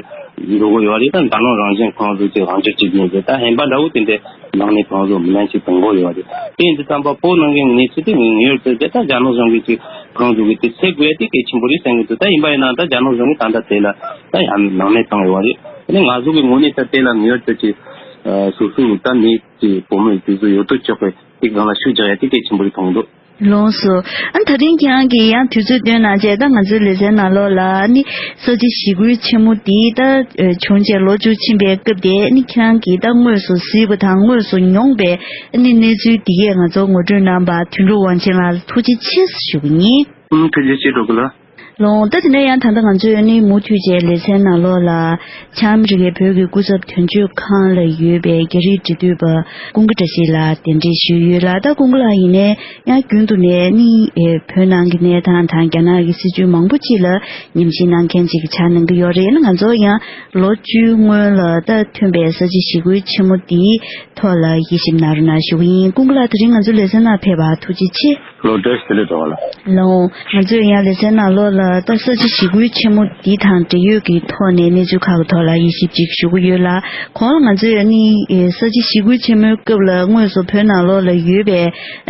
འགྲོ་གི་ཡོད་རེད། ད་འཛམ་གླིང་རང་བཞིན་ཁོང་ཚོ་ཅིག་དབང་སྒྱུར་བྱེད་ཀྱི་ཡོད་རེད། ད་ཧན་པ་འདྲ་བོ་དེ་འདྲ་ནང་ནས་ཁོང་ཚོ་མི་ལན་ཞིག་གཏོང་གི་ཡོད་རེད། དེ་ཡིན་དུས་ཙམ་པ་བོད་ནང་གི་གནས་ཚུལ་དེ་ངས་ངེས་པར་དུ་བྱས་ད་རྒྱ་ནག་གཞུང་གིས་ཅིག་ཁོང་ཚོ་གིས་དེ་སེལ་དགོས་ཡ་དེ་གལ་ཆེན་པོ་རེད་བསམ་གྱི་འདུག་ད་ཡིན་པ་ཡིན་ན་ད་རྒྱ་ནག་གཞུང་གིས་ད་ལྟ་དེ་ལ་ད་ཡང་སྣང་མེད་བཏང་ཡོད་རེད། དེ་ནས་ང་ཚོ་གི་ངོས་ནས་ད་དེ་ལ་ངེས་པར་དུ་ཅིག་སོ་སོ་ད་མི་ཅིག་བོད་མི་དེ་ཚོ་ཡོད་དོ་ཅོག་གི་དེ་སྒང་ལ་ཤུགས་རྒྱག་ཡ་དེ་གལ་ཆེན་པོ་རེད་མཐོང་འདུག་ལགས་སོ། ཨ་ད་རིང་ཁྱེད་རང་གིས་ཡང་དུས་ཚོད་བཏོན་གནང་བྱས་ད་ང་ཚོའི་ལེ་ཚན་ནང་ལོགས་ལ་ཨ་ནི་ས་བྱི་ཞི་རྒོལ་ཆེན་མོ་འདི་ད་བྱུང་བྱས་ལོ་བཅུ་ཕྱིན་པའི་སྐབས་དེ་ཨ་ནི་ཁྱེད་རང་གིས་ད་དངོས་སུ་གཟིགས་པ་དང་དངོས་སུ་མྱོང་པའི་ཨ་ནི་གནས་ཚུལ་འདི་གས་ང་ཚོར་ངོ་སྤྲོད་གནང་བར་དོན་གྲུབ་དབང་ཆེན་ལགས་ལ་ཐུགས་རྗེ་ཆེ་ཞུ་གི་ཡིན། ཨུམ་ཐུགས་རྗེ་ཆེ་འགྲོ་གི་ལ། ལགས། ད་དེ་ནས་ཡང་ད་ལྟ་ང་ཚོས་ནི་མུ་མཐུད་བྱས་ལེ་ཚན་ནང་ལོགས་ལ་ཨ་མི་རི་ཀའི་བོད་ཀྱི་སྐུ་ཚབ་དོན་གཅོད་ཁང་ལ་ཡོད་པའི་རྒྱ་རིགས་འབྲེལ་མཐུད་པ་ཀུན་དགའ་བཀྲ་ཤིས་ལགས་གདན་འདྲེན་ཞུས་ཡོད་ལ། ད་ཀུན་དགའ་ལགས་ཡིན་ནའི་ཡང་རྒྱུན་དུ་ནས་ནི་ཨེ་བོད་ནང་གི་གནས་སྟངས་དང་རྒྱ་ནག་གི་སྲིད་བྱུས་མང་པོ་ཅིག་ལ་ཉམས་ཞིབ་གནང་མཁན་ཅིག་ཆགས་གནང་གི་ཡོད་རེད། ཡིན་ན་ང་ཚོ་ཡང་ལོ་བཅུའི་སྔོན་ལ་ད་ཐོན་པའི་ས་བྱི་ཞི་རྒོལ་ཆེན་མོ་འདིའི་ཐོག་ལ་དབྱེ་ཞིབ་གནང་རོགས་གནང་ཞུ་གི་ཡིན། ཀུན་དགའ་ལགས་དེ་རིང་ང་ཚོ་ལེ་ཚན་ནང་ཕེབས་པར་ཐུགས་རྗེ་ཆེ། ལོ་བཀྲ་ཤིས་བདེ་ལེགས་འགྲོ་བ་ལ། ལགས། ང་ཚོས་ཡང་ལེ་ཚན་ནང་ལོགས་ལ་ད་ས་བྱི་ཞི་རྒོལ་ཆེན་མོ་འདི་དང་འབྲེལ་ཡོད་ཀྱི་ཐོག་ནས་གནས་ཚུལ་ཁག་གི་ཐོག་ལ་དབྱེ་ཞིབ་ཅིག་ཞུ་གི་ཡོད་ལ། གོང་ལ་ང་ཚོས་ནི་ས་བྱི་ཞི་རྒོལ་ཆེན་མོའི་སྐབས་ལ་དངོས་སུ་བོད་ནང་ལོགས་ལ་ཡོད་པའི་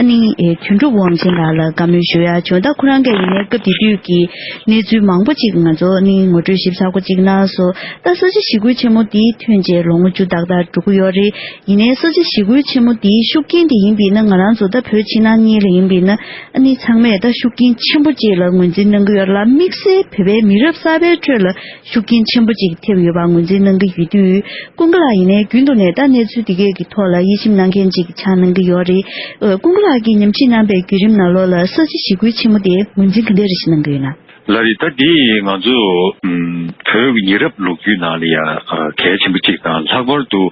ནི་དོན་གྲུབ་དབང་ཆེན་ལགས་ལ་བཀའ་མོལ་ཞུ་ཡ་བྱུང་། ད་ཁོ་རང་གིས་ཡིན་ནའི་སྐབས་དེ་དུས་ཀྱི་གནས་ཚུལ་མང་པོ་ཅིག་ང་ཚོ་ནི་ངོ་སྤྲོད་ཞིབ་ཚགས་པོ་ཅིག་གནང་སོང་། ད་ས་བྱི་ཞི་རྒོལ་ཆེན་མོ་འདི་ཐོན་རྗེས་ལོ་ངོ་བཅུ་ཏག་ཏག་འགྲོ་གི་ཡོད་རེད། ཡིན་ནའི་ས་བྱི་ཞི་རྒོལ་ཆེན་མོ་འདིའི་ཤུགས་རྐྱེན་དེ་ཡིན་པས་ན་ང་རང་ཚོ་ད་བོད་ཕྱི་ནང་གཉིས་ལ་ཡིན་པས་ན་ཨ་ནི་ཚང་མས་ད་ཤུགས་རྐྱེན་ཆེན་པོ་ཅིག་ལ་ངོས་འཛིན་གནང་གི་ཡོད་ལ། དམིགས་བསལ་བོད་པའི་མི་རབས་གསར་པའི་ཁྲོད་ལ་ཤུགས་རྐྱེན་ཆེན་པོ་ཅིག་ཐེབས་ཡོད་པ་ངོས་འཛིན་གནང་གི་ཡོད་དུས། ཀུན་དགའ་ལགས་ཡིན་ནའི་རྒྱུན་དུ་ནས་ད་གནས་ཚུལ་འདི་གས་ཀྱི་ཐོག་ལ་དབྱེ་ཞིབ་གནང་མཁན་ཅིག་ཆགས་གནང་གི་ཡོད་རེད། ཨ་ཀུན་དགའ་ལགས་ཀྱིས་ཉམས་ཞིབ་གནང་པའི་བརྒྱུད་རིམ་ནང་ལོགས་ལ་ས་བྱི་ཞི་རྒོལ་ཆེན་མོ་དེ་ངོས་འཛིན་ག་འདྲ་རེ་ཞིག་གནང་གི་ཡོད་ན། ལགས་རེད། ད་འདི་ང་ཚོ་ཨམ་བོད་ཀྱི་ཉེ་རབས་ལོ་རྒྱུས་ནང་ལ་ཡང་ཨ་གལ་ཆེན་པོ་གཅིག་དང་། ལྷག་པར་དུ་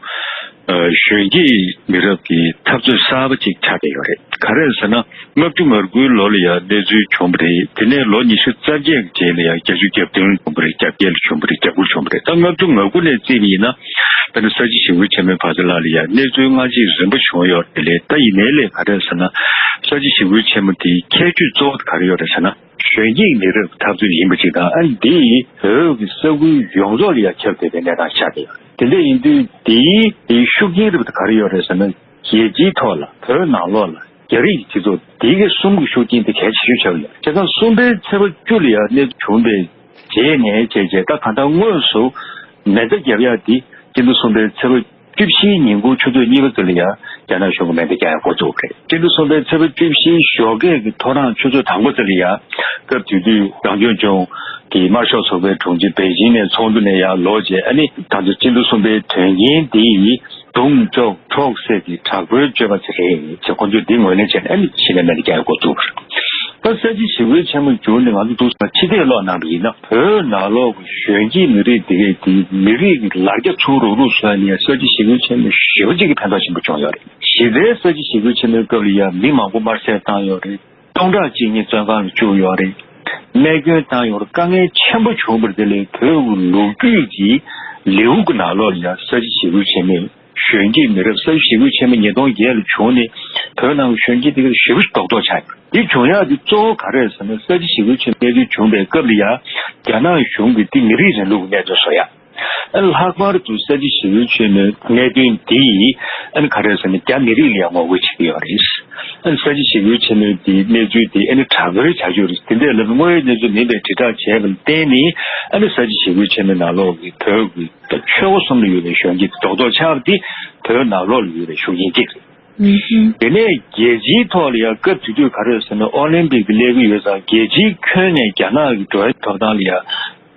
ཨ་གཞོན་སྐྱེས་མི་རབས་ཀྱི་འཐབ་རྩོད་གསར་པ་གཅིག་ཆགས་བསྡད་ཡོད་རེད། ག་རེ་ཟེར་ན། ལྔ་བཅུ་ང་དགུའི་ལོ་ལ་ཡང་གནས་ཚུལ་བྱུང་བ་རེད། དེ་ནས་ལོ་ཉི་ཤུ་རྩ་བརྒྱད་ཀྱི་རྗེས་ལ་ཡང་བརྒྱད་ཅུ་གྱ་བདུན་བྱུང་བ་རེད། གྱ་བརྒྱད་ལ་བྱུང་བ་རེད། གྱ་དགུ་ལ་བྱུང་བ་རེད། ད་ལྔ་བཅུ་ང་དགུ་ནས་བརྩིས་པ་ཡིན་ན། ད་ནི་ས་བྱི་ཞི་རྒོལ་ཆེན་མོའི་བར་དུ་ལ་ལ་ཡང་གནས་ཚུལ་སྔ་ཕྱི་རིམ་པ་བྱུང་ཡོད་རེད། ལས་ད་ཡིན་ནའི་ལས་ག་རེ་ཟེར་ན། ས་བྱི་ཞི་རྒོལ་ཆེན་མོ་དེའི་ཁྱད་ཆོས་གཙོ་བོ་དེ་ག་རེ་ཡོད་རེད་ཟེར་ན། གཞོན་སྐྱེས་མི་རབས་འཐབ་རྩོད་ཡིན་པ་ཅིག་དང་། ཨ་ནི་འདི་ཡིས་བོད་ཀྱི་ས་ཁུལ་ཡོངས་རྫོགས་ལ་ཡང་ཁྱབ་བསྡད་པའི་གནས་སྟངས་ཆགས་བསྡད་ཡོད་རེད། དེ་འདྲ་ཡིན་དུས་འདིའི་དེའི་ཤུགས་རྐྱེན་རིགས་དེ་ག་རེ་ཡོད་རེད་ཟེར་ན། རྒྱལ་སྤྱིའི་ཐོག་ལ་བོད་ནང་ལོགས་ལ་རྒྱ་རིགས་ཀྱི་སྤྱི་ཚོགས་འདི་གའི་གསུམ་གྱི་ཤུགས་རྐྱེན་དེ་གལ་ཆེ་ཤོས་ཆགས་ཡོད་རེད། བྱས་ཙང་གསུམ་པའི་ཚེས་པ་བཅུ་ལ་ཡང་གནས་ཚུལ་བྱུང་བའི་རྗེས་ནས་བྱས་རྗེས་ད་གང་ལྟར་དངོས་སུ་མེ་མདའ་བརྒྱབ་ཡག་འདི་སྤྱི་ཟླ་གསུམ་པའི་ཚེས་པ་བཅུ་བཞིའི་ཉིན་གུང་ཆུ་ཚོད་གཉིས་པ་ཙམ་ལ་ཡང་རྒྱ་ནག་གཞུང་གིས་མེ་མདའ་རྒྱག་ཡག་འགོ་བཙུགས་པ་རེད། སྤྱི་ཟླ་གསུམ་པའི་ཚེས་པ་བཅུ་བཞིའི་ཞོགས་ཀས་ཀྱི་ཐོ་རངས་ཆུ་ཚོད་དང་པོ་ཙམ་ལ་ཡང་སྐབས་དེ་དུས་རང་སྐྱོང་ལྗོངས་ཀྱི་དམར་ཤོག་ཚོགས་པའི་དྲུང་ཆེ་པེ་ཅིང་ནས་ཚོགས་འདུ་ནས་ཡར་ལོག་རྗེས། ཨ་ནི་ད་ཚོ་སྤྱི་ཟླ་གསུམ་པའི་དོན་རྐྱེན་འདི་ཡིས་རྡུང་གཅོག་འཕྲོག་བསྲེགས་ཀྱི་དྲག་པོའི་སྤྱོད་པ་ཅིག་རེད་ཅེས་ཁོང་ཚོས་འདི་ངོས་ལེན་བྱས་ནས། ཨ་ནི་ཕྱི་ནས་མེ་མདའ་རྒྱག་ཡག་འགོ་བཙུགས་པ་རེད། ད་ས་བྱི་ཞི་རྒོལ་ཆེན་མོ་བྱུང་ནས་ང་ཚོ་འདུག་སེ་ཕྱི་བལྟས་ཀློག་གནང་བ་ཡིན་ན། བོད་ནང་ལོགས་ཀྱི་གཞོན་སྐྱེས་མི་རིགས་འདི་གས་དེ་མི་རིགས་ཀྱི་ལ་རྒྱ་ཚུགས་རུག་རུག་བཟོས་ནས་ས་བྱི་ཞི་རྒོལ་ཆེན་མོ་ཞེ་པོ་ཅིག་གི་ཕན་ཐོགས་ཆེན་པོ་བྱུང་ཡོད་རེད། གཞི་རྩའི་ས་བྱི་ཞི་རྒོལ་ཆེན་མོའི་སྐབས་ལ་ཡང་མི་མང་པོ་དམར་གསོད་བཏང་ཡོད་རེད། སྟོང་ཕྲག་གཅིག་གཉིས་བཙོན་ཁང་ལ་བཅུག་ཡོད་རེད། རྨས་སྐྱོན་བཏང་ཡོད་རེད། དཀའ་ངལ་ཆེན་པོ་བྱུང་བ་རེད། དེ་ལས་བོད་ཀྱི་ལོ་རྒྱུས་ཀྱི་ལེའུ་གི་ནང་ལོགས་ལ་ཡང་ས་བྱི་ཞི་རྒོལ་ཆེན་མོས་གཞོན་སྐྱེས་མི་རབས། ས་བྱི་ཞི་རྒོལ་ཆེན་མོ་ཉིས་སྟོང་བརྒྱད་ལ་བྱུང་ནས་བོད་ནང་གི་གཞོན་སྐྱེས་དེ་ག་ཞེ་པོ་ཞིག་རྡོག་རྡོག་ཆགས་ཡོད། འདི་བྱུང་ཡག་འདི་གཙོ་བོ་ག་རེ་རེད་ཟེར་ན། ས་བྱི་ཞི་རྒོལ་ཆེན་མོ་གནས་ཚུལ་བྱུང་བའི་སྐབས་ལ་ཡང་རྒྱ་ནག་གཞུང་གིས་འདི་མི་རིགས་རིང་ལུགས་ཀྱི་གནས་ཚུལ་བཟོ་ཡག་ཨ་ནི་ལྷག་པར་དུ་ས་བྱི་ཞི་རྒོལ་ཆེན་མོའི་གནད་དོན་འདིས་ཨ་ནི་ག་རེ་ཟེར་ན་རྒྱ་མི་རིགས་ལ་ཡང་ངོ་རྒོལ་བྱེད་ཀྱི་ཡོད་རེད། ཨ་ནི་ས་བྱི་ཞི་རྒོལ་ཆེན་མོའི་འདིའི་གནས་ཚུལ་འདི་ཨ་ནི་དྲག་པོའི་བྱ་སྤྱོད་རེད། དེ་འདྲ་ལབ་ན་དངོས་ཡོད་གནས་ཚུལ་མིན་པའི་དྲིལ་བསྒྲགས་བྱས་པ་ལ་བརྟེན་ནས་ཨ་ནི་ས་བྱི་ཞི་རྒོལ་ཆེན་མོའི་ནང་ལོགས་ཀྱི་བོད་ཀྱི་ད་ཆོལ་ཁ་གསུམ་ལ་ཡོད་པའི་གཞོན་སྐྱེས་རྡོག་རྡོག་ཆགས་པ་འདི་བོད་ནང་ལོགས་ལ་ཡོད་པའི་ཤུགས་རྐྱེན་གཅིག་རེད། དེ་ནས་རྒྱལ་སྤྱིའི་ཐོག་ལ་ཡང་སྐབས་དེ་དུས་ག་རེ་ཟེར་ན་ཨོ་ལིམ་པིག་སླེབས་ཀྱི་ཡོད་ཙང་རྒྱལ་སྤྱིའི་ཁྱོན་ནས་རྒྱ་ནག་གི་འགྲོ་བའི་ཐོབ་ཐང་ལ་ཡང་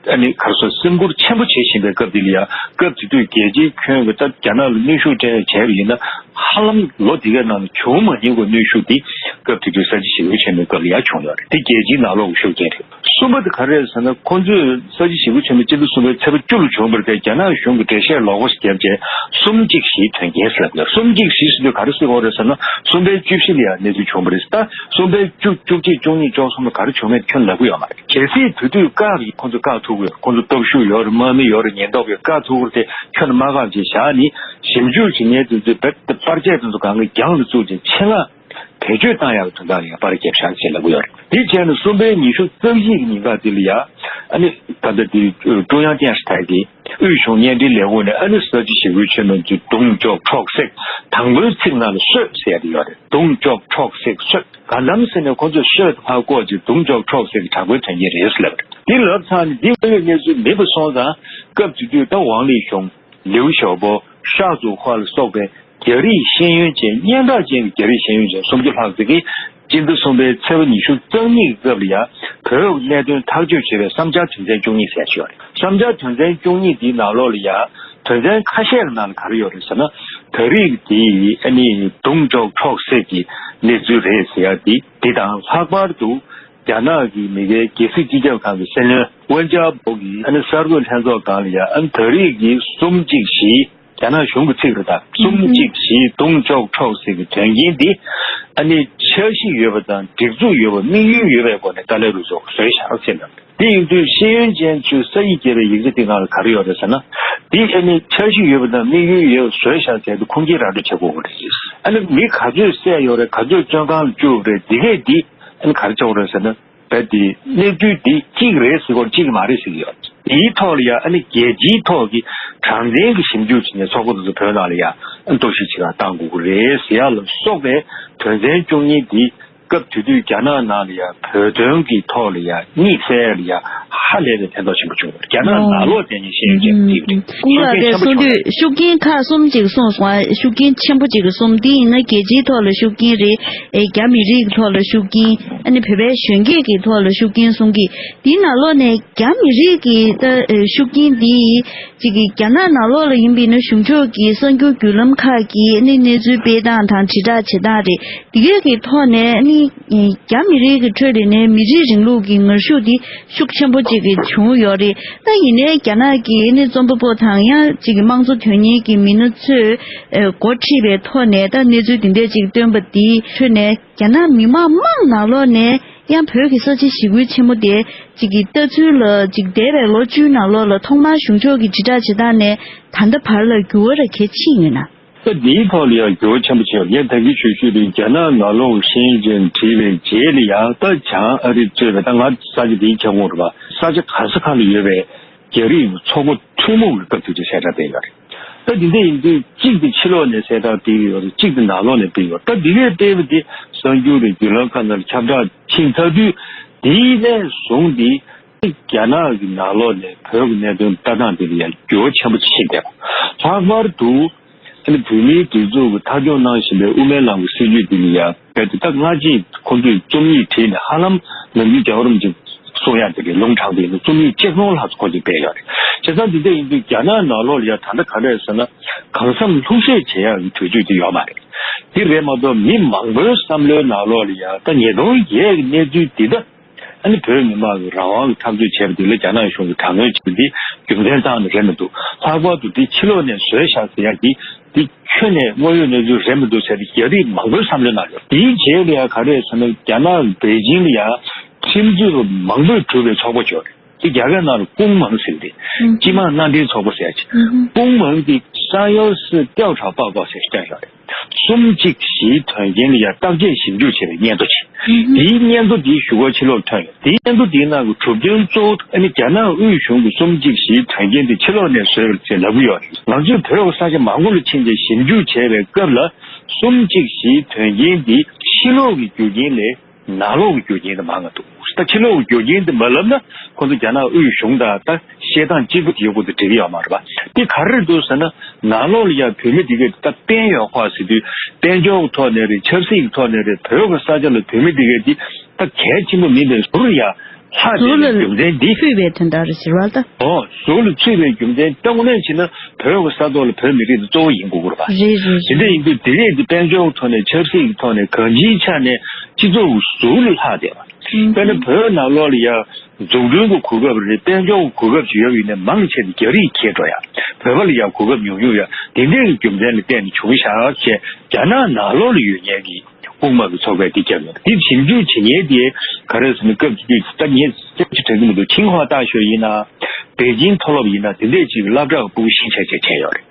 ཨ་ནི་ག་རེ་ཟེར་སེམས་ཁུར་ཆེན་པོ་བྱེད་བཞིན་པའི་སྐབས་དེ་ལ་ཡང་སྐབས་དེ་དུས་རྒྱལ་སྤྱིའི་ཁྱོན་གྱི་ད་རྒྱ་ནག་ལ་གནོན་ཤུགས་སྤྲད་བྱས་པ་ཡིན་ན་ཧ་ལམ་ལོ་དེ་གའི་ནང་ལ་བྱུང་མ་མྱོང་བའི་གནོན་ཤུགས་དེ་སྐབས་དེ་དུས་ས་བྱི་ཞི་རྒོལ་ཆེན་མོའི་སྐབས་ལ་ཡང་བྱུང་ཡོད་རེད། དེ་རྒྱལ་སྤྱིའི་ནང་ལོགས་ཀྱི་ཤུགས་རྐྱེན་རེད། གསུམ་པ་དེ་ག་རེ་རེད་ཟེར་ན་ཁོང་ཚོས་ས་བྱི་ཞི་རྒོལ་ཆེན་མོ་སྤྱི་ཟླ་གསུམ་པའི་ཚེས་པ་བཅུ་ལ་བྱུང་བ་རེད་དེ་རྒྱ་ནག་གཞུང་གིས་འགྲེལ་བཤད་ལོག་པ་ཞིག་བརྒྱབ་རྗེས་གསུམ་གཅིག་བཞིའི་དོན་རྐྱེན་ཟེར་ལབ་ཡོད། གསུམ་གཅིག་བཞི་ཟེར་དུས་ག་རེ་ཟེར་དགོས་རེད་ཟེར་ན་གསུམ་པའི་བཅུ་བཞི་ལ་ཡང་གནས་ཚུལ་བྱུང་བ་རེད། ད་གསུམ་པའི་བཅུ་བཅུ་གཅིག་བཅུ་གཉིས་བཅུ་གསུམ་ལ་ག་རེ་བྱུང་མེད་ཁྱོན་ལབ་ཀྱི་ཡོད་མ་རེད། གལ་སྲིད་དེ་དུས་བཀག་རེད། ཁོང་ཚོ་བཀག་ཐུབ་ཀྱི་ཡོད། ཁོང་ཚོ་སྟོབས་ཤུགས་ཡོད་རེད། དམག་མི་ཡོད་རེད། ཉེན་རྟོག་པས་བཀག་ཐུབ་ཀྱི་རེད་དེ་ཁྱོན་མ་བཀག་ཅིག་བཞག་ནས་ཞིབ་འཇུག་བྱེད་མཁན་དེ་ཚོས་བེད་པར་ཆས་དེ་ཚོ་གང་གི་རྒྱང་ལ་བཙུགས་ཅིང་ཆེད་མངགས་བེད་སྤྱོད་བཏང་ཡག་གི་དོན་དག་ལ་ཡང་པར་བརྒྱབ་བཞག་ཅེས་ལབ་ཀྱི་ཡོད་རེད། དེ་བྱས་ནས་གསུམ་པའི་ཉི་ཤུ་རྩ་བཞི་གི་ཉིན་ཀ་དེ་ལ་ཡ་ཨ་ནི་ད་ལྟ་དེ་ཀྲུང་དབྱང་བསྟན་སྲིད་ཐད་ཀྱི་དབུས་གཞུང་བརྙན་འཕྲིན་ལས་ཁུངས་ནས་ཨ་ནི་ས་བྱི་ཞི་རྒོལ་ཆེན་མོ་ཚོས་རྡུང་གཅོག་འཕྲོག་བསྲེགས་དང་པོའི་ཚིག་ནང་ལ་གསོད་ཟེར་ཡ་དེ་ཡོད་རེད། རྡུང་གཅོག་འཕྲོག་བསྲེགས་གསོད། གང་འཚམ་ཟེར་ནས་ཁོ་ཚོས་གསོད་ཕར་བཀོག་ཅིག་རྡུང་གཅོག་འཕྲོག་བསྲེགས་ཀྱི་དྲག་པོའི་དོན་རྐྱེན་རེད་ཟེར་ལབ་རེད། དེ་ལབ་ཚར་ནས་དེ་དངོས་ཡོད་གནས་ཚུལ་མིན་པ་སོང་ཙང་སྐབས་དེ་དུས་ད་ཝང་ལི་ཞུང་། ལིའུ་ཞའོ་པོ། ཧྲ་ཙུའུ་ཧྭ་ལ་སོགས་པའི་རྒྱ་རིགས་ཤེས་ཡོན་ཅན། སྙན་གྲགས་ཅན་གྱི་རྒྱ་རིགས་ཤེས་ཡོན་ཅན་སུམ་ཅུ་ལྷག་ཙམ་གྱིས་སྤྱི་ཟླ་གསུམ་པའི་ཚེས་པ་ཉི་ཤུ་རྩ་གཉིས་ཀྱི་སྐབས་ལ་ཡང་བོད་ཀྱི་གནད་དོན་ཐག་གཅོད་བྱེད་པའི་བསམ་འཆར་དོན་ཚན་བཅུ་གཉིས་ཟེར་ཞིག་ཡོད་རེད། བསམ་འཆར་དོན་ཚན་བཅུ་གཉིས་འདིའི་ནང་ལོགས་ལ་ཡང་དོན་ཚན་ཁ་ཤས་ཀྱི་ནང་ལ་ག་རེ་ཡོད་རེད་ཟེར་ན། ད་རེས་ཀྱི་དེ་ཨ་ནི་རྡུང་གཅོག་འཕྲོག་བསྲེགས་ཀྱི་གནས་ཚུལ་རེད་ཟེར་ཡ་འདི་འདི་དང་། ལྷག་པར་དུ་རྒྱ་ནག་གི་མི་སྒེར་རྒྱལ་སྲིད་སྤྱི་ཁྱབ་ཁང་གི་སྲིད་བློན་ཝེན་ཅཱ་པོ་གིས་ཨ་ནི་གསར་འགོད་ལྷན་ཚོགས་སྒང་ལ་ཡ་ཨ་ནི་ད་རེས་ཀྱི་གསུམ་གཅིག་བཞི། རྒྱ་ནག་གཞུང་གི་ཚིག་རེད་ད། གསུམ་གཅིག་བཞི་རྡུང་གཅོག་འཕྲོག་བསྲེགས་ཀྱི་དོན་རྐྱེན་འདི་ཨ་ནི་འཆར་གཞི་ཡོད་པ་དང་། སྒྲིག་འཛུགས་ཡོད་པ། དམིགས་ཡུལ་ཡོད་པའི་སྒོ་ནས་ཏཱ་ལའི་རུ་ཚོགས་བཟོས་བཞག་ཟེར་ལབ། དེ་ཡིན་དུས་ཤེས་ཡོན་ཅན་ཚོས་ས་ཡིག་བརྒྱབ་པའི་ཡིག་ཆ་དེ་སྒང་ལ་ག་རེ་ཡོད་རེད་ཟེར་ན། འདི་ཨ་ནི་འཆར་གཞི་ཡོད་པ་དང་དམིགས་ཡུལ་ཡོད་བཟོས་བཞག་ཟེར་དུས་ཁུངས་སྐྱེལ་ར་སྤྲོད་བྱེད་དགོས་ཀྱི་རེད། ཨ་ནི་མི་ག་ཚོད་བསད་ཡོད་རེད། ག་ཚོད་བཙོན་ཁང་ལ་བཅུག་རེད། འདི་གས་འདི་ཨ་ནི་ག་རེ་ཆགས་རེད་ཟེར་ན། ད་དེ་གནས་ཚུལ་འདི་གཅིག་རེད་ཟེར་གྱི་ཡོད་རེད། གཅིག་མ་རེད་ཟེར་གྱི་ཡོད་རེད། དེའི་ཐོག་ལ་ཡང་ཨ་ནི་རྒྱལ་སྤྱིའི་ཐོག་གི་གྲངས་འཛིན་གྱི་ཞིབ་འཇུག་བྱེད་མཁན་ཚོགས་པ་དེ་ཚོ་བོད་ནང་ལ་ཡང་ཨ་ནི་གཏོར་བཤིག་བྱེད་གར་གཏང་དགོས་ཀྱི་རེད་ཟེར་ཡ་ལ་སོགས་པའི་དོན་ཚན་བཅུ་གཉིས་འདི་སྐབས་དེ་དུས་རྒྱ་ནག་ནང་ལ་ཡང་བོད་དོན་གྱི་ཐོག་ལ་ཡང་གཉིད་སད་ཡ་ལ་ཡང་ཧ་ལས་པའི་ཕན་ཐོགས་ཆེན་པོ་བྱུང་ཡོད་རེད། རྒྱ་ནག་ནང་ལོགས་བསྡད་མཁན་ཤེས་ཡོན་ཅན་དེ་རེད། སྐུ་ངོ་ལགས་ཀྱིས་གསུངས་དུས་ཤུགས་རྐྱེན་ཁག་གསུམ་ཅིག་གསུངས་སོང་། ཤུགས་རྐྱེན་ཆེན་པོ་ཅིག་གསུམ། དེ་ཡིན་ན་རྒྱལ་སྤྱིའི་ཐོག་ལ་ཤུགས་རྐྱེན་རེད། ཨེ་རྒྱ་མི་རིགས་ཀྱི་ཐོག་ལ་ཤུགས་རྐྱེན། ཨ་ནི་བོད་པའི་གཞོན་སྐྱེས་ཀྱི་ཐོག་ལ་ཤུགས་རྐྱེན་གསུང་གི། དེའི་ནང་ལོགས་ནས་རྒྱ་མི་རིགས་ཀྱི་ད་ཨེ་ཤུགས་རྐྱེན་འདི་ཅིག་གི་རྒྱ་ནག་ནང་ལོགས་ལ་ཡིན་པས་ན་གཞུང་ཕྱོགས་ཀྱི་གསར་འགྱུར་བརྒྱུད་ལམ་ཁག་གི་ཨ་ནི་གནས་ཚུལ་སྤེལ་སྟངས་དང་དྲིལ་བསྒྲགས་བྱེད་སྟངས་རེད། དེ་གས་ཀྱི་ཐོག་ནས་ཨ་ནི་རྒྱ་མི་རིགས་ཀྱི་ཁྲོད་ལ་ནས་མི་རིགས་རིང་ལུགས་ཀྱི་ངར་ཤུགས་འདི་ཤུགས་ཆེན་པོ་ཅིག་གི་བྱུང་ཡོད་རེད། ད་ཡིན་ནའི་རྒྱ་ནག་གི་ཨ་ནི་རྩོམ་པ་པོ་དང་ཡང་ཅིག་གི་དམངས་གཙོ་དོན་གཉེར་གྱི་མི་སྣ་ཚོས་ཨེ་འགོ་ཁྲིད་པའི་ཐོག་ནས་ད་གནས་ཚུལ་འདི་འདྲས་ཅིག་བཏོན་པ་འདིའི་ཁྲོད་ནས་རྒྱ་ནག་མི་དམངས་དམངས་ནང་ལོགས་ནས་ཡང་བོད་ཀྱི་ས་བྱི་ཞི་རྒོལ་ཆེན་མོ་དེ་ཅིག་གི་ལྟ་ཚུལ་ལ་ཅིག་འདས་པའི་ལོ་བཅུའི་ནང་ལོགས་ལ་ཐོག་མར་གཞུང་ཕྱོགས་ཀྱི་དྲིལ་བསྒྲགས་བྱེད་སྟངས་ནས་ད་ལྟ་བར་ལ་འགྱུར་བ་ར་གལ་ཆེ་ཡོད་ན། ད་འདིའི་ཐོག་ལ་ཡང་འགྱུར་བ་ཆེན་པོ་ཕྱིན་ཡོད། ངས་ད་གིན་ཞུ་ཞུས་པའི་རྒྱ་ནག་ནང་ལོགས་ཤེས་ཡོན་ཅན་བྲིས་པའི་རྗེས་ལ་ཡང་ད་བྱང་ཨ་རི་གཙོས་པའི་ད་ང་ས་ཆ་འདིའི་ཁྱབ་ཁོངས་རེད་པ། ས་ཆ་ག་ས་ག་ལ་ཡོད་པའི་རྒྱ་རིགས་ཚོགས་པ་ཐུན་མོང་གི་སྐབས་དེ་དུས་གསལ་བསྒྲགས་སྤེལ་ཡོད་རེད། ད་འདི་འདྲ་ཡིན་དུས་གཅིག་དེ་ཕྱི་ལོགས་ནས་གསལ་བསྒྲགས་སྤེལ་གྱི་ཡོད་རེད། གཅིག་དེ་ནང་ལོགས་ནས་སྤེལ་ཡོད། ད་འདི་གས་སྤེལ་བ་དེ་གསར་འགྱུར་རེད། བརྒྱུད་ལམ་ཁག་ནང་ལ་ཁྱབ་བསྒྲགས་ཕྱིན་ཚར་དུས་དེ་ནས་བཟུང་སྟེ། རྒྱ་ནག་གི་ནང་ལོགས་ནས་བོད་ཀྱི་གནད་དོན་ལྟ་སྟངས་དེ་ལ་ཡང་འགྱུར་བ་ཆེན་པོ་ཕྱིན་བསྡད་པ། ལྷག་པར་དུ་ཨ་ནི་བོད་མིའི་སྒྲིག་འཛུགས་ཀྱིས་མཐའ་འཁྱོངས་གནང་བཞིན་པའི་དབུ་མའི་ལམ་གྱི་སྲིད་བྱུས་འདི་ལ་ཡང་རྦད་དེ་ད་སྔ་རྗེས་ཁོང་ཚོས་རྩོམ་ཡིག་བྲིས་ནས་ཧ་ལམ་ནམ་རྒྱུན་རྒྱལ་བ་རིན་པོ་ཆེ་གསུང་ཡག་དེ་རེད། ལུང་དྲངས་པའི་རྩོམ་ཡིག་ཆིག་སྟོང་ལྷག་ཙམ་ཁོང་ཚོས་སྤེལ་ཡོད་རེད། བྱས་ཙང་འདི་འདྲ་ཡིན་དུས་རྒྱ་ནག་ནང་ལོགས་ལ་ཡང་ད་ལྟ་ག་རེ་རེད་ཟེར་ན། གང་འཚམ་ལྷུག་བཤད་བྱེད་ཡག་གི་གྲོས་ཆོད་དེ་ཡོད་མ་རེད། དེ་རེད་མ་གཏོགས་མི་མང་པོའི་བསམ་བློའི་ནང་ལོགས་ལ་ཡང་ད་ཉིས་སྟོང་བརྒྱད་ཀྱི་གནས་ཚུལ་འདི་ད། ཨ་ནི་བོད་མི་མང་གི་རང་དབང་གི་འཐབ་རྩོད་བྱས་པ་དེ་ལ་རྒྱ་ནག་གཞུང་གིས་དྲག་གནོན་བྱས་པ་འདི་རྒྱུ་མཚན་རྩ་ནས་རེད་མི་འདུག་ལྷག་པར་དུ་འདི་ཕྱི་ལོགས་ནས་བཟོས་བཞག་ཟེར་ཡག་འདི་འདི་ཁྱོན་ནས་དངོས་ཡོད་གནས་ཚུལ་རེད་མི་འདུག་ཟེར་ཏེ་རྒྱ་རིགས་མང་པོའི་བསམ་བློའི་ནང་ཡོད། དེའི་རྗེས་ལ་ཡང་ག་རེ་ཟེར་ན། རྒྱ་ནག་པེ་ཅིང་ལ་ཡང་ཁྲིམས་རྩོད་པ་མང་པོས་གྲུབ་པའི་ཚོགས་པ་ཅིག་ཡོད་རེད། དེ་རྒྱ་སྐད་ནང་ལ་ཀུང་མང་ཟེར་གི་རེད། སྤྱི་དམངས་མནའ་འབྲེལ་ཚོགས་པ་ཟེར་ཡག་ཅིག་ཀུང་མང་གི་三幺四调查报告ཟེར་བཤད་ཡོད་རེད། གསུམ་གཅིག་བཞིའི་དོན་རྐྱེན་ལ་ཡང་བརྟག་དཔྱད་ཞིབ་འཇུག་བྱས་པའི་སྙན་ཐོ་ཞིག་དེའི་སྙན་ཐོ་དེའི་ཞུ་སྒོ་ཕྱི་ལོགས་ཐོན་ཡོད། དེའི་སྙན་ཐོ་དེའི་ནང་གི་གྲུབ་དོན་གཙོ་བོ་ཨ་ནི་རྒྱ་ནག་དབུས་གཞུང་གི་གསུམ་གཅིག་བཞིའི་དོན་རྐྱེན་དེ་ཕྱི་ལོགས་ནས་བཟོས་པ་ཞེས་ལབ་ཀྱི་ཡོད་རེད། ང་ཚོས་བོད་ཀྱི་ས་ཆ་མང་པོ་ལ་ཕྱིན་ཏེ་ཞིབ་འཇུག་བྱས་པའི་སྐབས་ལ་གསུམ་གཅིག་བཞིའི་དོན་རྐྱེན་དེ་ཕྱི་ལོགས་ཀྱི་རྒྱུ་རྐྱེན་ལས་ནང་ལོགས་ཀྱི་རྒྱུ་རྐྱེན་དེ་མང་ང་འདུག་ད་ཕྱི་ལོགས་ཀྱི་རྒྱུ་རྐྱེན་དེ་མ་ལབ་ན་ཁོ་ཚོ་རྒྱ་ནག་དབུས་གཞུང་དང་ད་བཤད་སྟངས་གཅིག་པ་དེ་ཡོད་པོ་དེ་འགྲིག་གི་ཡོད་མ་རེད་པ། དེ་ག་རེ་རེད་འདུག་ཟེར་ན་ནང་ལོགས་ལ་ཡང་བོད་མི་དེ་གས་ད་དཔལ་ཡོད་ཁོག་ཟེར་དུས་དཔལ་འབྱོར་གྱི་ཐོག་ནས་རེད། ཆབ་སྲིད་ཀྱི་ཐོག་ནས་རེད། བོད་ཀྱི་ས་ཆ་ལ་བོད་མི་དེ་གས་དེ་ད་གལ་ཆེན་པོ་མིན་པའི་ཟུར་ཡ་ལྷག་བསྡད་པའི་རྒྱུ་མཚན་འདི། ཚུད་པའི་དོན་དག་རེད་ཟེར་བ་ལ་ད། ཨོ་ཟུར་ལ་ཚུད་པའི་རྒྱུ་མཚན་ད་དངོས་གནས་བྱས་ན་བོད་ཀྱི་ས་ཐོག་ལ་བོད་མི་རིགས་དེ་གཙོ་བོ་ཡིན་དགོས་ཀྱི་རེད་པ། རེད་རེད་དེ་འདྲ་རེད། ཡིན་དུས་དེ་གས་དེ་དཔལ་འབྱོར་གྱི་ཐོག་ནས་ཆབ་སྲིད་ཀྱི་ཐོག་ནས་གང་ཅིའི་ཆ་ནས་སྤྱི་ཚོགས་ཀྱི་ཟུར་ལ་ལྷག་བསྡད་པ། དཔེར་ན་བོད་ནང་ལོགས་ལ་ཡ་འཛུགས་སྐྲུན་གྱི་གོ་སྐབས་རེད། དཔལ་འབྱོར་གྱི་གོ་སྐབས་ཅིག་ཡོད་པ་ཡིན་ན་མང་ཆེ་བ་རྒྱ་རིགས་ཁྱེར་འགྲོ་ཡ། བོད་པ་ལ་ཡ་གོ་སྐབས་ཉུང་ཉུང་ཡ་དེ་འདྲའི་རྒྱུ་མཚན་ལ་བརྟེན་ནས་བྱུང་ཤག་ཅེས་རྒྱ་ནག་ནང་ལོགས་ལ་ཡོད་མཁན་གྱི་དཔུང་དམག་གི་ཚོགས་པས་འདི་བརྒྱབ་ཡོད། འདི་ཞིབ་འཇུག་བྱེད་མཁན་དེ་ག་རེ་ཟེར་ན་སྐབས་དེ་དུས་ད་ངས་སྐད་ཆ་དྲན་གྱི་མི་འདུག་ཆིང་ཧྭ་大学་ཡིན་ན་པེ་ཅིང་མཐོ་སློབ་ཡིན་ན་དེ་འདྲས་ཅིག་གི་སློབ་གྲྭ་གི་སྤུ་གུ་གཞིས་ཆགས་བྱས་བྱས་ཡོད་རེད།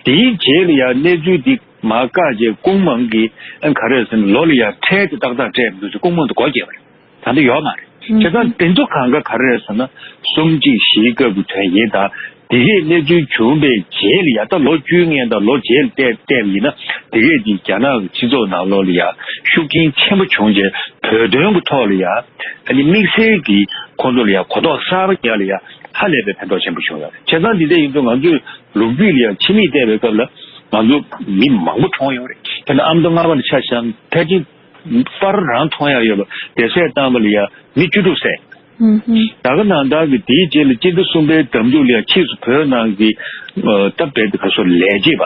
དེའི་རྗེས་ལ་ཡང་གནས་ཚུལ་འདི་མར་བཀག་རྗེས་ཀུང་མང་གིས་ཨ་ག་རེ་ཟེར་ན་ལོ་ལ་ཡང་ཁྲལ་དེ་ཏག་ཏག་སྤྲད་མི་འདུག་ཟེར་ཀུང་མང་དེ་སྒོ་བརྒྱབ་པ་རེད། ད་ལྟ་ཡོད་མ་རེད། བྱས་ཙང་དེ་ཚོ་གང་ག་ག་རེ་རེད་ཟེར་ན་གསུམ་གཅིག་བཞིའི་སྐབས་ཀྱི་དོན་ཡིན་དང་དེ་གས་གནས་ཚུལ་བྱུང་བའི་རྗེས་ལ་ཡང་ད་ལོ་བཅུའི་སྔོན་དང་ལོ་རྗེས་ལ་བལྟས་བལྟས་པ་ཡིན་ན་དེ་གས་ཀྱིས་རྒྱ་ནག་གི་སྤྱི་ཚོགས་ནང་ལོགས་ལ་ཡང་ཤུགས་རྐྱེན་ཆེན་པོ་བྱུང་རྗེས་བོད་དོན་གྱི་ཐོག་ལ་ཡང་ཨ་ནི་དམིགས་བསལ་གྱིས་ཁོང་ཚོ་ལ་ཡང་གོ་རྟོགས་གསར་པ་རྒྱག་ལ་ཡང་ཧ་ལས་པའི་ཕན་ཐོགས་ཆེན་པོ་བྱུང་ཡོད་རེད། བྱས་ཙང་འདི་འདྲ་ཡིན་དུས་ང་ཚོས་ལོ་རྒྱུས་ལ་ཡང་ཕྱི་མིག་བལྟས་པའི་སྐབས་ལ་ང་ཚོ་མི་མང་པོ་གྲོངས་ཡོད་རེད། དཔེར་ན་ཨ་མདོ་རྔ་བ་ལ་ཆ་བཞག་ན་ཕལ་ཆེར་པར་རང་མཐོང་ཡག་ཡོད་པ་སྡེ་ཚན་བཏང་བ་ལ་ཡང་མི་བཅུ་དྲུག་བསད། ད་ག་ནང་ལྟར་གྱི་དེའི་རྗེས་ལ་སྤྱི་ཟླ་གསུམ་པའི་ཟླ་མཇུག་ལ་ཡང་ཕྱིས་སུ་བོད་ནང་གི་སྟབས་བདེ་ག་སོ་ལས་བྱེད་པ་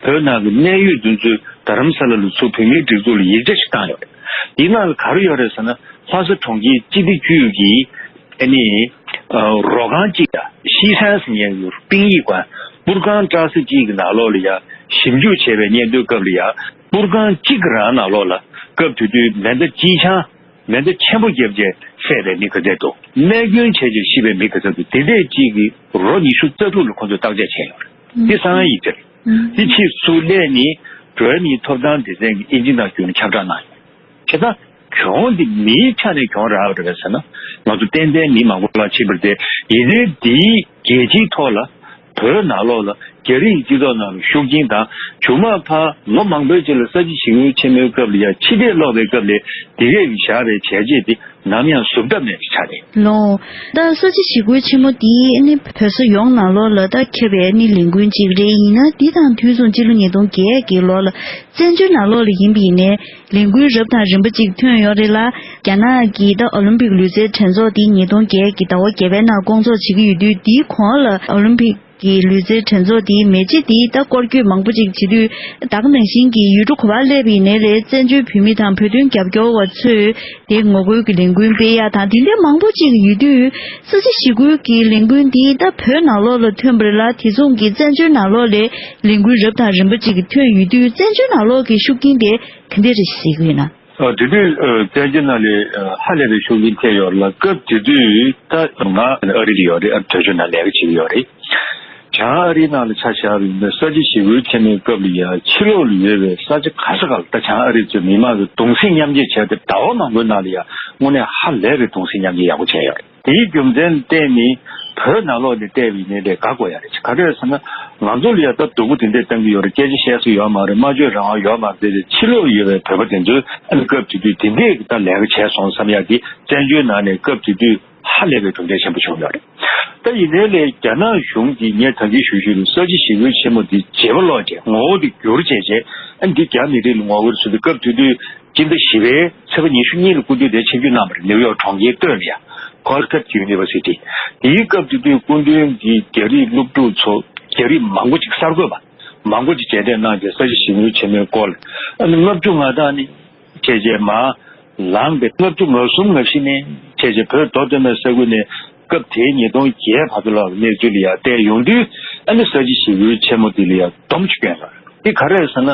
བོད་ནང་གི་གནད་ཡོད་དེ་ཚོས་རྡ་རམ་ས་ལ་ལ་ཚུར་བོད་མིའི་སྒྲིག་འཛུགས་ལ་ཡིག་ཆ་ཞིག་བཏང་ཡོད་རེད། དེའི་ནང་ལ་ག་རེ་ཡོད་རེད་ཟེར་ན་ལྷ་ས་གྲོང་ཁྱེར་སྤྱི་བདེ་ཅུས་ཀྱི་ཨ་ནི་རོ་ཁང་གཅིག་ལ་ཤི་སན་ཟེར་མཁན་གྱི་པིང་ཡིག་ཁང་པུར་ཁང་བཀྲ་ས་གཅིག་གི་ནང་ལོགས་ལ་ཡང་ཞིབ་འཇུག་བྱས་པའི་སྙན་ཐོའི་སྐབས་ལ་ཡང་པུར་ཁང་གཅིག་གི་རང་ནང་ལོགས་ལ་སྐབས་དེ་དུས་མེ་མདའ་གཅིག་ཆང་མེ་མདའ་ཆེན་པོ་བརྒྱབ་རྗེས་བསད་པའི་མི་ག་ཚད་འདུག་རྨས་སྐྱོན་བྱས་རྗེས་ཤི་བའི་མི་ག་ཚད་འདུག་དེ་འདྲས་གཅིག་གི་རོ་ཉི་ཤུ་རྩ་དྲུག་ལ་ཁོ་ཚོས་བརྟག་དཔྱད་བྱས་ཡོད་རེད། འདི་གསང་བའི་ཡིག་ཆ་རེད། འདི་ཕྱིས་སུ་སླེབས་ནས་འགྲོ་བ་མིའི་ཐོབ་ཐང་སྡེ་ཚན་གྱིས་ཨིན་ཇི་ནང་བསྒྱུར་ནས་ཁྱབ་བསྒྲགས་གནང་ཡོད། བྱས་ཙང་གྱོང་འདི་མིའི་ཆ་ནས་གྱོང་རག་པ་རེད་པས་ཟེར་ན་ང་ཚོ་ཏན་ཏན་མི་མང་པོ་ལ་ཕྱིན་པ་རེད་དེ། ཡིན་ནའི་འདིའི་རྒྱལ་སྤྱིའི་ཐོག་ལ་བོད་ནང་ལོགས་ལ་རྒྱ་རིགས་སྤྱི་ཚོགས་ནང་ལ་ཤུགས་རྐྱེན་དང་། མཇུག་མ་ཕར་ལོ་མང་པོའི་རྗེས་ལ་ས་བྱི་ཞི་རྒོལ་ཆེན་མོའི་སྐབས་ལ་ཡང་ཕྱི་བལྟས་ལོག་པའི་སྐབས་ལ་འདི་གས་ཀྱིས་བཞག་པའི་བྱས་རྗེས་དེ་ནམ་ཡང་བཟོད་ཐབས་མེད་པ་ཆགས་རེད། ལོ། ད་ས་བྱི་ཞི་རྒོལ་ཆེན་མོ་འདི་ནི་བོད་ས་ཡོངས་ནང་ལོགས་ལ་ད་ཁྱབ་པའི་ནི་ལས་འགུལ་གཅིག་རེད། ཡིན་ན་འདི་དང་དུས་མཚུངས་སྤྱི་ལོ་ཉིས་སྟོང་བརྒྱད་ཀྱི་ལོ་ལ་བཙན་བྱོལ་ནང་ལོགས་ལ་ཡིན་པ་ཡིན་ནའི་ལས་འགུལ་རབ་དང་རིམ་པ་གཅིག་ཐོན་ཡོད་རེད་ལ། རྒྱ་ནག་གི་ད་ཨོ་ལིམ་པིག་ལུས་རྩལ་གྲོས་ཚོགས་འདི་ཉིས་སྟོང་བརྒྱད་ཀྱི་ཟླ་བ་བརྒྱད་པའི་ནང་སྐོང་ཚོགས་བྱེད་ཀྱི་ཡོད་དུས། འདིའི་གོང་ལ་ཨོ་ལིམ་པིག་གི་ལུས་རྩལ་གྲོས་ཚོགས་དེའི་མེ་ལྕེ་དེ་ད་སྐོར་སྐྱོད་མང་པོ་ཅིག་བྱེད་དུས། ད་ག་ནང་བཞིན་གྱི་ཡུལ་གྲུ་ག་པར་སླེབས་པ་ཡིན་ནའི་རེད། བཙན་བྱོལ་བོད་མི་དང་བོད་དོན་རྒྱབ་སྐྱོར་བ་ཚོས་དེ་ངོ་རྒོལ་གྱི་ལས་འགུལ་སྤེལ་ཡ་དང་དེ་འདྲའི་མང་པོ་ཅིག་ཡོད་དུས། ས་བྱི་ཞི་རྒོལ་གྱི་ལས་འགུལ་འདི་ད་བོད་ནང་ལོགས་ལ་ཐོན་པ་རེད་ལ། དེ་མཚུངས་ཀྱི་བཙན་བྱོལ་ནང་ལོགས་ལ་ལས་འགུལ་རབ་དང་རིམ་པ་ཅིག་ཐོན་ཡོད་དུས། བཙན་བྱོལ་ནང་ལོགས་ཀྱི་ཤུགས་རྐྱེན་དེ་ག་འདྲ་རེད་ཟེར་གྱི་ཡོད་ན། ཨ་དེ་དུས་ཨ་བཙན་བྱོལ་ནང་ལ་ཨ་ཧ་ལས་པའི་ཤུགས་རྐྱེན་ཐེབས་ཡོད་ལ། སྐབས་དེ་དུས་ད་ང་ཨ་རི་ལ་ཡོད་རེད། ཨ་བོད་ལྗོངས་ནང་ལས་ཀ་བྱེད་ཀྱི་ཡོད་རེད། བྱང་ཨ་རིའི་ནང་ལ་ཆ་བཞག་པ་ཡིན་ན་ས་བྱི་ཞི་རྒོལ་ཆེན་མོའི་སྐབས་ལ་ཡང་ཕྱི་ལོགས་ལ་ཡོད་པའི་ས་ཆ་ག་ས་ག་ལ་ད་བྱང་ཨ་རི་གཙོས་མི་མང་གི་གདུང་སེམས་མཉམ་སྐྱེད་བྱས་ཏེ་ཟླ་བ་མང་པོའི་ནང་ལ་ཡང་དངོས་གནས་ཧ་ལས་པའི་གདུང་སེམས་མཉམ་སྐྱེད་ཡག་པོ་བྱས་ཡོད་རེད། དེའི་རྒྱུ་མཚན་ལ་བརྟེན་ནས་བོད་ནང་ལོགས་ནས་བལྟས་པ་ཡིན་ནའི་ལས་དགའ་དགོས་ཡ་རེད། ག་རེ་ཟེར་ན་ང་ཚོ་ལ་ཡང་ད་སྡུག་པོ་དེ་འདྲས་བཏང་གི་ཡོད་རེད། སྐད་ཆ་བཤད་ས་ཡོད་མ་རེད། སྨྲ་བརྗོད་རང་དབང་ཡོད་མ་རེད། དེ་ཕྱི་ལོགས་ཡོད་པའི་བོད་པ་དེ་ཚོས་ཨ་ནི་སྐབས་དེ་དུས་དེ་འདྲས་ཀྱི་ད་ལས་ཀ་བྱས་སོང་བསམ་ཡག་གི་བཙན་བྱོལ་ནང་ནས་སྐབས་དེ་དུས་ཧ་ལས་པའི་གྲུབ་འབྲས་ཆེན་པོ་བྱུང་ཡོད་རེད། ད་ཡིན་ནའི་ལས་རྒྱ་ནག་གཞུང་གིས་ངས་ད་གིན་ཞུ་ཞུ་རེད། ས་བྱི་ཞི་རྒོལ་ཆེན་མོ་འདི་བརྗེ་པོ་སློག་བྱས་ངོ་བོ་འདི་བསྒྱུར་བྱས་བྱས་ཨ་ནི་འདི་རྒྱ་མི་རིགས་ལ་ངོ་རྒོལ་བཟོ་དུས་སྐབས་དེ་དུས་སྤྱི་ཟླ་བཞི་པའི་ཚེས་པ་ཉི་ཤུ་གཉིས་ལ་སྐུ་མདུན་དེ་ཆིབས་བསྒྱུར་གནང་བ་རེད། ནིའུ་ཡོག་གྲོང་ཁྱེར་སྟོད་ལ་ཡ་Connecticut University། དེའི་སྐབས་དེ་དུས་སྐུ་མདུན་གྱིས་རྒྱ་རིགས་སློབ་ཕྲུག་ཚོ་རྒྱ་རིགས་མང་པོ་ཅིག་གསར་འགོད་པ་མང་པོ་ཅིག་མཇལ་འཕྲད་གནང་རྗེས་ས་བྱི་ཞི་རྒོལ་ཆེན་མོའི་སྐོར་ལ་ཨ་ནི་ལྔ་བཅུ་ང་དང་ནི་བྱས་རྗེས་མར་ལངས་པའི་ལྔ་བཅུ་ང་གསུམ་ང་བཞི་ནས་བྱས་རྗེས་བོད་མདོ་སྟོད་སྨད་ས་ཁུལ་ནས་སྐབས་དེའི་ཉིས་སྟོང་བརྒྱད་བར་དུ་ལ་གནས་ཚུལ་ལ་ཡ་བལྟས་ཡོང་དུས་ཨ་ནི་ས་བྱི་ཞི་རྒོལ་ཆེན་མོ་འདི་ལ་ཡ་སྡོམ་ཅིག་བསྐྱོན་ཡོད་རེད། འདི་ག་རེ་རེད་ཟེར་ན།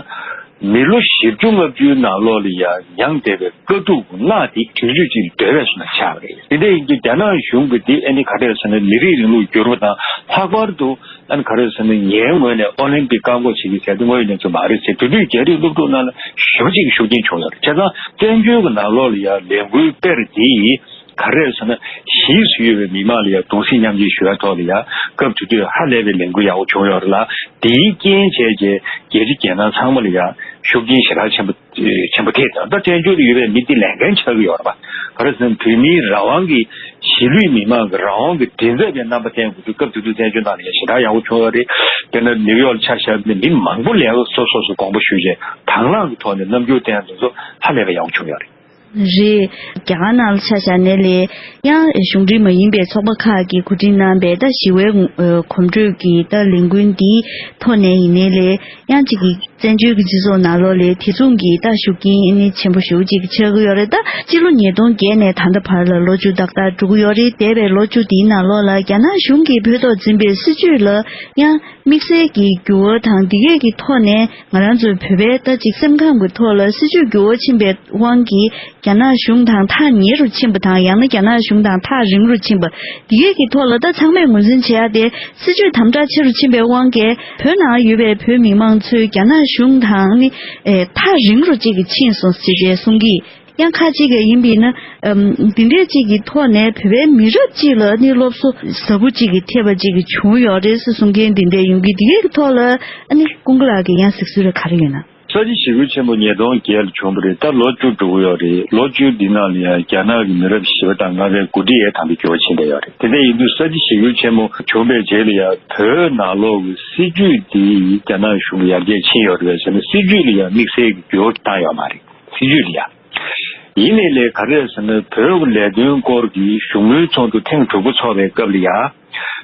མི་ལོ་བཞི་བཅུ་ལྔ་བཅུའི་ནང་ལོགས་ལ་ཡང་མྱངས་བསྡད་པའི་དཀའ་སྡུག་གི་མངའ་དེ་དུས་ཚོད་ཅིག་སྡོད་པའི་བཟོ་འདྲ་ཆགས་པ་རེད། དེ་འདྲ་ཡིན་དུས་རྒྱ་ནག་གཞུང་གིས་དེ་ཨ་ནི་ག་རེ་ཟེར་ན་མི་རིགས་རིང་ལུགས་བསྒྱུར་བ་དང་། ལྷག་པར་དུ་ཨ་ནི་ག་རེ་ཟེར་ན་ངའི་ངོས་ནས་ཨོ་ལིམ་པིག་བཀག་འགོག་བྱེད་ཀྱི་ཟེར་དེ་དངོས་ཡོད་གནས་ཚུལ་མ་རེད་ཟེར། དེ་དུས་རྒྱ་རིགས་སློབ་ཕྲུག་ནང་ལ་ཞེ་པོ་ཅིག་གི་ཤུགས་རྐྱེན་བྱུང་ཡོད་རེད། བྱས་ཙང་བཙན་བྱོལ་གྱི་ནང་ལོགས་ལ་ཡང་ལས་འགུལ་སྤེལ་དེ་ག་རེ་རེད་ཟེར་ན། གཞིས་སུ་ཡོད་པའི་མི་མང་ལ་ཡང་གདུང་སེམས་མཉམ་སྐྱེད་ཞུ་བའི་ཐོག་ལ་ཡང་སྐབས་དེ་དུས་ཧ་ལས་པའི་ལས་འགུལ་ཡག་པོ་བྱུང་ཡོད་རེད་ལ། དེའི་རྐྱེན་བྱས་རྗེས་རྒྱལ་སྤྱི་རྒྱལ་ནང་ཚང་མ་ལ་ཡང་ཤུགས་རྐྱེན་ཞེ་དྲག་ཆེན་པོ་ཆེན་པོ་ཐེབས་ཏེ། ད་བཙན་བྱོལ་དུ་ཡོད་པའི་མི་དེ་ལས་འགན་ཆགས་ཀྱི་ཡོད་རེད་པ། ག་རེ་ཟེར་ན་བོད་མིའི་རང་དབང་གི་གཞིས་ལུས་མི་མང་གི་རང་དབང་གི་མགྲིན་ཚབ་པའི་རྣམ་པ་བསྟན་དགོས་དུས་སྐབས་དེ་དུས་བཙན་བྱོལ་ནང་ལ་ཡང་ཞེ་དྲག་ཡག་པོ་བྱུང་ཡོད་རེད། དཔེར་ན་ནིའུ་ཡོག་ལ་ཆ་བཞག་ན་མི་མང་པོ་ལ་ཡང་སོ་སོ་སོ་དགོངས་པ་ཞུས་རྗེས་དང་བླངས་ཀྱི་ཐོག་ནས་རྣམ་འགྱུར་བསྟན་དེ་ཚོ་ཧ་ལས་པའི་ཡག་པོ་བྱུང་ཡོད་རེད། རེད། རྒྱ་གར་ནང་ལ་ཆ་བཞག་ནའི་ལས་ཡང་གཞུང་འབྲེལ་མ་ཡིན་པའི་ཚོགས་པ་ཁག་གིས་གོ་སྒྲིག་གནང་བའི་ད་ཞི་བའི་ཨ་གོམ་བགྲོད་ཀྱི་ད་ལས་འགུལ་འདིའི་ཐོག་ནས་ཡིན་ནའི་ལས་ཡང་གཅིག་གིས་བཙན་བྱོལ་གྱི་སྤྱི་ཚོགས་ནང་ལོགས་ལས་དེ་མཚུངས་ཀྱི་ད་ཤུགས་རྐྱེན་ཨ་ནི་ཆེན་པོ་ཞེ་པོ་ཅིག་ཆགས་ཀྱི་ཡོད་རེད། ད་སྤྱི་ལོ་ཉིས་སྟོང་བརྒྱད་ནས་ད་ལྟ་བར་ལ་ལོ་བཅུ་ཏག་ཏག་འགྲོ་གི་ཡོད་རེད། འདས་པའི་ལོ་བཅུ་འདིའི་ནང་ལོགས་ལ་རྒྱ་ནག་གཞུང་གིས་བོད་ཐོག་འཛིན་པའི་སྲིད་བྱུས་ལ་ཡང་དམིགས་བསལ་གྱི་འགྱུར་བ་དང་། འདི་གས་ཀྱི་ཐོག་ནས་ང་རང་ཚོའི་བོད་པའི་ད་ཅིག་སེམས་ཁམས་ཀྱི་ཐོག་ལ་སྲིད་བྱུས་འགྱུར་བ་ཕྱིན་པའི་དབང་གིས་རྒྱ་ནག་གཞུང་དང་ཐག་ཉེ་རུ་ཕྱིན་པ་དང་། ཡང་ན་རྒྱ་ནག་གཞུང་དང་ཐག་རིང་རུ་ཕྱིན་པ། འདི་གས་ཀྱི་ཐོག་ལ་ད་ཚང་མས་ངོས་འཛིན་བྱེད་ཡ་དེ་སྲིད་བྱུས་དམ་དྲག་ཆེ་རུ་ཕྱིན་པའི་དབང་གིས་བོད་ནང་ཡོད་པའི་བོད་མི་མང་ཚོས་རྒྱ་ནག་གཞུང་དང་ནི་ཨེ་ཐག་རིང་རུ་ཅིག་གིས་ཕྱིན་སོང་ཟེར་བྱས་གསུང་གི། ཡང་ཁ་ཅིག་གིས་ཡིན་པས་ན། ཨམ། འདི་འདྲས་ཅིག་གི་ཐོག་ནས་བོད་པའི་མི་རབས་ཅིག་ལ་ནི་སློབ་གསོ་ཟབ་པོ་ཅིག་གི་ཐེབས་པ་ཅིག་གི་བྱུང་ཡོད་རེད་ཟེར་གསུང་མཁན་འདི་འདྲས་ཡོང་གི། འདི་གའི་ཐོག་ལ་ཨ་ནི་ཀུན་དགའ་ལགས་ཀྱི་ཡང་གཟིགས་ཚུལ་རེ་ག་རེ་ཡོད་ན། ས་བྱི་ཞི་རྒོལ་ཆེན་པོ་ཉིས་སྟོང་བརྒྱད་ལ་བྱུང་བ་རེད། ད་ལོ་བཅུ་འགྲོ་གི་ཡོད་རེད། ལོ་བཅུ་འདི་ནང་ལ་ཡང་རྒྱ་ནག་གི་མི་རབས་བཞི་པ་དང་ལྔ་པའི་འགོ་ཁྲིད་ཡས་དམ་པའི་འགྱུར་བ་ཕྱིན་བསྡད་ཡོད་རེད། དེ་འདྲ་ཡིན་དུས་ས་བྱི་ཞི་རྒོལ་ཆེན་མོ་བྱུང་བའི་རྗེས་ལ་ཡང་བོད་ནང་ལོགས་ཀྱི་སྲིད་བྱུས་འདི་རྒྱ་ནག་གཞུང་གིས་ཡར་རྒྱས་ཕྱིན་ཡོད་རེད་པས་ཟེར་ན། སྲིད་བྱུས་ལ་ཡང་དམིགས་བསལ་གྱི་འགྱུར་བ་བཏང་ཡོད་མ་རེད། སྲིད་བྱུས་ལ་ཡང་། ཡིན་ནའི་ལས་ག་རེ་རེད་ཟེར་ན། བོད་ཀྱི་ལས་དོན་སྐོར་གྱི་བཞུགས་མོལ་ཚོགས་འདུ་ཐེངས་དྲུག་པ་ཚོགས་པའི་སྐབས་ལ་ཡང་།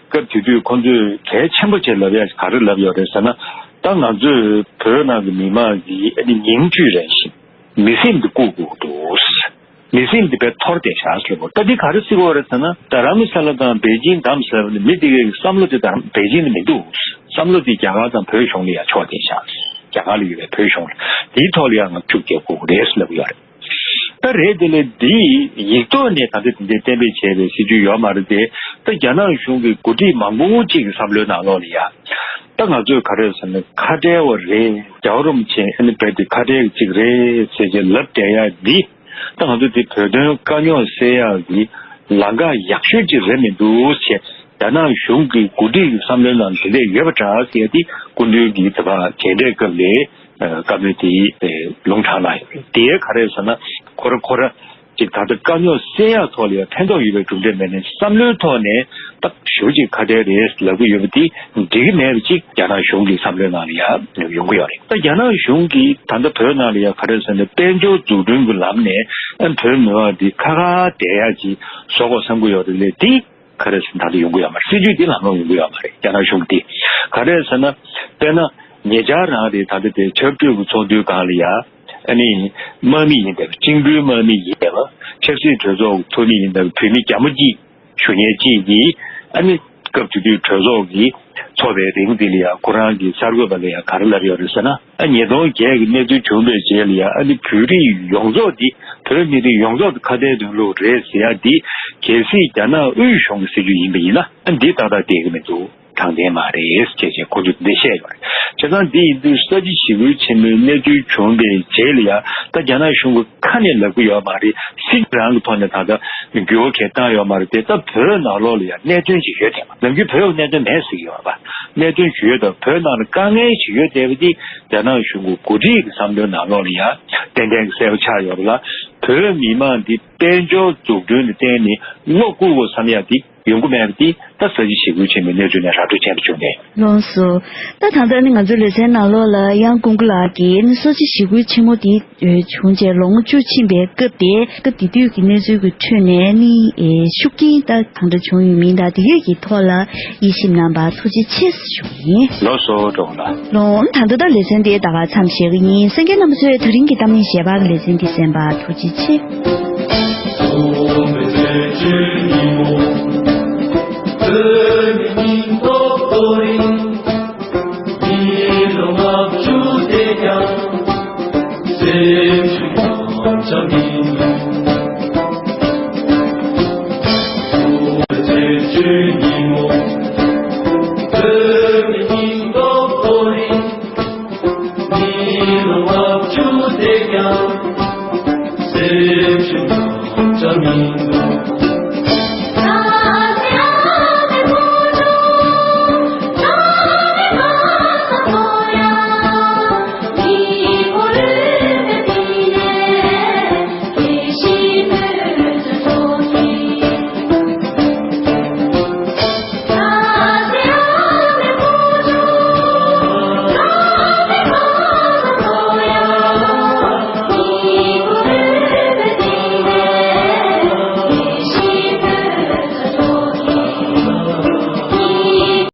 སྐབས་དེ་དུས་ཁོང་ཚོས་གལ་ཆེན་པོ་བྱས་ལབ་ཡ་ག་རེ་ལབ་ཡོད་རེད་ཟེར་ན། ད་ང་ཚོས་བོད་ནང་གི་མི་མང་གི་ཨ་ནི་ཉིང་བཅུད་རན་ཞིང་མི་སེམས་འདི་བཀུག་དགོས་འདུག། མི་སེམས་འདི་དཔེ་འཐོར་བསྡད་ཤག་ཟེར་གོ། ད་འདི་ག་རེ་ཟེར་གོ་རེད་ཟེར་ན། རྡ་རམ་ས་ལ་དང་པེ་ཅིང་བདམས་ཟེར་བ་ནི་མི་དེ་གའི་བསམ་བློ་དེ་རྡ་རམ་པེ་ཅིང་ལ་མི་འདུག། བསམ་བློ་དེ་རྒྱ་གར་དང་བོད་གཞུང་ལ་ཡང་ཕྱོགས་བསྡད་ཤག། རྒྱ་གར་ལ་ཡོད་པའི་བོད་གཞུང་ལ། དེའི་ཐོག་ལ་ཡང་ང་ཤུགས་རྒྱབ་དགོས་རེད་ཟེར་ལབ་ཀྱི་ཡོད་རེད། ད་རེད། དེ་ལས་འདི་ཡིག་ཐོག་ནས་ད་ལྟ་དེ་འདྲའི་གཏན་འབེབས་བྱས་པའི་སྲིད་བྱུས་ཡོད་མ་རེད་དེ། ད་རྒྱ་ནག་གཞུང་གི་འགོ་ཁྲིད་མང་པོ་ཅིག་གི་བསམ་བློའི་ནང་ལོགས་ལ་ཡ། ད་ང་ཚོས་ག་རེ་ཟེར་ན་ཁ་བྲལ་བ་རེད། རྒྱལ་བ་རིན་པོ་ཆེ་ཨ་ནི་རྦད་དེ་ཁ་བྲལ་གྱི་ཅིག་རེད་ཟེར་བྱས་ལབ་བསྡད་ཡ་འདི། ད་ང་ཚོ་འདི་བོད་དོན་དཀའ་རྙོག་སེལ་ཡག་གི་ལམ་ཁ་ཡག་ཤོས་ཅིག་རེད་མི་འདུག་ཟེར། རྒྱ་ནག་གཞུང་གི་འགོ་ཁྲིད་ཀྱི་བསམ་བློའི་ནང་དེ་འདྲས་ཡོད་པ་འདྲ་ཟེར་ཏེ་སྐུ་མདུན་གྱིས་དེ་བ་མཇལ་འཕྲད་སྐབས་ལ་བཀའ་མོལ་དེ་ལུང་དྲངས་གནང་ཡོད་རེད། དེ་ག་རེ་ཟེར་ན། ཁོ་ར་ཁོ་ར་ཅིག་ད་ལྟ་དཀའ་རྙོག་སེལ་ཡག་ཐོག་ལ་ཡང་ཕན་ཐོགས་ཡོད་པའི་གྲུབ་འབྲས་མེད་ནའི་བསམ་བློའི་ཐོག་ནས་ད་ཞེ་པོ་ཅིག་ཁ་བྲལ་རེད་ལབ་ཀྱི་ཡོད་པ་དེ་འགྲིག་གི་མེད་པ་ཅིག་རྒྱ་ནག་གཞུང་གི་བསམ་བློའི་ནང་ལ་ཡང་ཡོང་གི་ཡོད་རེད། ད་རྒྱ་ནག་གཞུང་གིས་ད་ལྟ་བོད་ནང་ལ་ཡང་ག་རེ་ཟེར་ན། དཔལ་འབྱོར་འཛུགས་སྐྲུན་གྱི་ལམ་ནས་ཨ་བོད་མི་མང་འདི་ཁ་ཁ་བསྡད་ཡག་ཅིག་བཟོ་དགོས་བསམ་གྱི་ཡོད་རེད་ལས། དེ་ག་རེ་ཟེར་ན་ད་ལྟ་ཡོང་གི་ཡོད་མ་རེད། སྲིད་བྱུས་འདི་ལམ་ལྷོང་ཡོང་གི་ཡོད་མ་རེད། རྒྱ་ནག་གཞུང་གིས་དེ་ག་རེ་ཟེར་ན། དཔེར་ན་ཉེ་ཆར་རང་རེད། ད་ལྟ་དེ་ཆབ་གྲོས་ཀྱི་ཚོགས་འདུའི་སྒང་ལ་ཡ། ཨ་ནི་དམག་མི་ཡིན་པའི་བཅིངས་འགྲོལ་དམག་མི་ཡིན་པའི་ཆབ་སྲིད་གྲོས་ཚོགས་ཀྱི་ཚོགས་མི་ཡིན་པའི་བོད་མི་རྒྱ་མོ་གཅིག་ཞུ་མཁན་གཅིག་གིས། ཨ་ནི་སྐབས་དེ་དུས་གྲོས་ཚོགས་ཀྱི་ཚོགས་པའི་རིང་འདི་ལ་ཡང་ཁོ་རང་གི་གསར་འགོད་པ་ལ་ཡང་ག་རེ་ལབ་ཡོད་རེད་ཟེར་ན། ཨ་ཉིས་སྟོང་བརྒྱད་ཀྱི་གནས་ཚུལ་བྱུང་བའི་རྗེས་ལ་ཡང་ཨ་ནི་བོད་རིགས་ཡོངས་རྫོགས་འདི་བོད་མི་རིགས་ཡོངས་རྫོགས་འདི་ཁ་བྲལ་གནས་ལུགས་རེད་ཟེར་ཡ་འདི་གལ་སྲིད་རྒྱ་ནག་དབུས་གཞུང་གི་སྲིད་བྱུས་ཡིན་པ་ཡིན་ན། ཨ་འདི་ཏག་ཏག་བསྡད་ཀྱི་མི་འདུག། དྲང་བདེན་མ་རེད་ཅེས་བྱས་ཁོ་ཚོས་འདི་བཤད་ཡོད་རེད། བྱས་ཙང་འདི་ཡིན་དུས་ས་བྱི་ཞི་རྒོལ་ཆེན་མོའི་གནས་ཚུལ་བྱུང་བའི་རྗེས་ལ་ཡང་ད་རྒྱ་ནག་གཞུང་གི་ཁ་ནས་ལབ་ཀྱི་ཡོད་མ་རེད། སྲིད་བྱུས་རང་གི་ཐོག་ནས་ད་ལྟ་འགྱུར་བ་གང་བཏང་ཡོད་མ་རེད་དེ། ད་བོད་ནང་ལོགས་ལ་ཡང་གནད་དོན་ཅིག་ཡོད་དེ། ནམ་རྒྱུན་བོད་ཀྱི་གནད་དོན་མེད་ཟེར་གྱི་ཡོད་པ། གནད་དོན་ཅིག་ཡོད་དང་། བོད་ནང་ལ་དཀའ་ངལ་ཅིག་ཡོད་བསྡད་པ་འདི་རྒྱ་ནག་གཞུང་གི་འགོ་ཁྲིད་ཀྱི་བསམ་བློའི་ནང་ལོགས་ལ་ཡང་ཏན་ཏན་གྱི་གསལ་པོ་ཆགས་ཡོད་རེད་ལ། བོད་མི་མང་འདི་དཔལ་འབྱོར་འཛུགས་སྐྲུན་ལ་བརྟེན་ནས་བློ་བཀུག་དགོས་བསམ་ཡ་འདི་ཡོང་གི་མེད་པ་འདི་ད་ས་བྱི་ཞི་རྒོལ་ཆེན་མོའི་གནས་ཚུལ་ནས་ར་སྤྲོད་བྱས་པ་བྱུང་ནས། ལགས་སོ། ད་ད་ལྟ་ནི་ང་ཚོའི་ལེ་ཚན་ནང་ལོགས་ལ་ཡང་ཀུན་དགའ་ལགས་ཀྱིས་ནི་ས་བྱི་ཞི་རྒོལ་ཆེན་མོ་འདི་བྱུང་རྗེས་ལོ་ངོ་བཅུ་ཕྱིན་པའི་སྐབས་དེ། སྐབས་དེ་དུས་ཀྱི་གནས་ཚུལ་གྱི་ཁྲོད་ནས་ནི་ཤུགས་རྐྱེན་ད་གང་འདྲ་བྱུང་ཡོད་མིན་དང་དེ་ཡོད་ཀྱི་ཐོག་ལ་དབྱེ་ཞིབ་གནང་བར་ཐུགས་རྗེ་ཆེ་ཞུ་གི་ཡིན། ལགས་སོ། གྲོགས་ལ། ལགས། ད་ལྟ་ད་ལེ་ཚན་དེ་ད་ག་མཚམས་བཞག་གི་ཡིན། གསན་མཁན་རྣམ་པ་ཚོས་ད་རིང་གི་གཏམ་ངན་ཞལ་པར་ལེ་ཚན་འདི་གསན་པར་ཐུགས་རྗེ་ཆེ།